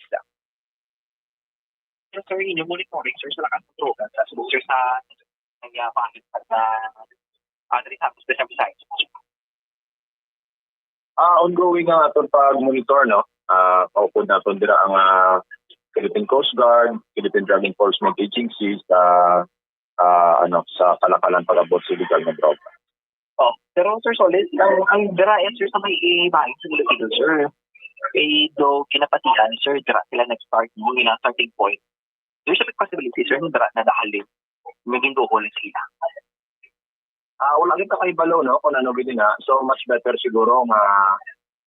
Sir, inyo monitoring, sir, sa lakas ng droga sa subong, sir, sa nagyapahan sa, ah, diri sa Special Visayas. Ah, ongoing ang aton pag-monitor, no? Ah, kaupod naton dira ang, ah, Philippine Coast Guard, Philippine Drug Enforcement Agency sa, ah, ano, sa kalakalan pag-abot sa illegal nga droga. Oh, pero Sir Solis, ang, ang dira, eh, sir, sa may ibahin sa Iloilo, sir, eh, do kinapatihan, sir, dira sila nag-start mo, yung starting point. There's a big possibility, sir, na dira na nahalin. May ginduhol sila. Ah, wala kita kay balo, no, kung ano gid na. So, much better siguro nga,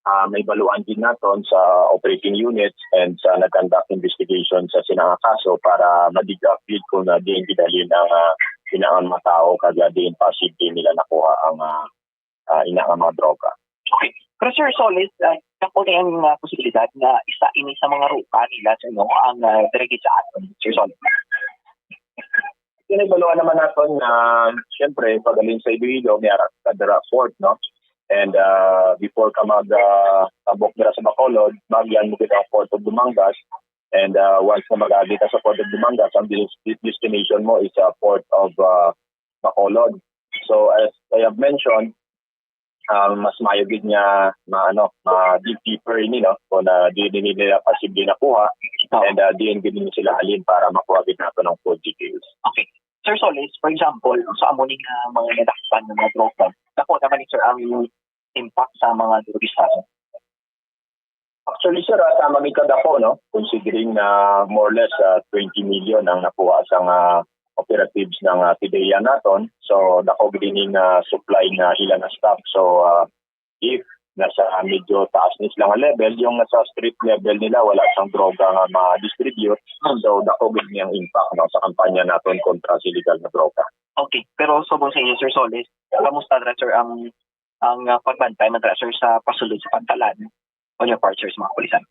ah, may baluan din naton sa operating units and sa nag-conduct investigation sa sina nga kaso para ma-dig up gid kung, ah, diin gidalhin ang, ah, sina nga mga tao kag, ah, diin possible nila nakuha ang, ah, ah, ina nga mga droga. Okay. Pero Sir Solis, ah, ako na yung, ah, posibilidad na isa ini sa mga ruta nila, sir, no, ang, ah, dira gid sa aton, Sir Solis. Kini baluan naman naton na, siyempre, pag alin sa Iloilo, may ara ka dira port, no? And, ah, before ka mag, ah, tambok dira sa Bacolod, magyan mo kita ang Port of Dumangas. And, ah, once na mag-agi ka sa Port of Dumangas, ang dis-, destination mo is, ah, Port of, ah, Bacolod. So, as I have mentioned, ah, mas maayo gid nga ma-, ano, ma-dig deeper ini, no? Kung, ah, di, di nila posible nakuha, Oo. and, ah, diin gid nila sila halin para makuha gid nato ng full details. Okay. Sir Solis, for example, sa amo ni nga mga nadakpan nga mga droga, dako naman ni, sir, ang impact sa mga turista, sir. Actually, sir, ah, tama gid ka dako, no? Considering na more or less, ah, twenty million ang nakuha sa nga operatives ng, ah, PDEA naton. So, dako gid ini nga supply nga ila na stock. So, ah, if nasa medyo taas ni sila nga level, yung nasa street level nila, wala sang droga nga ma-distribute. So, dako gid ni ang impact, no, sa kampanya naton kontra sa illegal nga droga. Okay, pero subong sa inyo, Sir Solis, kamusta ra, sir, ang, ang, ah, pagbantay man ra, sir, sa pasulod sa pantalan on your part, sir, sa mga kapulisan?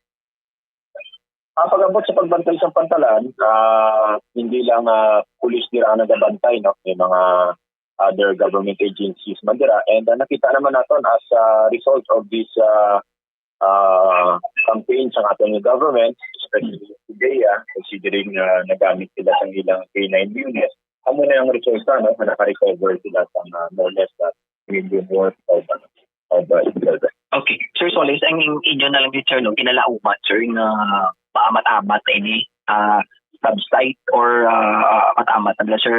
Ang pag-abot sa pagbantay sa pantalan, ah, hindi lang, ah, pulis dira ang nagabantay, no? May mga other government agencies man dira. And, ah, nakita naman naton as a result of this, ah, ah, campaign sa aton nga government, especially today, ah, considering na nagamit sila sa ilang K nine unit, amo na ang resulta, no, na naka-recover sila sa, ah, more or less, ah, million worth of, ano, of, ah, illegal drugs. Okay. Sir Solis, ang in-, inyo na lang gid, sir, no, kinalauman, sir, nga maamat-amat na ini, ah, subside or, ah, amat-amat na lang, sir,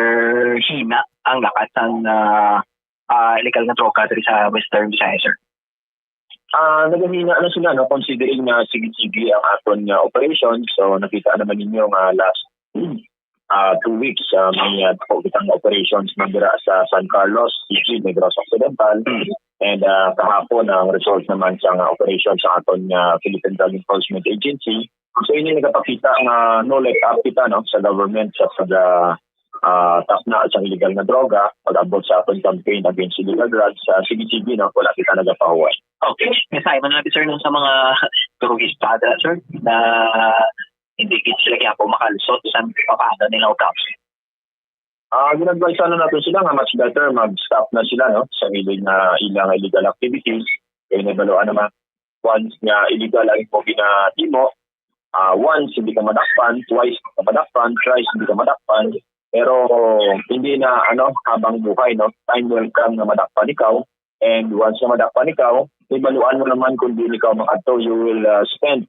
hina ang lakas sang, ah, ah, illegal nga droga diri sa Western Visayas, sir? Ah, nagahina na sila, no, considering na sige-sige ang aton nga operation. So, nakita naman ninyo nga last, ah, two weeks, ah, may, ah, dako kitang operations man dira sa San Carlos City, Negros Occidental. Mm. And, ah, kahapon ang result naman sa nga operation sa aton nga Philippine Drug Enforcement Agency. So, ini nagapakita nga no let up kita, no, sa government sa pag, ah, ah, takna sa illegal nga droga, pag-abot sa aton campaign against illegal drugs, ah, sige-sige, no, wala kita nagapahuway. Okay. Yes, ay, man lang, sir, no, sa mga turista, sir, na hindi gid sila gyapon makalusot sa paano nila utang. Ah, gin-advise na nato sila nga much better mag-stop na sila, no, sa ilang, ah, ilang illegal activities. Kay nabaluan naman, once nga illegal ang imo ginahimo, ah, once hindi ka madakpan, twice hindi ka madakpan, thrice hindi ka madakpan, pero hindi na, ano, habang buhay, no? Time will come na madakpan ikaw, and once na madakpan ikaw, ibaluan mo naman kung di ikaw makadto, you will, ah, spend,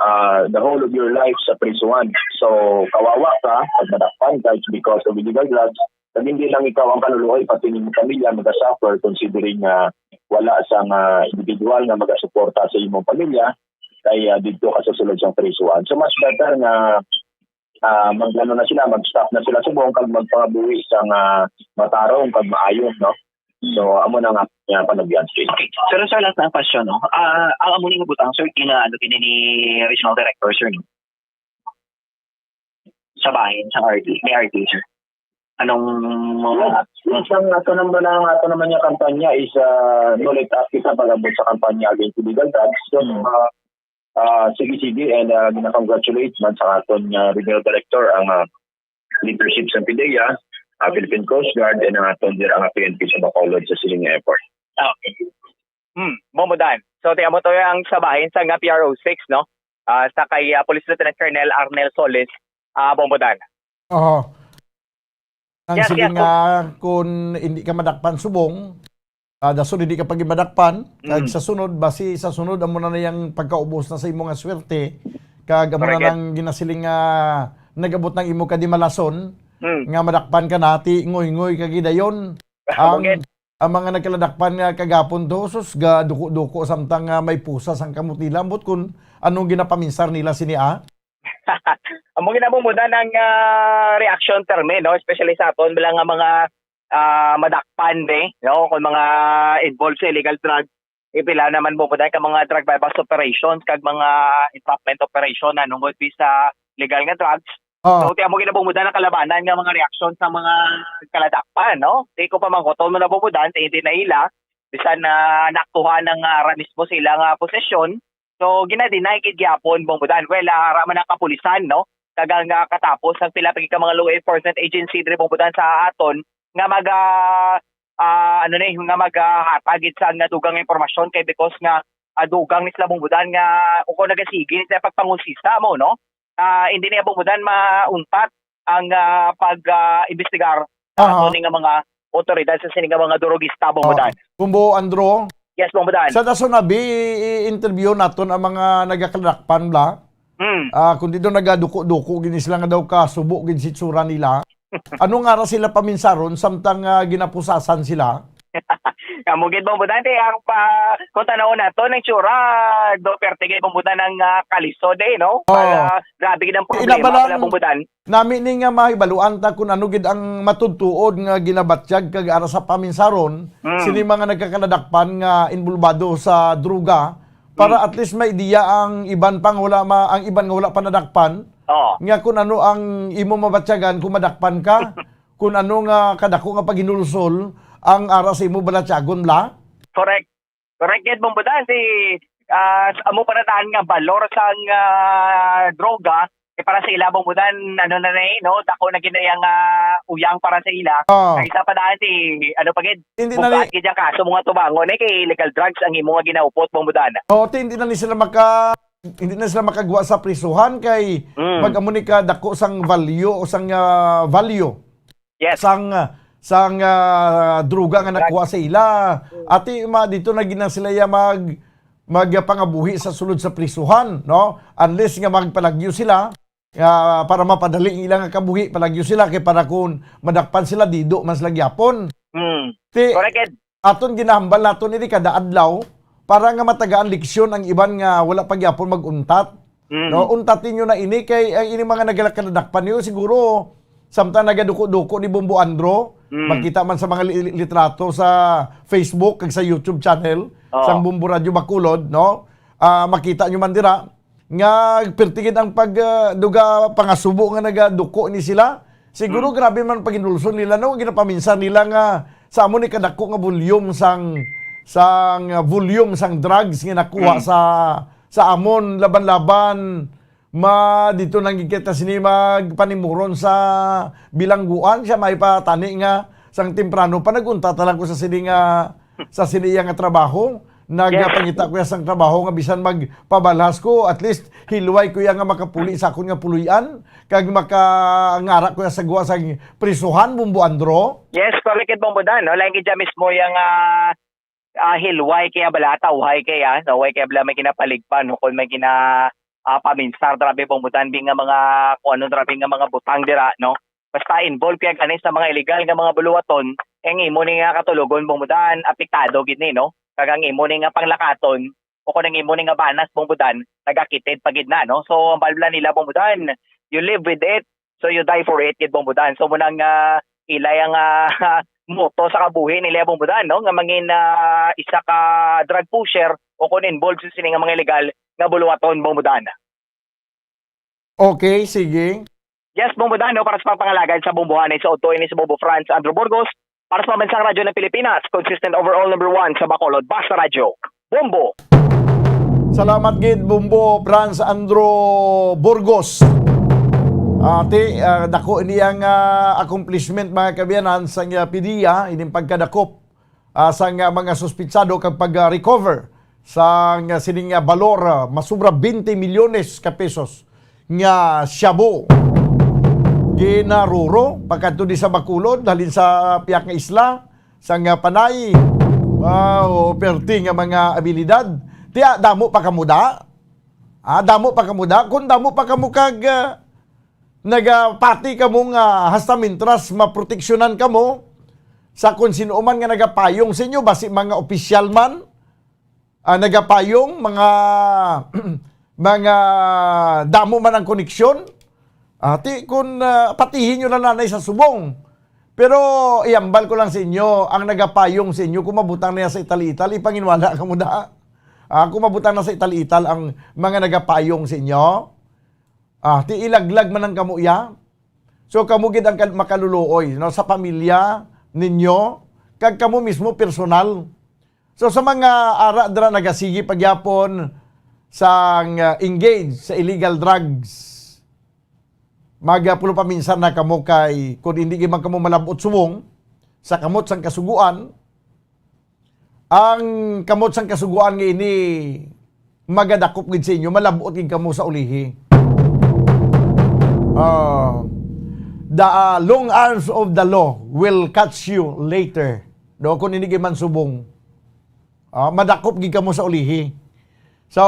ah, the whole of your life sa prisuhan. So, kawawa ka pag madakpan ka, it's because of illegal drugs. Kag hindi lang ikaw ang kaluluoy, pati ning pamilya maga-suffer, considering nga wala sang, ah, individual nga magasuporta sa imong pamilya, kay, ah, didto ka sa sulod sang prisuhan. So, much better nga, ah, mag-ano na sila, mag-stop na sila subong kag magpangabuhi sang, ah, matarong kag maayo, no? So, amo na nga, nga panagyan, sir. Okay. Pero, sir, last na ang question, no? Ah, ang amo ni nga butang, sir, gina-, ano, gini ni Regional Director, sir, no? Sa bahin, sa R T, may R T, sir. Anong mga Yes, yes, ang ato naman, ang ato naman nga kampanya is, ah, no let us kita pag-abot sa kampanya against illegal drugs. So, Hmm. ah, ah, sige, sige, and, ah, gina-congratulate man sa aton nga regional director, ang, ah, leadership sa PDEA, ah, Philippine Coast Guard, and ang aton dira nga P N P sa Bacolod sa sining effort. Ah, okay. Hmm, Bombodan. So, ti amo to ang sa bahin sa nga P R O six, no? Ah, sa kay, ah, Police Lieutenant Colonel Arnel Solis, ah, Bombodan. Oo. Ang Yes, siling yes, nga, kung hindi ka madakpan subong, ah, dason hindi ka pag madakpan, kag Mm. sa sunod, basi sa sunod, amo na na yang pagkaubos na sa imo nga swerte, kag amo na Correct. nang ginasiling nga nag-abot ng imo kadimalason, Mm. nga madakpan ka na, ti ngoy-ngoy ka gidayon. Amo Ang, gid. ang mga nagkaladakpan nga kagapon to, sus, ga duko-duko samtang nga may pusas ang kamot nila. Ambot kun anong ginapaminsar nila sini, ah? Amo gid na, Bombodan, ang, ah, reaction term, eh, no? Especially sa aton bilang nga mga, ah, madakpan, eh, no? Kung mga involved sa illegal drug, ipila naman, Bombodan, ka mga drug buy-bust operations kag mga entrapment operation, ano, nungod di sa legal nga drugs. Oh. So, ti amo gid na, Bombodan, ang kalabanan nga mga reaksyon sa mga kaladakpan, no? Ti ko pa mangkuton mo na, Bombodan, ti hindi na ila, bisan na naaktuhan ang, ah, ra mismo sa ila nga posesyon, So, gina-deny gid gyapon, Bombodan. Well, ah, ara man ang kapulisan, no? Kag ang, ah, katapos ang pila pa gid ka mga law enforcement agency diri, Bombodan, sa aton nga mag, ah, ah, ano ni, nga maghatag gid sa nga dugang nga impormasyon kay because nga, ah, dugang ni sila, Bombodan, nga o kung nagasigi ni sila pagpangusisa mo, no? Ah, hindi niya, Bombodan, mauntat ang, ah, pag, ah, imbestigar sa Aha. aton nga mga otoridad sa sini nga mga durugista, Bombodan. Oh, Bombo Andro, Yes, Bombodan. Sa dason na bi, i-interview naton ang mga nagakaladakpan bla. Hmm. Ah, kung dito nagaduko-duko gini sila nga daw kasubo gid si tsura nila. Ano nga ra sila paminsaron samtang, ah, ginapusasan sila? Amo gid, Bombodan, ti ang pa, kung tanaw nato, ang tsura, do perte gid, Bombodan, ang, ah, kalisod, eh, no? Oh. Para, grabe gid ang Ina problema, ba lang, pala, Bombodan. Nami ni nga mahibaluan ta kun ano gid ang matudtuod nga ginabatyag kag ara sa paminsaron Mm. sini mga nagkakaladakpan nga involbado sa droga para Mm. at least may ideya ang iban pang wala ma-, ang iban nga wala pa nadakpan Oo. nga kun ano ang imo mabatyagan kung madakpan ka, kun ano nga kadako nga paghinulsol ang ara sa imo balatyagon, bla? Correct. Correct gid, Bombodan, si, ah, s-, amo pa na tahan nga balor sang, ah, droga, eh, para sa ila, Bombodan, ano na na, eh, no? Dako na gid na yang, ah, uyang para sa ila. Ah. Kaysa pa daan si, ano pa gid, Hindi na bugat ni gid yang kaso mo nga tubangon, eh, kay illegal drugs ang imo nga ginaupot, Bombodan. Oh, ti, hindi na ni sila maka-, hindi na sila makagwa sa prisuhan kay Mm. mag-amo ni ka dako sang value o sang, ah, value. Yes. Sang, sang, ah, droga nga Drug. nakuha sa ila. Mm. Ati, ma, dito na gid na sila ya mag-, magpangabuhi sa sulod sa prisuhan, no? Unless nga magpalagyo sila, ah, para mapadali ang ilang kabuhi, palagyo sila, kay para kung madakpan sila, dido man sila gyapon. Mm. Ti, Correct, Ed. aton ginahambal naton ini kada adlaw para nga matagaan leksyon ang iban nga wala pa gyapon mag-untat. Mm. No, untatin nyo na ini kay ang ini mga nagalakanadakpan niyo siguro samtang nagaduko-duko ni Bombo Andro, Mm. makita man sa mga li-, litrato sa Facebook kag sa YouTube channel Oo. sang Bombo Radyo Bacolod, no? Ah, makita nyo man dira nga perti gid ang pag, ah, duga pangasubo nga nagaduko ni sila. Siguro Mm. grabe man paghinulsol nila, no? Ginapaminsan nila nga sa amo ni kadako nga volume sang, sang, ah, volume sang drugs nga nakuha Mm. sa, sa amon laban-laban. Ma, dito nang kita sini magpanimuron sa bilangguan siya may patani nga sang temprano pa nag-untat lang ko sa sini nga, sa sini iya nga trabaho. Yes. Nagpangita ko iya sang trabaho nga bisan magpabalhas ko, at least hilway ko iya nga makapuli sa akon nga puloy-an, kag makangara ko iya sa guwa sa prisuhan, Bombo Andro. Yes, correct it, Bombo Dan, no? Lain gid siya mismo yang, ah, ah, hilway kaya bala, tawhay kaya, no? Way kaya bala may ginapaligpan, no? Kung may gina, ah, paminsar, grabe, Bombo Dan, bi nga mga, kung ano, grabe nga mga butang dira, no? Basta involved kaya gani sa mga illegal nga mga buluwaton, ang imo ni nga katulogon, Bombo Dan, apektado gid ni, no? Kag ang imo ni nga panglakaton, o kung ang imo ni nga banas, Bombo Dan, nagakitid pa gid na, no? So, ang balbla nila, Bombo Dan, you live with it, so you die for it, gid, Bombo Dan. So, muna nga ilay ang, ah, moto sa kabuhi nila, Bombo Dan, no, nga mangin, ah, isa ka drug pusher o kon involved sa sini nga mga illegal nga buluhaton, Bombo Dan. Okay, sige. Yes, Bombo Dan, no, para sa pagpangalagan sa bombohan sa Otoy ni sa Bombo Franz Andrew Burgos, para sa Pambansang Radyo ng Pilipinas, consistent overall number one sa Bacolod, Basta Radyo, Bombo. Salamat gid, Bombo Franz Andrew Burgos. Ati, ah, dako ini ang ah, accomplishment, mga kabiyanan, sa nga PDEA, ining pagkadakop ah, sang ah, mga suspitsado kag pag-recover sang ah, sining ah, balor, ah, masubra twenty milyones ka pesos nga shabu. Ginaruro pagkadto di sa Bacolod, halin sa piyak nga isla, sang ah, Panay, ah, o perti nga mga abilidad. Tiya, damo pa kamo da? Ah, damo pa kamo da? Kung damo pa kamo kag ah, nagapati kamo nga hasta mintras maproteksyonan kamo sa kon sino man nga nagapayong sa inyo, basi mga opisyal man, ah, nagapayong, mga, mga damo man ang koneksyon, ati, kung ah, patihin nyo na nanay sa subong. Pero iambal ko lang sa inyo, ang nagapayong sa inyo, kung mabutang niya sa ital-ital, ipanginwala ka mo da. Ah, kung mabutang na sa ital-ital ang mga nagapayong sa inyo, ah, ti ilaglag man ang kamo iya. So, kamo gid ang kal- makaluluoy, no, sa pamilya ninyo, kag kamo mismo personal. So, sa mga ara dira nagasigi pagyapon sang ah, engage sa illegal drugs, magapulo pa minsan na kamo kay kung hindi gid man kamo malabot subong sa kamot sang kasuguan, ang kamot sang kasuguan nga ini magadakop gid sa inyo, malabot gid kamo sa ulihi. Ah, the ah, long arms of the law will catch you later. Do kung hindi gid man subong, ah, madakop gid kamo sa ulihi. So,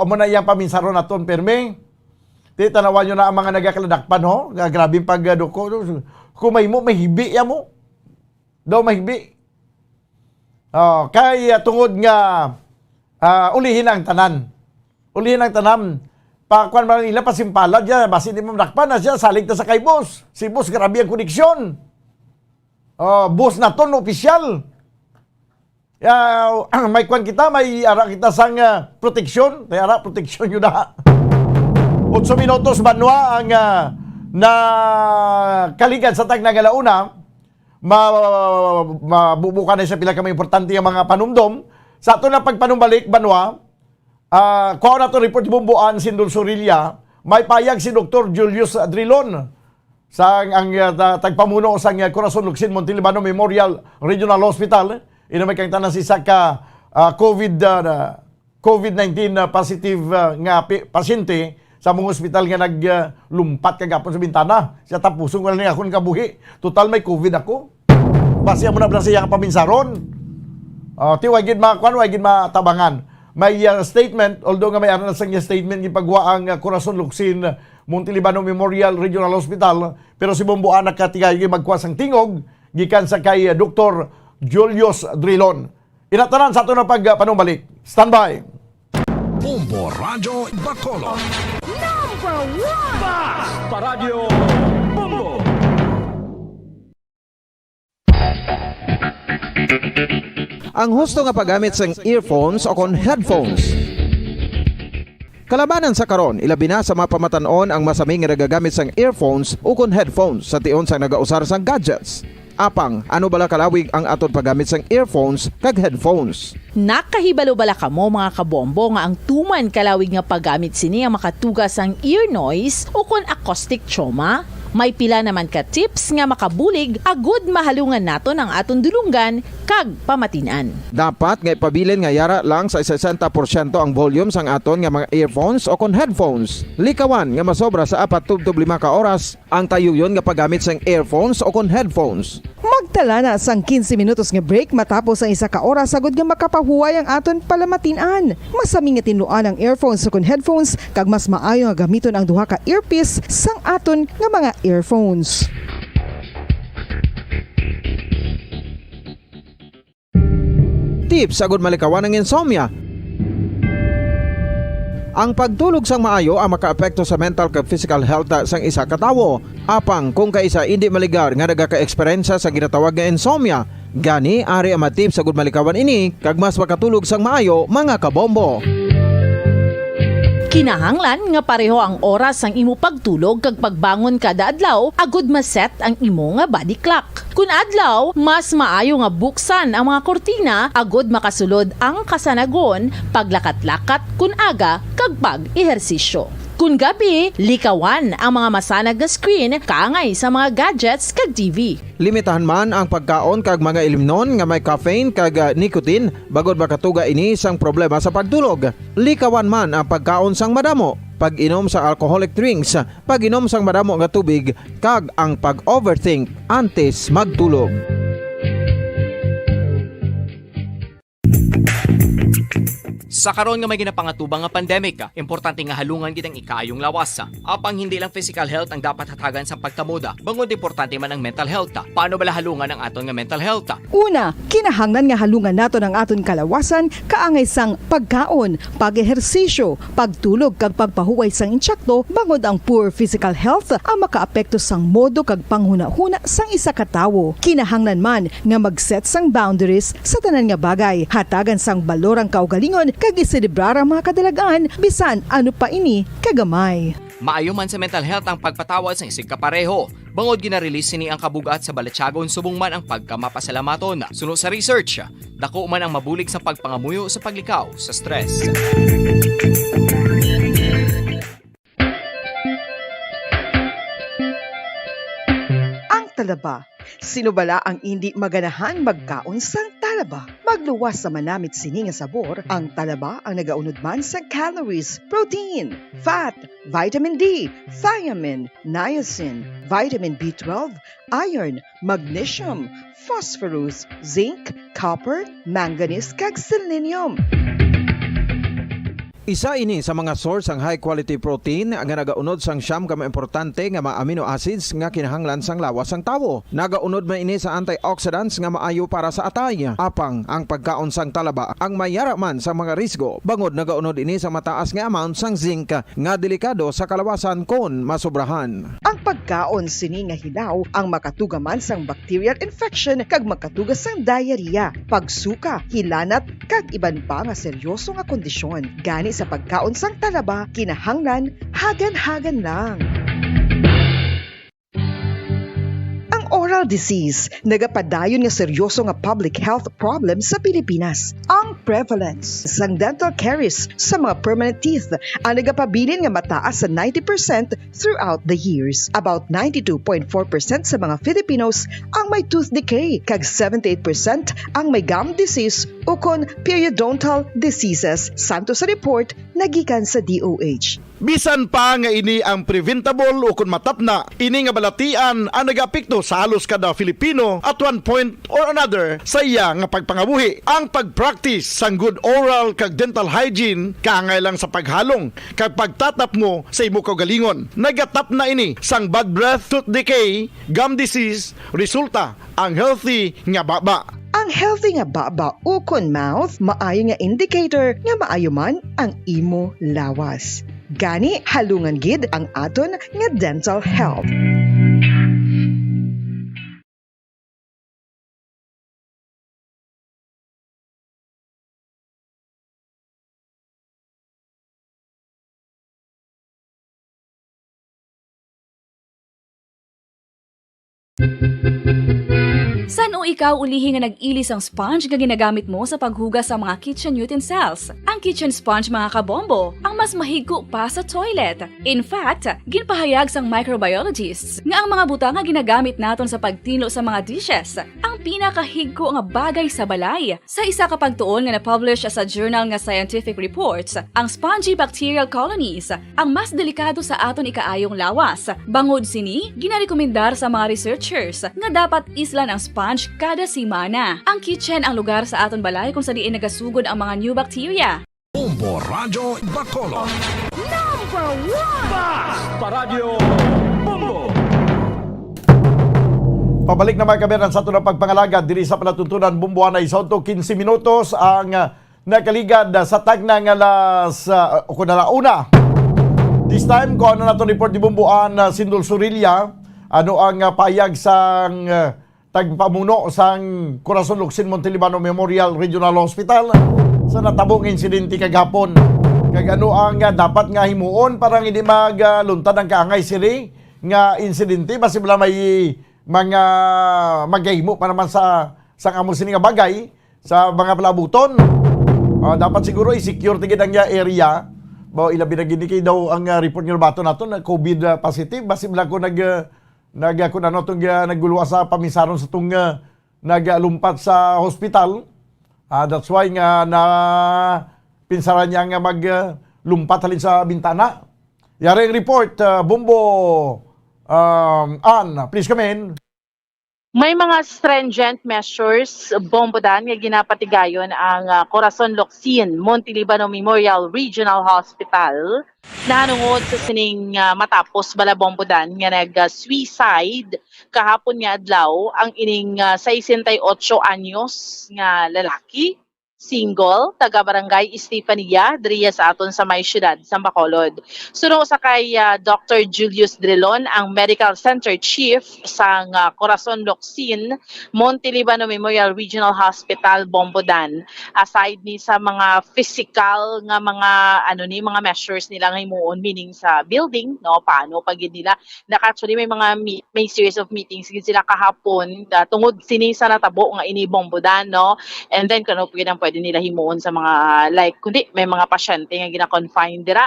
amo na iyang paminsaron naton, pirmi. Ti, tanawan nyo na ang mga nagakaladakpan, ho? Nga grabe ang pagduko. Kung may mo, mahibi ya mo. Daw mahibi. Oh, kay ah, tungod nga ah, ulihin ang tanan. Ulihin ang tanan. Pa kuan man nila pasimpalad ya, basi di mo madakpan na siya, salig ta sa kay boss. Si boss grabe ang koneksyon. Oh, boss naton opisyal. Ya, may kuan kita, may ara kita sang ah, proteksyon. Tay ara proteksyon yun na. Otso minutos banwa ang ah, na kaligan sa tag nagalauna. ma mabubukan na sa pila ka mga importante nga mga panumdom. Sa ato na pagpanumbalik, banwa, ah, kuha na to report bumbuan si Dulce Orilla, may payag si Doktor Julius Drilon sa ang ah, ta- tagpamuno sa ah, Corazon Luksin Montelibano Memorial Regional Hospital. Ina may kang tanan si isa ka ah, COVID ah, COVID nineteen na positive ah, nga pi- pasyente sa among ospital nga naglumpat kagapon sa bintana. Siya, "Tapuson ko na ni akong kabuhi. Total may COVID ako." Basi amo na ba siya nga paminsaron? Oh, ti, wa gid makuan, wa gid matabangan. May ah, statement, although nga may aral sa iya statement, gipagwa ang ah, Corazon Luksin Montelibano Memorial Regional Hospital, pero si Bombo Anak Katigay magkuha sang tingog gikan sa kay ah, Doktor Julius Drilon. Inatanan sa ato na pagpanumbalik. Standby. Bombo Radyo Bacolod. Number one! Basta Radyo Bombo! Ang husto nga paggamit sang earphones o kon headphones. Kalabanan sa karon, ilabi na sa mga pamatan-on ang masami nga nagagamit sang earphones ukon headphones sa tion sang nagausar sang gadgets. Apang, ano bala kalawig ang aton paggamit sang earphones kag headphones? Nakahibalo bala kamo, mga kabombo, nga ang tuman kalawig nga paggamit sini ang makatuga sang ear noise ukon acoustic trauma? May pila naman ka tips nga makabulig agud mahalungan naton ang aton dulunggan kag pamatin-an. Dapat nga ipabilin nga yara lang sa sesenta porsyento ang volume sang aton nga mga earphones o kon headphones. Likawan nga masobra sa apat tubtob lima ka oras ang tayuyon nga paggamit sang earphones o kon headphones. Magtala na sang quince minutos nga break matapos ang isa ka oras agud nga makapahuway ang aton palamatin-an. Masami nga tinluan ang earphones o kon headphones, kag mas maayo nga gamiton ang duha ka earpiece sang aton nga mga earphones. Tips agud malikawan ang insomnia. Ang pagtulog sang maayo ang makaapekto sa mental kag physical health sang isa ka tawo. Apang kung kaisa indi maligar nga nagakaeksperyensya sa ginatawag nga insomnia, gani ari ang mga tips agud malikawan ini kag mas makatulog sang maayo, mga kabombo. Kinahanglan nga pareho ang oras sang imo pagtulog kag pagbangon kada adlaw agud ma-set ang imo nga body clock. Kun adlaw, mas maayo nga buksan ang mga kurtina agud makasulod ang kasanagon, paglakat-lakat kun aga, kag pag-ehersisyo. Kun gabi, likawan ang mga masanag nga screen kaangay sa mga gadgets kag T V. Limitahan man ang pagkaon kag mga ilimnon nga may caffeine kag, ah, nicotine, bangod makatuga ini sang problema sa pagtulog. Likawan man ang pagkaon sang madamo, pag-inom sa alcoholic drinks, pag-inom sang madamo nga tubig, kag ang pag-overthink antes magtulog. Sa karon nga may ginapangatubang nga pandemic, importante nga halungan gid ang ikaayong lawas. Apang hindi lang physical health ang dapat hatagan sang pagkamoda, bangod importante man ang mental health. Paano bala halungan ang aton nga mental health? Una, kinahanglan nga halungan naton ang aton kalawasan kaangay sang pagkaon, pag-ehersisyo, pagtulog kag pagpahuway sang insakto, bangod ang poor physical health ang makaapekto sang modo kag panghunahuna sang isa ka tawo. Kinahanglan man nga mag-set sang boundaries sa tanan nga bagay, hatagan sang balor ang kaugalingon kag iselebrar ang mga kadalag-an, bisan ano pa ini kagamay. Maayo man sa mental health ang pagpatawad sang isigkapareho, bangod gina-release sini ang kabug-at sa balatyagon subong man ang pagkamapasalamaton. Suno sa research, dako man ang mabulig sa pagpangamuyo sa paglikaw sa stress. Ang talaba. Sino bala ang indi maganahan magkaon sang talaba? Magluwas sa manamit sini nga sabor, ang talaba ang nagaunod man sa calories, protein, fat, vitamin D, thiamine, niacin, vitamin B twelve, iron, magnesium, phosphorus, zinc, copper, manganese, kag selenium. Isa ini sa mga source sang high quality protein nga nagaunod sang siyam ka mga importante nga mga amino acids nga kinahanglan sang lawas sang tawo. Nagaunod man ini sa antioxidants nga maayo para sa atay. Apang ang pagkaon sang talaba ang may yara man sa mga risgo, bangod nagaunod ini sa mataas nga amount sang zinc nga delikado sa kalawasan kon masobrahan. Ang pagkaon sini nga hilaw ang makatuga man sang bacterial infection kag makatuga sang diarrhea, pagsuka, hilanat, kag iban pa nga seryoso nga kondisyon. Gani sa pagkaon sang talaba, kinahanglan hagan-hagan lang. Ang oral disease nagapadayon nga seryoso nga public health problem sa Pilipinas. Ang prevalence sang dental caries sa mga permanent teeth ang nagapabilin nga mataas sa ninety percent throughout the years. About ninety-two point four percent sa mga Filipinos ang may tooth decay, kag seventy-eight percent ang may gum disease ukon periodontal diseases, santo sa report nga gikan sa D O H. Bisan pa nga ini ang preventable ukon matapna, ini nga balatian ang nagaapekto sa halos kada Filipino at one point or another sa iya nga pagpangabuhi. Ang pag-practice sang good oral kag dental hygiene kaangay lang sa paghalong kag pagtatapmo sa imo kaugalingon. Nagatapna ini sang bad breath, tooth decay, gum disease, resulta ang healthy nga baba. Ang healthy nga baba ukon mouth maayo nga indicator nga maayo man ang imo lawas. Gani, halungan gid ang aton nga dental health. San-o ikaw ulihi nga nag-ili sang sponge nga ginagamit mo sa paghugas sa mga kitchen utensils? Ang kitchen sponge, mga kabombo, ang mas mahigko pa sa toilet. In fact, ginpahayag sang microbiologists nga ang mga butang nga ginagamit naton sa pagtinlo sa mga dishes ang pinakahigko nga bagay sa balay. Sa isa ka pagtuon nga na-publish sa journal nga Scientific Reports, ang spongy bacterial colonies ang mas delikado sa aton ikaayong lawas. Bangod sini, ginarekomendar sa mga researchers nga dapat islan ang sponge kada semana. Ang kitchen ang lugar sa aton balay kung sa diin nagasugod ang mga new bacteria. Bombo Radyo Bacolod. Number one! Basta Radyo Bombo! Pabalik na, mga kabayan, sa aton nga pagpangalagad diri sa palatuntunan. Bombo, anay sa ato, quince minutos ang, ah, Nakaligad sa tagna nga alas, ah, o kun ala una. This time, kuha na nato report ni Bombo Ann, ah, Sindol Sorilla. Ano ang, ah, payag sang, ah, tagpamuno sang Corazon Locsin Montelibano Memorial Regional Hospital sa natabo nga insidente kagahapon? Kag ano ang, ah, dapat nga himuon para nga hindi magluntad ang kaangay sini nga insidente? Basi wala may mga magahimo pa naman sa, sang amo sini nga bagay sa mga palabuton. Ah, dapat siguro i-secure ta gid ang iya area. Ba, ilabi na gid ni kay daw ang, ah, report nga bato nato na COVID, ah, positive. Basi lang ko nag, ah, nag, ah, kun ano tong, ah, nagguluha sa pamisaron sa tong, ah, nagalumpat sa hospital. Ah, that's why nga na pinsaran niya nga mag, ah, lumpat halin sa bintana. Yari ang report, ah, Bombo, um, Ann, please come in. May mga stringent measures, Bombo Dan, nga ginapatigayon ang, ah, Corazon Locsin Montelibano Memorial Regional Hospital nahanungod sa sining, ah, matapos bala, Bombo Dan, nga nag-suicide kahapon nga adlaw ang ining, ah, sesenta y ocho anyos nga lalaki, single, taga Barangay Estefania, diriya sa aton sa may siyudad sa Bacolod. Suno sa kay, ah, Doctor Julius Drilon, ang Medical Center Chief sang, ah, Corazon Locsin Montelibano Memorial Regional Hospital, Bombo Dan. Aside ni sa mga physical nga mga, ano ni, mga measures nila nga himuon, meaning sa building, no, paano pa gid nila naka-, actually, may mga mi-, may series of meetings gid sila kahapon, ah, tungod sini sa natabo nga ini, Bombo Dan, no? And then, kano pwede ang pwede nila himuon sa mga, like, kundi may mga pasyente nga gina-confine dira,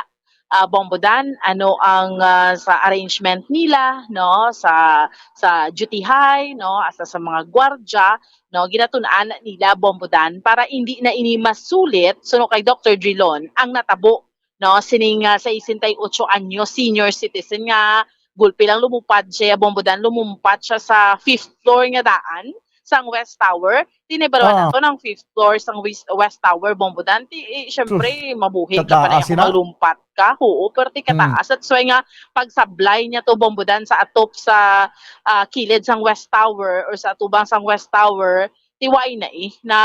ah, Bombo Dan, ano ang, ah, sa arrangement nila, no? Sa, sa duty high, no? Asa sa mga gwardya, no? Ginatun-an nila, Bombo Dan, para hindi na ini masulit, suno kay Doctor Drilon, ang natabo, no, sining, ah, sesenta y ocho anyo senior citizen nga gulpi lang lumupad siya, Bombo Dan, lumumpat siya sa fifth floor nga daan sang West Tower. Tinibaruan Ah. nato ng fifth floor sang West, West Tower, Bombo Dan. Ti, eh, syempre, Sus, mabuhi ka pa na kataas yung sina? Malumpat ka. Oo, pero ti Hmm. kataas. That's why nga, pagsablay niya to, Bombo Dan, sa atop sa, ah, kilid sang West Tower or sa atubang sang West Tower, ti wala na eh, na,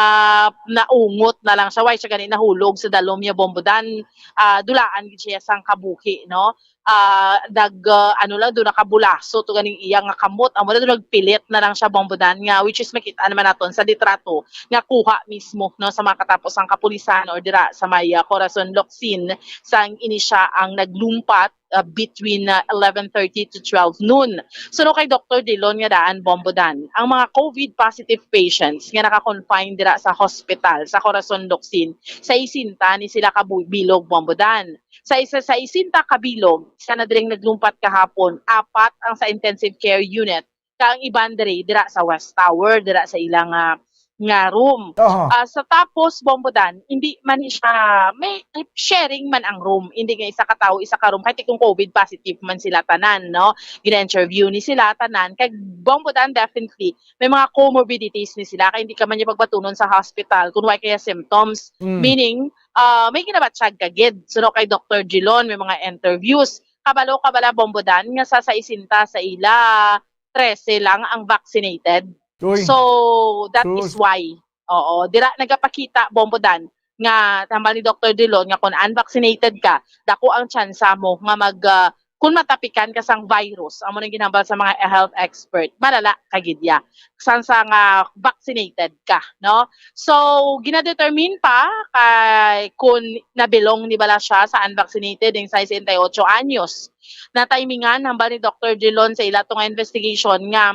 naungot na lang siya, wala siya gani nahulog sa dalom niya, Bombo Dan, ah, dulaan gid siya sang kabuhi, no? Ah, nag, ah, ano lang, doon nakabulaso to ganing iya nga kamot, amo na doon nagpilit na lang siya, Bombo Dan, nga, which is makita naman naton sa litrato nga kuha mismo, no, sa mga katapos ang kapulisan or dira sa may, ah, Corazon Locsin, sang ini siya ang naglumpat uh, between, uh, eleven thirty to twelve noon. Suno kay Doctor Drilon nga daan, Bombo Dan, ang mga COVID positive patients nga naka-confine dira sa hospital sa Corazon Locsin, sesenta ni sila ka bu-, bilog, Bombo Dan. Sa isa, sesenta ka bilog, isa na diring naglumpat kahapon, apat ang sa intensive care unit, kag ang iban diri dira sa West Tower, dira sa ilang, ah, nga room. Aha. Ah, sa tapos, Bombo Dan, hindi man ni siya, may sharing man ang room. Hindi nga isa ka tawo, isa ka room, kahit kung COVID positive man sila tanan, no? Gina-interview ni sila tanan. Kag Bombo Dan, definitely, may mga comorbidities ni sila, kay hindi ka man niya pagbatunon sa hospital kung wala kaya symptoms. Mm. Meaning, ah, may ginabatyag ka gid. Suno kay Doctor Drilon, may mga interviews. Kabalo ka bala, Bombo Dan, nga sa sesenta sa ila, trese lang ang vaccinated. Uy. So, that is Sus. why. Oo, dira nagapakita, Bombo Dan, nga hambal ni Doctor Drilon nga kung unvaccinated ka, dako ang tsansa mo nga mag, ah, kung matapikan ka sang virus, amo nang ginhambal sa mga health expert, malala ka gid ya. Sang sa nga vaccinated ka, no? So, ginadetermine pa kay kung nabilong ni bala siya sa unvaccinated, yung sesenta y ocho anyos. Natimingan, hambal ni Doctor Drilon sa ila to nga investigation nga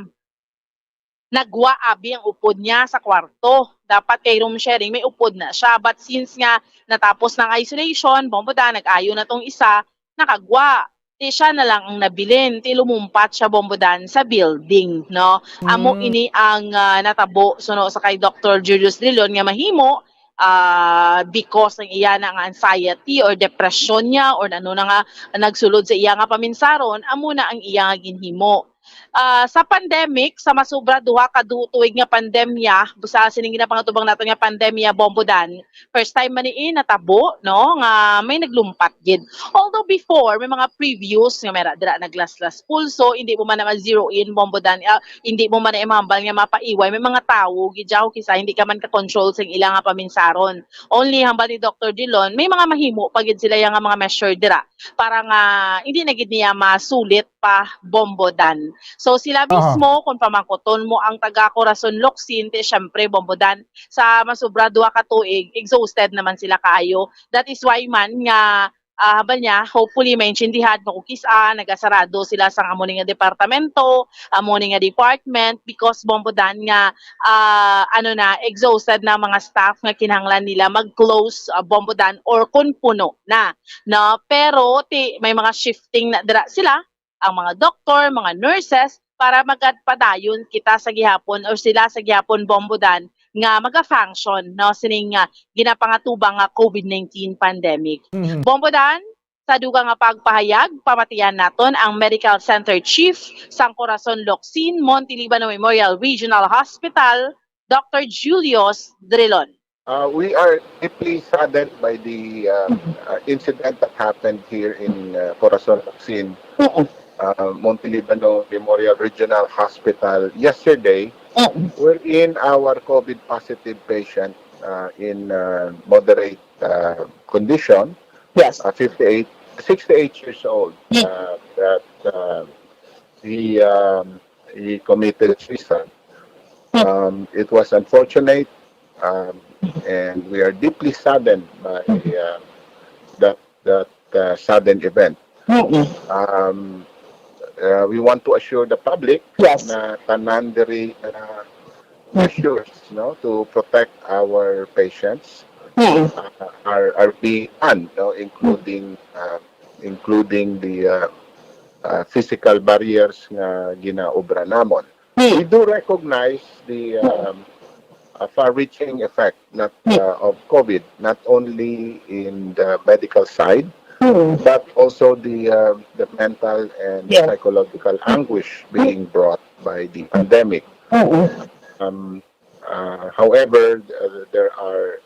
nagwa abi ang upod niya sa kwarto. Dapat kay room sharing, may upod na siya. But since nga natapos ng isolation, Bombo Dan, nag-ayo na tong isa, nakagwa. Ti siya na lang ang nabilin, ti lumumpat siya, Bombo Dan, sa building, no? Amo Mm. ini ang, ah, natabo, suno sa kay Doctor Julius Drilon, nga mahimo, ah, because ang iya na nga anxiety or depression niya or ano na nga nagsulod sa iya nga paminsaron, amo na ang iya nga ginhimo. Ah, sa pandemic, sa masubra duha ka du-, tuig nga pandemya, sa sining ginapangatubang naton nga pandemya, Bombo Dan, first time man ni natabo, no, nga may naglumpat gid. Although before, may mga previous nga may ra-, dira naglaslas pulso, hindi mo man na ma-zero in, Bombo Dan, ah, hindi mo man na mahambal nga mapaiway, may mga tawo gid dyan, kisa hindi ka man ka-control sa ila nga paminsaron. Only hambal ni Doctor Dilon, may mga mahimo pa gid sila yang nga mga measure dira para nga hindi na gid niya masulit pa, Bombo Dan. So sila Aha. mismo, kung pamangkuton mo ang taga Corazon Locsin, ti syempre, Bombo Dan, sa masubra duha ka tuig, exhausted naman sila kaayo. That is why man nga, ah, hambal niya, hopefully maintindihan mo kung kis-a nagasarado sila sa amo ni nga departamento, amo ni nga department, because, Bombo Dan, nga, ah, ano na, exhausted na mga staff nga kinahanglan nila mag-close, ah, Bombo Dan, or kun puno na, no? Pero ti may mga shifting na dira sila, ang mga doktor, mga nurses, para magapadayon kita sa gihapon or sila sa gihapon, Bombo Dan, nga maga-function, no, sining, ah, ginapangatubang nga COVID nineteen pandemic. Mhm. Bombo Dan, sa dugang nga pagpahayag, pamatian naton ang Medical Center Chief sang Corazon Locsin Monte Libano Memorial Regional Hospital, Doctor Julius Drilon. Uh, we are deeply saddened by the uh, uh, incident that happened here in uh, Corazon Locsin, uh, Monte Libano Memorial Regional Hospital yesterday, wherein our COVID positive patient uh, in uh, moderate uh, condition, Yes. uh, fifty-eight, sixty-eight years old, uh, that uh, he um, he committed suicide. Um, it was unfortunate, um, and we are deeply saddened by uh, that that uh, sudden event. Um, uh, we want to assure the public Yes. na tanan diri na measures, no, to protect our patients uh, are are being done, no, including uh, including the uh, uh, physical barriers nga ginaobra namon. We do recognize the um, uh, far-reaching effect not uh, of COVID, not only in the medical side, but also the uh, the mental and Yes. psychological anguish being brought by the pandemic. Um, uh, however, uh, there are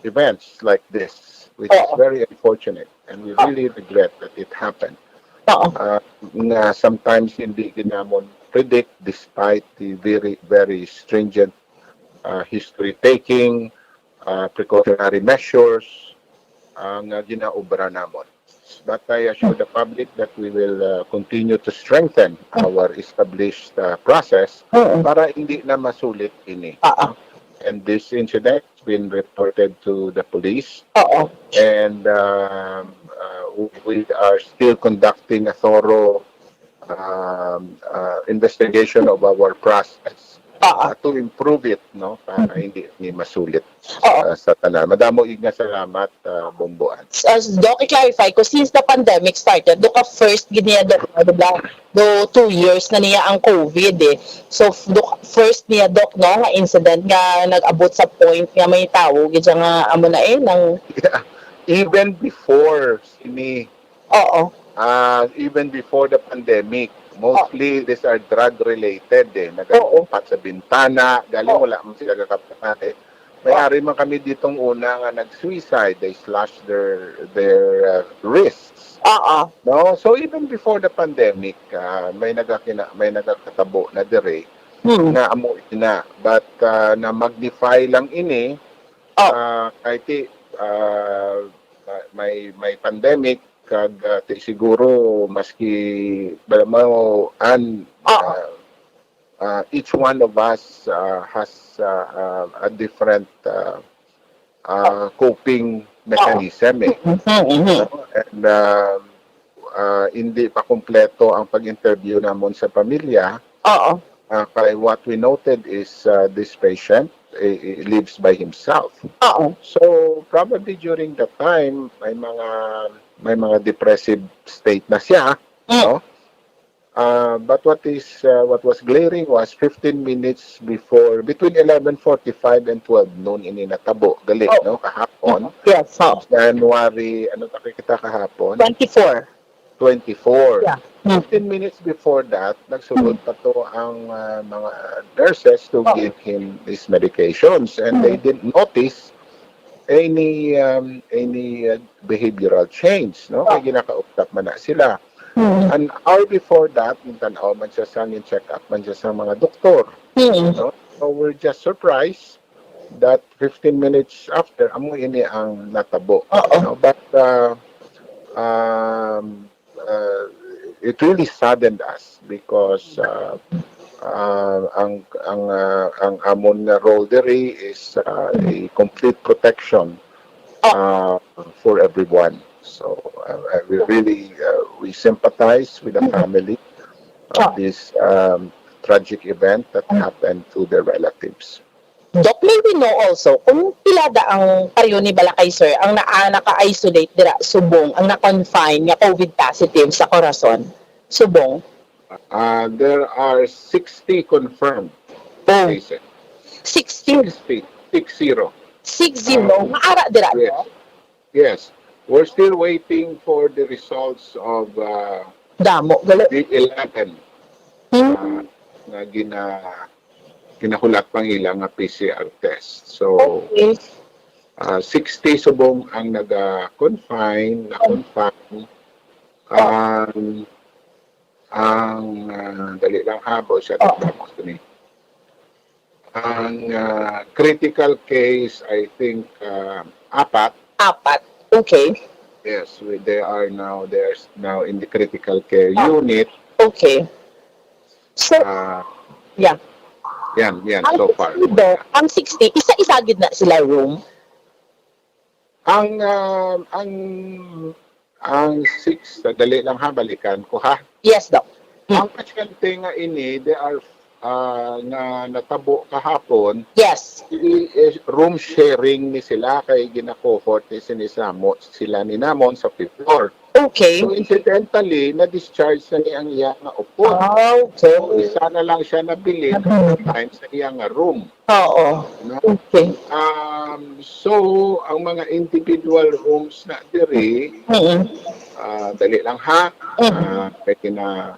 events like this, which is Oo. very unfortunate, and we really regret that it happened. Oo. Uh, nga sometimes hindi gid namon predict despite the very, very stringent uh, history taking, uh, precautionary measures uh, nga ginaobra namon. But I assure the public that we will uh, continue to strengthen our established uh, process Oo. para hindi na masulit ini. Oo. And this incident has been reported to the police. Oo. And um, uh, we are still conducting a thorough um, uh, investigation of our process Oo. uh, to improve it, no, para hindi ni masulit Oo. uh, sa tanan. Madamo gid nga salamat, uh, Bombo Ann. As Doc, i-clarify ko, since the pandemic started, do ka first gid niya, Doc, no, di ba? Do two years na niya ang COVID eh. So, f- do, first niya, Doc, no, nga incident nga nag-abot sa point nga may tawo gid siya nga amo na eh, nang Yeah. Even before sini Oo. Ah, even before the pandemic, mostly these are drug-related eh. Nagalumpat sa bintana, galing Oo. wala man sila kakapatay. May Oo. ari man kami ditong una nga nag-suicide, they slashed their their uh, wrists. Oo. No? So even before the pandemic, ah, may nagakina, may nagakatabo na dire Hmm. nga amo ina. But ah, na-magnify lang ini Oh. ah, kay ti ah, may may pandemic kag ah, ti siguro maski bala mo an Oo. ah, ah, each one of us ah, has ah, ah, a different ah, ah, coping mechanism eh. Mhm, mhm. No? And ah, ah, hindi pa kompleto ang pag-interview namon sa pamilya. Oo. Ah, kay what we noted is ah, this patient eh, eh, lives by himself. Oo. So probably during that time may mga may mga depressive state na siya, Mm. no? Uh, but what is uh, what was glaring was fifteen minutes before, between eleven forty-five and twelve noon ini natabo, gali, Oh. no, kahapon. Yes, ho. January, ano ta kita kahapon? Twenty-four. twenty-four. Yeah. Mm. Fifteen minutes before that, nagsulod pa to ang ah, mga nurses to Oh. give him these medications, and they Mm. didn't notice any um, any uh, behavioral change, no? Kay Oh. ginakausap man na sila. Mm. An hour before that, gintan-aw man siya sa, gin-check up man siya sa mga doktor, Mm. no? So we're just surprised that fifteen minutes after, amo ini ang natabo, Oo. no? But uh, um, uh, it really saddened us because uh, uh, ang ang uh, ang amon nga role diri is uh, a complete protection uh, for everyone. So uh, uh, we really uh, we sympathize with the family of Oh. this um, tragic event that happened to their relatives. Doc, may we know also kung pila da ang pareho ni bala kay sir ang naa naka-isolate dira subong ang na-confine nga COVID positive sa Corazon? Subong? Uh, there are sixty confirmed Oh, cases. sixty. sixty, six zero. Six zero. Um, Nga ara dira, yes. no? Yes. We're still waiting for the results of uh, Damo. Gali. the eleven Hmm. uh, nga gina ginahulat pang ila nga P C R test. So Okay. uh, sixty subong ang naga-confine, na-confine. Um, ang uh, dali lang ha, boy, sa Oh. ni. Ang uh, critical case, I think, uh, apat. Apat. Okay. Yes, we, they are now, they're now in the critical care Oh. unit. Okay. So, Uh, yeah. Yan, yan, Ang so far. sixty, Doc, ang sixty, isa-isa gid na sila room? Ang um, ang ang six, dali lang ha, balikan ko ha. Yes, Doc. Ang pasyente nga ini, they are uh, nga natabo kahapon, Yes. i- i- room sharing ni sila kay gina-cohort ni sini sa mo sila ni namon sa fifth floor. Okay. So incidentally, na-discharge na ni ang iya nga upod. Ah, okay. So, isa na lang siya nabilin Nabilin. Time sa iya nga room. Oo. No? Okay. Um, so, ang mga individual rooms na diri, Mm. ah, dali lang ha. Mm. Ah, kay kina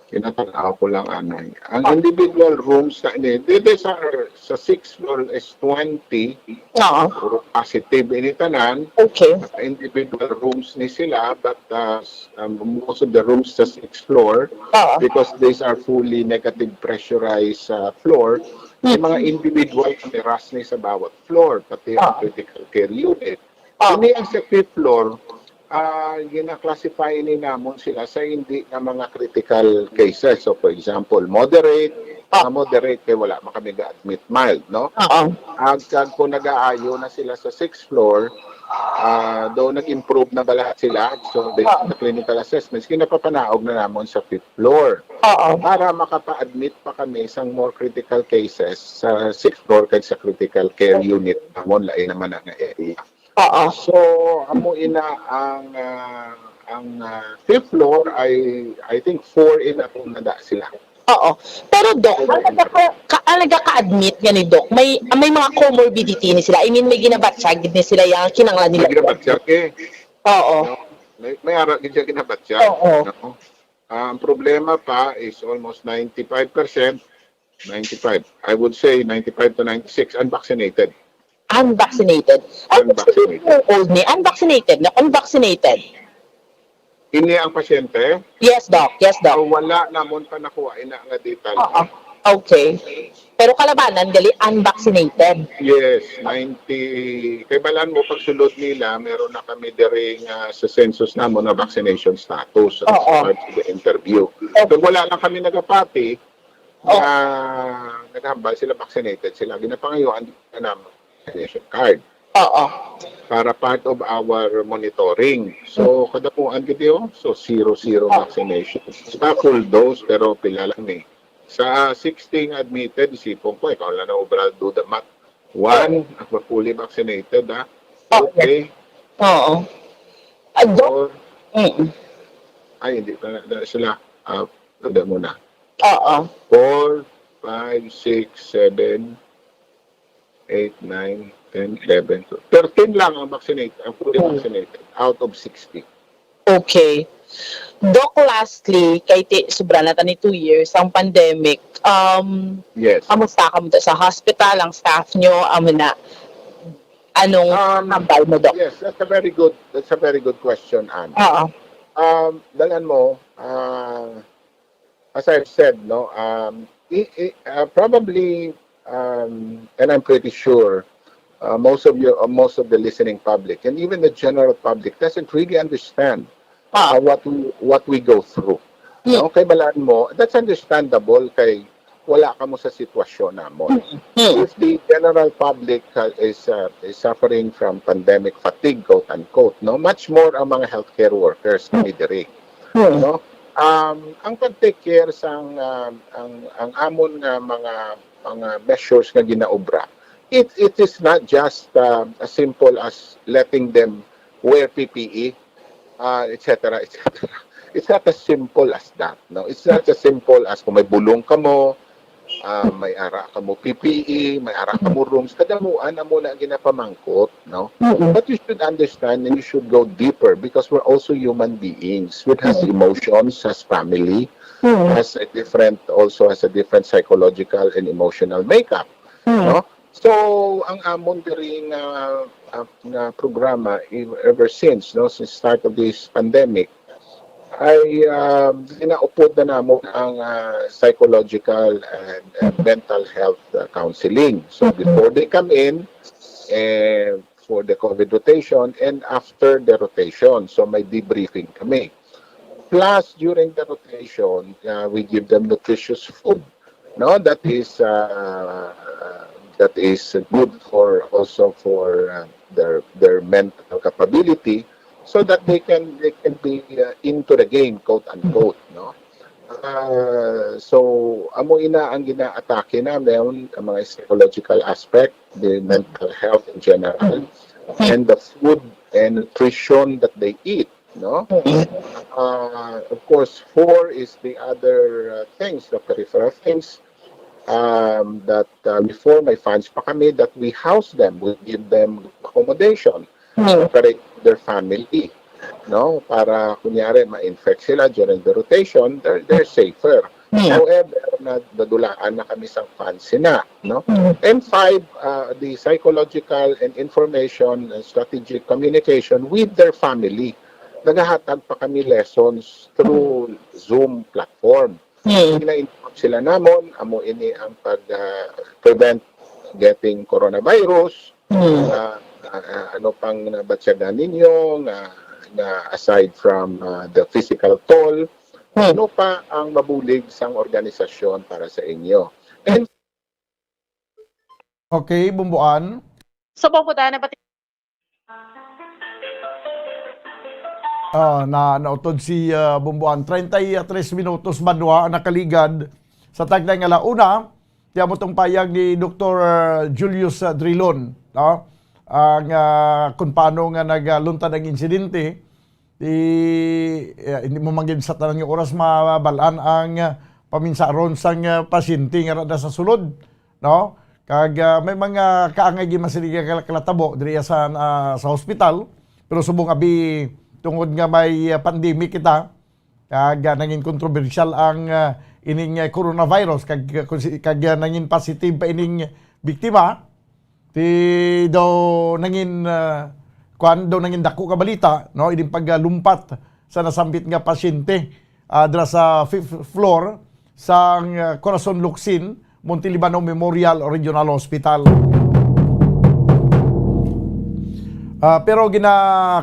kinatanaw ko lang anay. Ang individual rooms na ini, di- di sa sa sixth floor is twenty Oo. puro positive ini tanan. Okay. Individual rooms ni sila, but uh, s- um, most of the rooms sa sixth floor, Oo. because these are fully negative pressurized uh, floor, may mga individual na miras ni sa bawat floor, pati ang Ah. critical care unit. Ah. Ini ang sa fifth floor, ah gina-classify ini namon sila sa hindi nga mga critical cases. So for example, moderate, Ah. mga moderate kay wala man kami ga-admit mild, no? Oo. Ag kag kung nagaayo na sila sa sixth floor, ah, daw nag-improve na bala sila. So based on the clinical assessments, ginapapanaog na namon sa fifth floor Oo. para makapa-admit pa kami sang more critical cases sa sixth floor kag sa critical care unit namon, lain naman ang area. Oo. So amo ina ang ah, ang ah, fifth floor ay, I think, four in a room na da sila. Oo. Pero Doc, ang nagaka ka, ang nagaka-admit nga ni Doc, may may mga comorbidity ni sila. I mean, may ginabatyag gid ni sila yang kinanglan nila. May ginabatyag eh. Oo. No? May, may ara gid siya ginabatyag. Oo. No? Ang problema pa is almost ninety-five percent, ninety-five, I would say ninety-five to ninety-six unvaccinated. Unvaccinated. Ang Unvaccinated. Old ni unvaccinated na unvaccinated. Ini ang pasyente? Yes, Doc. Yes, Doc. So, wala namon pa nakuha ina nga detalye. Oo. Okay. Pero kalabanan gali unvaccinated. Yes, ninety. Kay balan mo, pagsulod nila, meron na kami diri nga sa census namon na vaccination status as Oo. part of the interview. Okay. Kag wala lang kami nagapati, Oh. nga naghambal sila vaccinated sila, ginapangayuan na namon vaccination card Oo. para part of our monitoring. So, kadapuan gid yun. So, zero, zero vaccination. Sa full dose, pero pila lang ni. Sa sixty nga admitted, isipon ko, ikaw lang na overall do the math. One, ang fully vaccinated, ha? Oh, Okay. Oo. Ah, Doc, Four, mm. Ay, hindi pa na, na sila. Ah, tanda mo na. Oo. Four, five, six, seven, eight, nine, ten, eleven, twelve. Thirteen lang ang vaccinated, ang fully Hmm. vaccinated out of sixty. Okay. Doc, lastly, kay ti, sobra na ta ni two years ang pandemic. Um, Yes. Kamusta ka mo sa hospital, ang staff nyo, amo na, anong Um, hambal mo, Doc? Yes, that's a very good that's a very good question, Anne. Oo. Um, dalan mo, uh, as I've said, no, um, i- i- uh, probably, um, and I'm pretty sure uh, most of you, uh, most of the listening public, and even the general public, doesn't really understand uh, Ah, what we what we go through. Mm. No? Kay balaan mo, that's understandable kay wala ka mo sa sitwasyon namon. Mm. If the general public uh, is uh, is suffering from pandemic fatigue, quote unquote, no, much more ang mga healthcare workers kami diri, Mm. no? Um, ang pag-take care sang um, ang ang amon nga mga mga measures nga ginaobra, it it is not just uh, as simple as letting them wear P P E, uh, et cetera, et cetera. It's not as simple as that, no? It's not as simple as kung may bulong ka mo, uh, may ara ka mo P P E, may ara ka mo rooms, kadamuan amo na ang ginapamangkot, no? Mm-mm. But you should understand and you should go deeper because we're also human beings with has emotions, has family, Mm. has a different, also has a different psychological and emotional makeup, Mm. no? So, ang amon diri nga, ah, nga programa, ev- ever since, no, since start of this pandemic, ay um, ginaupod na namon ang ah, psychological and, and mental health ah, counseling. So, before they come in, eh, for the COVID rotation, and after the rotation. So, may debriefing kami. Plus, during the rotation, uh, we give them nutritious food, no, that is uh, that is good for also for uh, their their mental capability, so that they can they can be uh, into the game, quote unquote, no. Uh, so, amo ina ang ginaatake namin, ang mga psychological aspect, the mental health in general, and the food and nutrition that they eat, no? Uh, of course, four is the other uh, things, the peripheral things um, that uh, before may funds pa kami that we house them, we give them accommodation, separate their family, no? Para kunyari ma-infect sila during the rotation, they're, they're safer. However, na nadulaan na kami sa funds sina, no? And five, uh, the psychological and information and strategic communication with their family. Nagahatag pa kami lessons through Zoom platform. Gina-inform sila namon, amo ini ang pag ah, prevent getting coronavirus. Ah, ah, ah, ano pang nabatyagan ninyo nga nga aside from ah, the physical toll, ano pa ang mabulig sang organisasyon para sa inyo? And Okay, Bumbuan. So, Bumbudan, nabati- Ah, na nautod si ah, Bumbuan. Treinta y tres minutos banwa ang nakaligad sa tagna nga ala una. Ti amo tong payag ni Doktor Julius ah, Drilon, no? Ang ah, kung paano nga nagluntad ang insidente, di eh, hindi mo man gid sa tanan nga oras mabal-an ang ah, paminsaron sang ah, pasyente nga ra sa sulod, no? Kag ah, may mga kaangay gid man sila nga kalatabo diri sa ah, sa hospital, pero subong abi tungod nga may ah, pandemic kita, kag ah, nangin kontrobersyal ang ah, ining ah, coronavirus kag ah, kung si- kag ah, nangin positive pa ining biktima, ti daw nangin ah, kwan daw nangin dako ka balita, no, ining paglumpat sa nasambit nga pasyente ah, dira sa fifth floor sang ah, Corazon Locsin Montelibano Memorial Regional Hospital. Ah, pero gina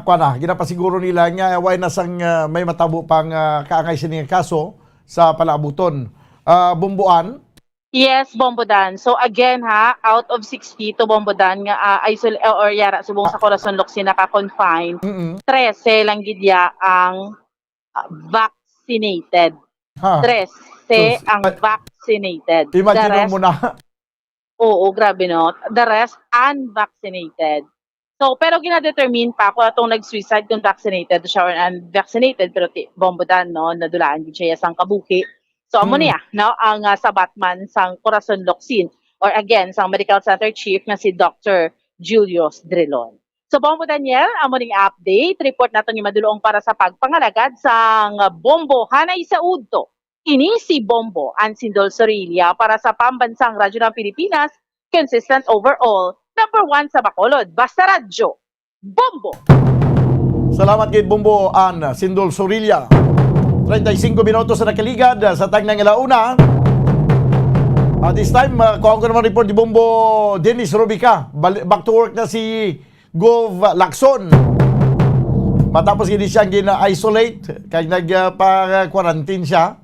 kuwan na, ginapasiguro nila nga way na sang ah, may matabo pang ah, kaangay sini nga kaso sa palaabuton. Ah, Bumbuan. Yes, Bombodan. So again ha, out of sixty-two, Bombodan, nga ah, isol or yara subong sa Corazon Locsin naka-confine, Mm-mm. trese lang gid ya ang ah, vaccinated. Ha. Trese So, ang ah, vaccinated. The Imagine rest, mo na. Oo, grabe no. The rest unvaccinated. So, pero gina-determine pa kung atong nag-suicide kung vaccinated siya or unvaccinated, pero ti Bombodan, no, nadulaan gid siya sang kabuhi. So amo Mm. niya, no, ang ah, sabatman sang Corazon Locsin or again sang medical center chief nga si Doctor Julius Drilon. So, Bombo Daniel, amo ning update report naton nga madulong para sa pagpangalagad sang Bombo. Hanay sa udto, ini si Bombo Ansindol Sorilla para sa Pambansang Radyo ng Pilipinas, consistent overall, number one sa Bacolod. Basta Radyo, Bombo! Salamat kay Bombo An Sindol Sorilla. Treinta y cinco minutos na nakaligad, ah, sa tagna nga launa. At this time, uh, kuha ko naman report ni Bombo Dennis Rubica. Bali- back to work na si Gov Lacson. Matapos gini siya gina-isolate, kay nagpa-quarantine siya.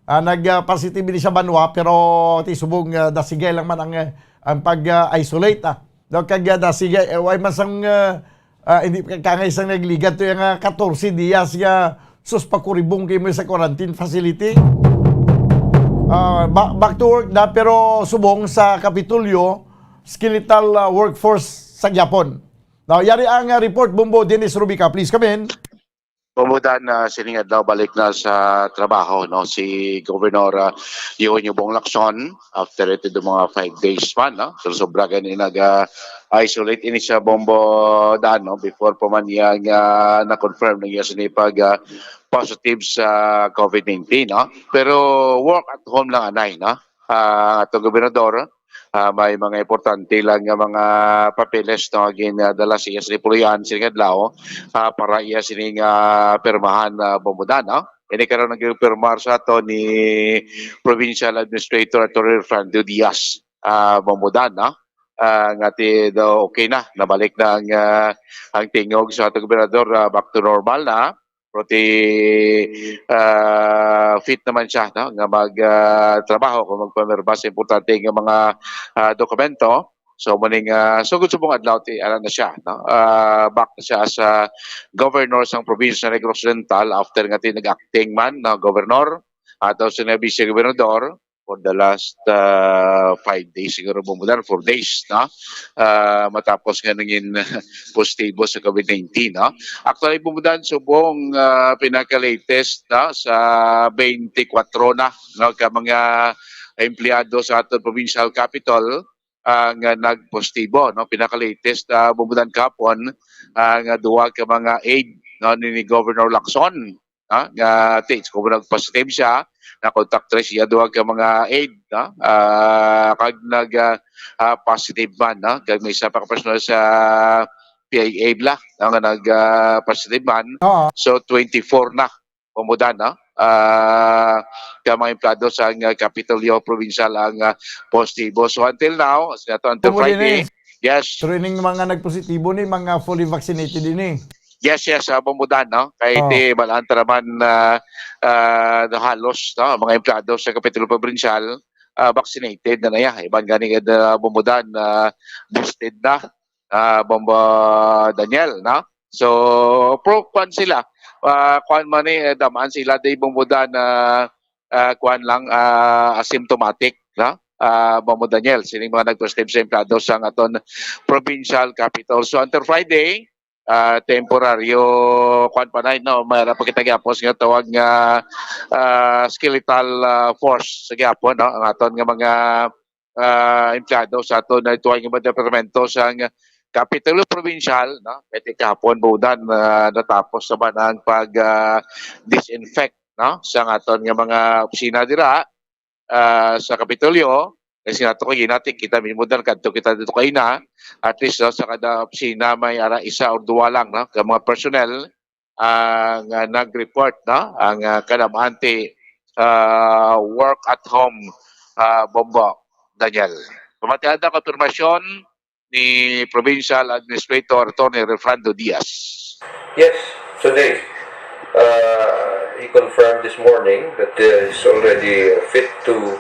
Ah, nag-positive din siya banwa, pero ti subong, ah, dasigay lang man ang, ah, ang pag-isolate, ah. No, kag, ah, dasigay, eh, way man sang, ah, ah, hindi ka, kangay sang nagligad to yung, ah, katorse dias nga sus pakuribong kay mo sa quarantine facility. Ah, ba- back to work na, pero subong sa Kapitolyo, skeletal, ah, workforce sa gyapon. Now, yari ang, ah, report, Bombo Dennis Rubica. Please come in. Pumudan na sining adlaw, balik na sa trabaho, no, si Governor, ah, Eugenio Bong Lacson after ito do mga five days man, no. So, sobra gani nag, ah, isolate ini sa Bombo Dan, no, before pa man niya nga na-confirm na niya sini pag, ah, positive sa COVID nineteen, no. Pero work at home lang anay, no. Ah, atong gobernador, ah, may mga importante lang nga mga papeles, no, ginadala sa iya sa Dipoloyan sining adlaw, ah, para iya sining, ah, pirmahan, ah, Bombo Dan, no? Ini karon ang ginpirmar sa ato ni Provincial Administrator Attorney Refrando Diaz, ah, Bombo Dan, no? Ah, nga ti daw okay na, nabalik na ang, ah, ang tingog sa ato gobernador, ah, back to normal na. Pero ti, ah, fit naman siya, no, nga mag, ah, trabaho kung magpamirma sa importante nga mga, ah, dokumento. So, muning, ah, sugod subong adlaw ti, ano na siya, no? Ah, back na siya as, ah, governor sang probinsya sa Negros Occidental after nga ti nag-acting man, no, governor, ato sa vice gobernador for the last, ah, five days siguro, Bombo Dan, four days, no? Ah, matapos nga nangin positibo sa COVID nineteen, no? Actually, Bombo Dan, subong, ah, pinaka-latest, no, sa twenty-four na, no, ka mga empleyado sa aton provincial capital, ah, nga nagpositibo, no? Pinaka-latest, ah, Bombo Dan, kahapon, ah, nga duha ka mga aide, no, ni, ni Governor Lacson, no, nga ti, kung nag-positive siya, na-contact trace siya duha ka mga aide, no? Ah, kag nag, ah, ah, positive man, no? Kag may isa pa ka personal sa P I A bala, no, nga nag, ah, positive man. Oo. So, twenty-four na, Bombo Dan, no? Ah, ka mga empleyado sa, ah, Kapitolyo Provincial ang, ah, positibo. So, until now, sa ato, until Bombo Dan, Friday, eh. Yes. Pero ining mga nagpositibo ni mga fully vaccinated ini. Yes, yes, ah, Bombo Dan, no? Kay Oh. ti, balaan ta naman, ah, ah, halos, no, mga empleyado sa Kapitolyo Provincial, ah, vaccinated na na iya. Iban gani nga, ah, Bombo Dan, ah, boosted na, ah, Bombo Daniel, no? So, pro, kwan sila, ah, kwan man ni, eh, daman sila, di, Bombo Dan, ah, ah, kwan lang, ah, asymptomatic, no? Ah, Bombo Daniel, sining mga nag-positive sa empleyado sa aton provincial capital. So, until Friday, ah, temporaryo, kwan pa na, no? Mayroon pa kita gihapon nga tawag nga, ah, skeletal, ah, force sa gihapon, no? Ang aton nga mga, ah, empleyado sa aton na ituwang nga departamento sa Kapitolyo Provincial, no? Kay ti kahapon, Bombo Dan, ah, natapos naman ang pag, ah, disinfect, no, sa aton nga mga opisina dira, ah, sa Kapitolyo. Kasi nato ko ginati, kita mismo dan kadto kita dito kay na, at least, no, sa kada opisina may ara isa or duwa lang, no, ka mga personnel, ah, nga nag-report, no, ang, ah, kalamanti, ah, work at home, ah, Bombo Daniel. Pamatian ta, konfirmasyon ni Provincial Administrator Attorney Refrando Diaz. Yes, today. Uh, he confirmed this morning that uh, he's already uh, fit to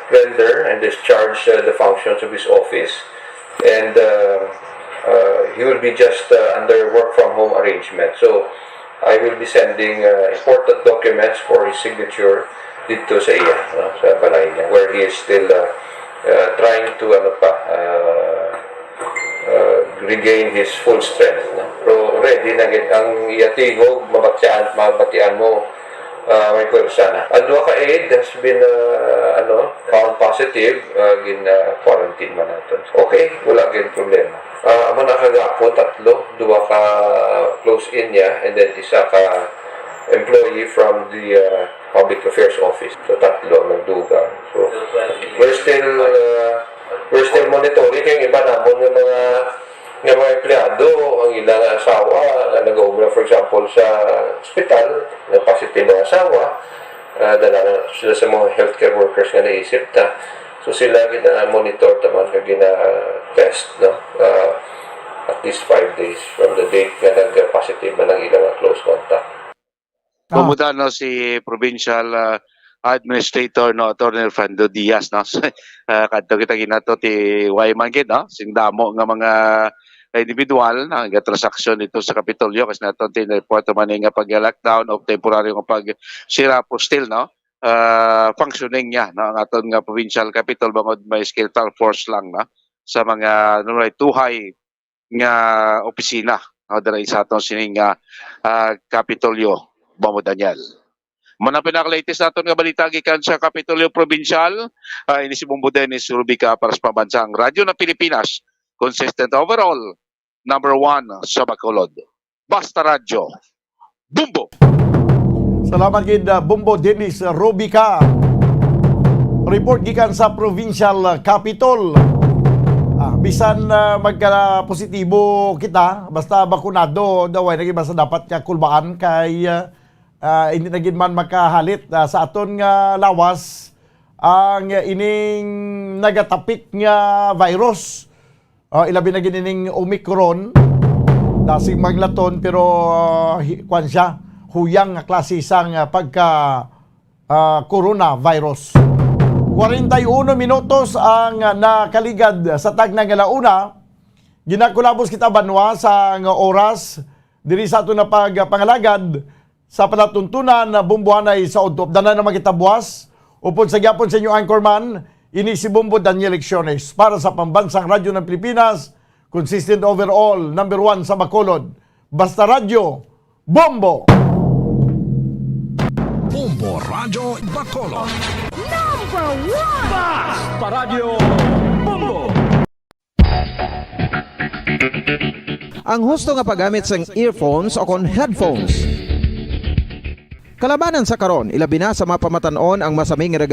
render and discharge uh, the functions of his office. And uh, uh, he will be just uh, under work from home arrangement. So I will be sending uh, important documents for his signature dito sa iya, no, sa balay niya, where he is still uh, uh, trying to, ano pa, uh, uh, regain his full strength, no? Pero ready na gid ang iya tingog, mabatian, mabatian mo, uh, may pwersa na. Ang duha ka aide has been, uh, ano, found positive, uh, gin, uh, quarantine man naton. Okay, wala gid problema. Uh, amo Nakagapon, tatlo, duha ka close-in niya, and then isa ka employee from the, uh, public affairs office. So, tatlo ang nagdugang. So, we're still, uh, we're still monitoring kay ang iba namon nga mga, nga mga empleyado, ang ilang asawa nga nag-uobra, for example, sa ospital, nga positive ang asawa, uh, dala na sila sa mga healthcare workers nga naisip ta. So, sila gina-monitor ta man kag gina-test, no? Uh, at least five days from the date nga nag-positive man ang ilang close contact. Bumuda, no, si Provincial, ah, Administrator, no, Attorney Fernando Diaz, no. Ah, kadto kita ginato ti way man gid, no, sing damo nga mga individual na nga transaksyon dito sa Kapitolyo, kasi nato tin report man nga pag-lockdown o temporaryo nga pag-sira postil, no. Ah, functioning niya, no, ang aton nga provincial capitol bangod may skeletal force lang, no, sa mga nuray tuhay nga opisina, no, dira sa aton sining nga, ah, Kapitolyo, Bambo Daniel. Mao na pinaka-latest naton nga balita gikan sa Kapitolyo Provincial. Ah, ini si Bumbo Dennis Rubica para sa Pambansang Radyo ng Pilipinas, consistent overall, number one sa Bacolod. Basta Radyo, Bumbo! Salamat gid, uh, Bumbo Dennis Rubica. Report gikan sa Provincial Capitol. Ah, bisan, uh, magka-positibo kita, basta bakunado daw ay naging basta dapat ka kulbaan kay, uh, uh, hindi na gid man makahalit, uh, sa aton nga lawas ang ining nagatapik nga virus. Uh, ilabi na gid ining Omicron, dasig maglaton pero, uh, hi- kwan siya, huyang nga klase sang, uh, pagka, uh, coronavirus. Kwarenta y uno minutos ang, uh, nakaligad sa tagna nga launa. Ginakulabos kita banwa sa nga oras diri sa aton na pagpangalagad sa palatuntunan na bumbuhanay sa udto. Updanan naman kita buwas. Upod sa gyapon sa inyo anchorman, ini si Bombo Daniel Lecciones para sa Pambansang Radyo ng Pilipinas, consistent overall, number one sa Bacolod. Basta Radyo, Bombo! Bombo Radyo Bacolod. Number one! Basta Radyo Bombo! Ang husto nga paggamit sang earphones o kon headphones. Kalabanan sa karon, ilabi na sa mapamatan-on ang masami nga